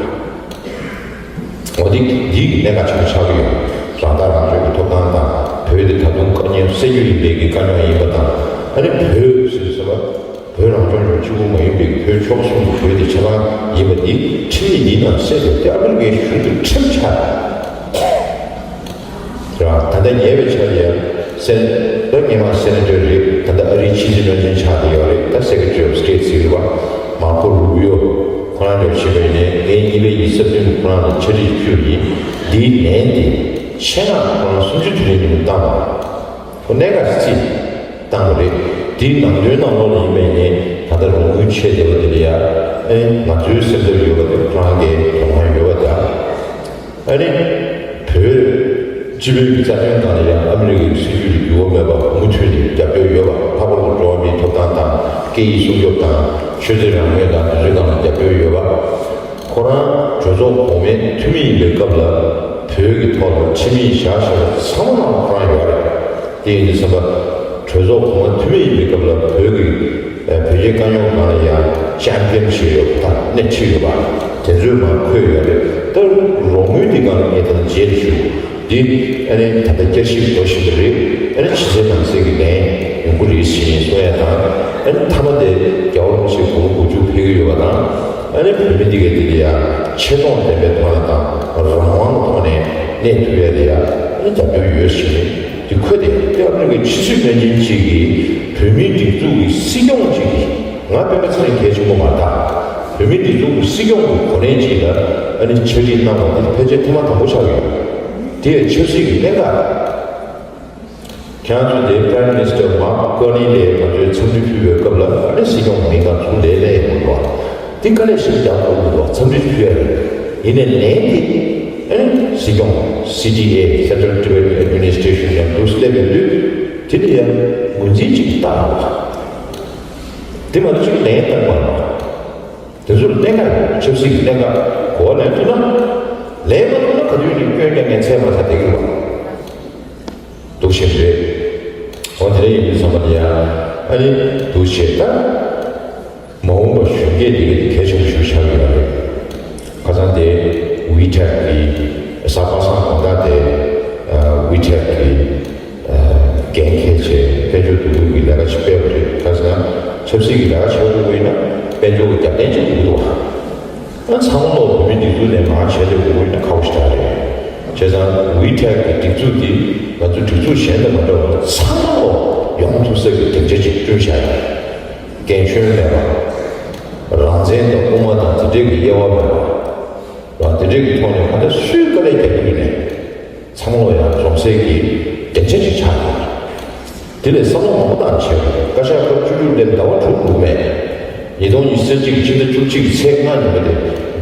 འོ་དེ་འདི་གི་གནད་འགག་ཆེན་པོ་ཆགས་ཀྱི་ཡོད། རང་ཐག་རང་གཅོད་ཀྱི་ཐོབ་ཐང་དང་། བོད་དེ་ད་དུང་དཀའ་ངལ་སེལ་རྒྱུ་ཡིན་པའི་གི་དཀའ་རྙོག་ཡིན་པ་དང་། ཨ་ནི་བོད་ཟེར་དུས་ཙམ་པ་བོད་རང་སྐྱོང་ལྗོངས་གཅིག་པུ་མ་ཡིན་པའི་བོད་ཕྱོགས་གསུམ་དུ་བོད་དེ་ཆ་ཚང་ཡིན་པ་འདི་ཁྲིམས་ཡིག་འདིའི་ནང་གསལ་འདུག་དེ་ཨ་མི་རི་ཀའི་གཞུང་གི་ཁྲིམས་ཆགས། རང་ད་ལྟ་ཉེ་བའི་ཆར་ཡང་སེ་ད་སྔོན་མ་སེ་ནེ་ཊར་རེད། ད་ལྟ་ཨ་རིའི་ཕྱི་སྲིད་བློན་ཆེན་ཆགས་བསྡད་ཡོད་རེད། ད་སེ་ཀེ་ཊ་རི་ཨོཕ་སི་ཊེཊ་ཟེར་གྱི་རེད་པ། མར་ཀོ་རུ་བི་ཡོ། ཁོ་རང་འདྲ་བོ་ཞིག་ཡིན་ནའི་ངས་གཉིས་པའི་ཉི་ཤུ་རྩ་བདུན་ཁོ་རང་ལ་ཕྱག་བྲིས་ཕུལ་ཡིན། འདིའི་ལན་དེ་ཆེད་མངགས་ཁོ་རང་གསུམ་བཅུའི་དུས་ཡུན་ནང་བཏང་བ། ཁོ་གནད་འགག་ཅིག་བཏང་བ་རེད། དེའི་ནང་དོན་ནང་ལོགས་ལ་ཡིན་པ་ཡིན་ནའི་ད་ལྟ་རོགས་དངུལ་ཆད་བསྡད་པ་དེ་ལ་ཡ། ཨེ་ང་ཚོའི་སེམས་འཚབ་ཡོད་པ་དེ་ཁོ་རང་གི་དོ་སྣང་ཡོད་པ་དང་། ཨ་ནི་བོད་སྤྱི་པའི་རྩ་དོན་སྒང་ལ་ཡང་ཨ་མི་རི་ཀའི་སྲིད་ཇུས་ལ་འགྱུར་བ་མེད་པར་མུ་མཐུད་ནས་རྒྱབ་སྐྱོར་ཡོད་པ། ལྷག་པར་དུ་འགྲོ་བ་མིའི་ཐོབ་ཐང་དང་། སྐད་ཡིག་སྲུང་སྐྱོབ་དང་། ཆོས་དད་རང་མོས་དང་། འདི་ཚོའི་སྒང་ལ་རྒྱབ་སྐྱོར་ཡོད་པ། ཁོ་རང་གྲོས་ཚོགས་གོང་མའི་འཐུས་མི་ཡིན་པའི་སྐབས་ལ་བོད་ཀྱི་ཐོག་ལ་ཁྲིམས་ཡིག་བཞག་བཞག་པ་ཚང་མ་ནང་ཁོ་རང་ཡོད་རེད། དེ་ཡིན་དུས་ཙམ་པ་གྲོས་ཚོགས་གོང་མ་འཐུས་མི་ཡིན་པའི་སྐབས་ལ་བོད་ཀྱི་ཨ་བོད་རྒྱའི་དཀའ་རྙོག་སྒང་ལ་ཡང་ཆེམ་པི་ཡན་བྱས་ཡོད་པ་དང་སྣེ་ཁྲིད་ཡོད་པ་དེ་ཚོའི་ནང་འཁོད་ཡོད་རེད། ད་རོགས་དངུལ་འདི་སྒང་ལ་ངས་ད་ལྟ་རྗེས་ལ་ཞུ། འདི་ཨ་ནི་ད་ལྟ་བསྐྱར་ཞིབ་འགྲོ་བཞིན་པ་རེད། ཨ་ནི་ཕྱི་གསལ་ནང་གསལ་གྱི་ལན་ཡོང་གི་རེད་ཟེར་གསུང་ཡ་དང་། ཨ་ནི་མཐའ་མ་དེ་རྒྱལ་བ་རིན་པོ་ཆེ་དགུང་ལོ་དགུ་བཅུ་ཕེབས་ཀྱི་ཡོད་པ་དང་། ཨ་ནི་བོད་མི་འདི་གའི་འདི་ལ་ཡང་ཆེ་མཐོང་ལྡན་པའི་ཐོག་ནས་དང་རང་དབང་གི་ཐོག་ནས་གནས་ཐུབ་ཡ་དེ་ཡང་ཨ་ནི་རྒྱབ་སྐྱོར་ཡོད་ཟེར་ནས། དེ་ཁོ་དེ་ཨ་མི་རི་ཀའི་ཕྱི་སྲིད་བློན་ཆེན་གཅིག་གིས་བོད་མིའི་སྒྲིག་འཛུགས་ཀྱི་སྲིད་སྐྱོང་གཅིག་གིས། ང་སྤེན་པ་ཚེ་རིང་གལ་ཆེན་པོ་མ་རེད། བོད་མིའི་སྒྲིག་འཛུགས་ཀྱི་སྲིད་སྐྱོང་གི་གོ་གནས་གཅིག་ལ་ཨ་ནི་ཕྱག་བྲིས་གནང་བ་དེ་ཕལ་ཆེར་ཐེངས་མ་དང་པོ་ཆགས་ཡོད། དེ་ཡང་ཆབ་སྲིད་ཀྱི་གནད་འགག་ཁྱེད་རང་ཚོ་དེ་Prime Minister Mark Carney ལ་ང་ཚོའི་འཚམས་འདྲི་ཕུལ་བའི་སྐབས་ལ་ཨ་ནི་སྲིད་སྐྱོང་མིང་དང་ཚུར་ལན་སླེབས་ཡོང་འདུག་དེ་དཀའ་ལས་ཞིག་རྒྱག་དགོས་འདུག་འཚམས་འདྲི་ཕུལ་ཡ་རེད། ཡིན་ནའི་ལན་དེ་ཨ་ནི་སྲིད་སྐྱོང་། སི་ཌི་ཨེ། Central Tibet Administration ནས་འདུག་སླེབས་ཡོང་དུས། དེ་ལ་ཡང་ངོས་འཛིན་ཅིག་བཏང་འདུག་དེ་མ་གཏོགས་ཅིག་ལན་བཏང་མ་རེད། དེ་ཚོར་གནད་འགག་ཡོད། ཆབ་སྲིད་ཀྱི་གནད་འགག་གོ་བ་ལེན་ཐུབ་ན། ལེན་མ་ཐུབ་ན་ག་དུས་ནས་སྐྱོན་རྒྱག་མཁན་ཚད་མ་ཐག་བསྡད་ཀྱི་རེད་པ། འདུག་བྱས་རེད། འོ་དེ་འདྲ་ཡིན་དུས་ཙམ་པ་ལ་ཡང་ཨ་ནི་འདུག་བྱས་ད། མ་འོངས་པ་གཞོན་སྐྱེས་འདི་གས་གལ་ཆེན་པོ་ཞིག་ཆགས་ཀྱི་ཡོད་རེད། ཁ་སང་དེ་ཝི་ཊེག་གི་གཟའ་པ་སངས་དགོང་དག་དེ་ཝི་ཊེག་གི་འགན་འཁྱེར་བྱས་དཔལ་འབྱོར་བསྡུ་རུབ་ཀྱི་ལས་ཀ་ཞིག་སྤེལ་བ་རེད། ག་ཟེར་ན་ཆབ་སྲིད་ཀྱི་ལས་ཀ་བྱེད་དགོས་ཀྱི་ཡིན་ན་དཔལ་འབྱོར་གྱི་རྒྱབ་རྟེན་ཅིག་དགོས་ཀྱི་འདུག་བ། ཨ་ཚང་མ་ལོག་བོད་མི་སྒྲིག་འཛུགས་ནས་མར་བྱས་ཏེ་དགོས་ཀྱི་ཡིན་ན་ཁག་པོ་ཞིག་རེད། བྱས་ཙང་ཝི་ཊེག་གི་སྒྲིག་འཛུགས་འདི་ང་ཚོ་སྒྲིག་འཛུགས་གཞན་དང་མ་འདྲ་བར་ཚང་མ་ལོག་ཡོང་ཐུབ་ས་ཀྱི་སྡིངས་ཆ་ཅིག་བསྐྲུན་བཞག་ཡོད། རྒན་གཞོན་མེད་པ། རང་བཙན་དང་དབུ་མ་དང་དེ་འདྲས་ཀྱི་དབྱེ་བ་མེད་པ། རང་དེ་འདྲས་ཀྱི་ཐོག་ནས་ཧ་ད་སུས་དཀའ་ལས་རྒྱག་གི་ཡོད་ནས། ཚང་མ་ལ་ཡང་འཛོམས་སའི་གི་སྡིངས་ཆ་ཅིག་ཆགས་ཡོད། དེ་ལས་བསམ་བློ་མང་པོ་བཏང་བྱས་པ་རེད། བཀའ་ཤག་སྐབས་བཅུ་དྲུག་ལས་ཟླ་བ་དྲུག་འགོར་མེད། ཉིས་སྟོང་ཉི་ཤུ་རྩ་གཅིག་ཕྱི་ཟླ་བཅུ་གཅིག་ཚེས་ལྔ་ཉིན་མོ་དེ་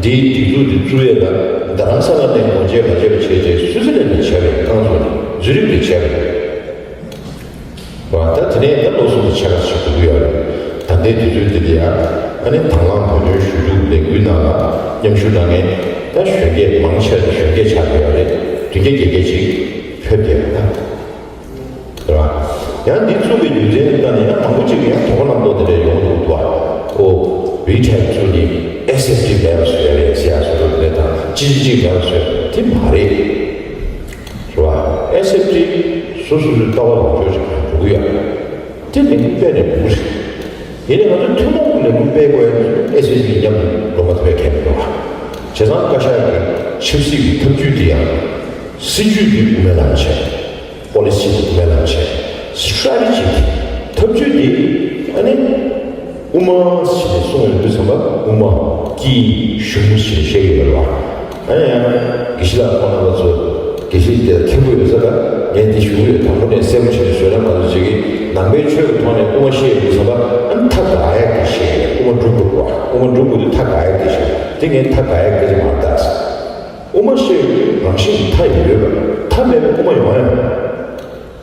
འདིའི་སྒྲིག་འཛུགས་འདི་བཙུགས་ཡས་ལ་རྡ་རམ་ས་ལ་ནས་ངོ་བཅར་མ་བྱས་པ་བྱས་རྗེས་སུད་སི་ལན་ནས་བྱས་པ་རེད། རྐང་བཙུགས་ནས་ཛུ་རིག་ནས་བྱས་པ་རེད། བ། ད་དེ་ནས་ད་སློབ་གསོ་དེ་ཆེ་ཁག་ཞིག་དགོས་ཀྱི་ཡོད་རེད། ད་ལྟའི་དུས་ཚོད་འདི་ལ་ཡང་ཨ་ནི་དང་བླངས་བོད་དོན་ཞུ་གཏུག་ལས་འགུལ་ནང་ལ་མཉམ་ཞུགས་གནང་མཁན་ད་གཞོན་སྐྱེས་མང་ཆེ་བ་གཞོན་སྐྱེས་ཆགས་ཀྱི་ཡོད་རེད། བདུན་བརྒྱ་བརྒྱད་བརྒྱ་ཅིག་ཕེབས་བསྡད་ཡོད་ད། རེད་བ། ཡང་འདི་བཙུགས་པའི་རྒྱུ་མཚན་འདི་ལྟ་ནས་ཡང་མང་པོ་ཅིག་གིས་ཡང་དོ་སྣང་པོ་དེ་འདྲ་ཡོང་འདུག་འདུག་བ། ཨོ། ཝི་ཊེག་བཙུགས་ནས་ཨེས་ཨེཕ་ཊི་མེད་པ་བཟོས་རེད་ཟེར་ཡ་བཟོ་འདྲ་དེ་འདྲ་དང་ཅི་ཅི་ཅིག་མེད་པ་བཟོས། དེ་མ་རེད། རེད་བ། ཨེ་སི་ཨེཕ་ཊི་སོ་སོ་སོའི་ལྟ་བ་ལོག་སྤྱོད་ཅིག་འགྲོ་གི་ཡོད། དེ་ལས་འགུལ་སྤེལ་ནས་འགྲོ་གི་རེད། ཡིན་ནའི་ང་ཚོ་ཐུན་མོང་གི་ལས་འགུལ་སྤེལ་དགོས་ཡ་ཨེ་སི་ཨེཕ་ཊི་མཉམ་དུ་འགྲོ་མ་ཐུབ་པའི་ཁེལ་མི་འདུག་བ། བྱས་ཙང་བཀའ་ཤག་གི་ཆབ་སྲིད་ཀྱི་ཐབས་ཇུས་འདི་ཡང་སྲིད་ཇུས་འདི་དབུ་མའི་ལམ་བྱས། པོ་ལི་སི་དེ་དབུ་མའི་ལམ་བྱས། སི་ཊེ་རེ་ཊི་ཇི་དེ་ཐབས་ཇུས་དེ་ཨ་ནི་དབུ་མ་ཟེར་ནས་གསུངས་ཡོང་དུས་ཙམ་པ་དབུ་མ་དཀྱིལ་གཞུང་ཟེར་བཤད་ཀྱི་ཡོད་རེད་བ། ཨ་ནི་ཡང་དགེ་བཤེས་ལགས་ཁོང་རྣམ་པ་ཚོ་དགེ་བཤེས་དེ་མཁན་པོ་ཡོད་ས་ལ་ངས་འདི་ཞུ་གི་ཡོད། དང་པོ་ནས་གསལ་པོ་བྱས་ནས་བཟོས་ན་མ་གཏོགས་ཅིག་གིས་ནང་པའི་ཆོས་ཀྱི་ཐོག་ནས་དབུ་མ་བཤད་ཡོང་དུས་ཙམ་པ་ཨ་ནི་ཐ་ག་ཡག་གི་བཤད་ཡོད། དབུ་མ་སྒྲུབ་དགོས་རེད་བ། དབུ་མ་སྒྲུབ་དགོས་དུས་ཐ་ག་ཡག་གི་བཤད་ཡོད། དེ་ངས་ཐ་ག་ཡག་གི་ཅིག་མ་ལྟ། དབུ་མ་བཤད་ཡོད་རང་བཞིན་མཐའ་ཡོད་པ། མཐའ་མེད་པའི་དབུ་མ་ཡོང་ཡ་མེད།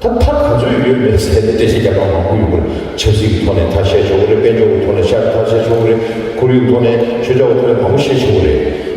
ད་མཐའ་ག་ཚོད་ཡོད་མེད་ཟེར་ཏེ་འགྲེལ་བཤད་རྒྱག་མཁན་མང་པོ་ཡོད་རེད། ཆབ་སྲིད་ཀྱི་ཐོག་ནས་ཐ་ཤལ་ཆོག་གི་རེད། དཔལ་འབྱོར་གྱི་ཐོག་ནས་ཤ་ཐ་ཤལ་ཆོག་གི་རེད། ཁོར་ཡུག་ཐོག་ནས་ཆོས་ཕྱོགས་ཐོག་ནས་མང་པོ་བཤད་ཆོག་གི་རེད།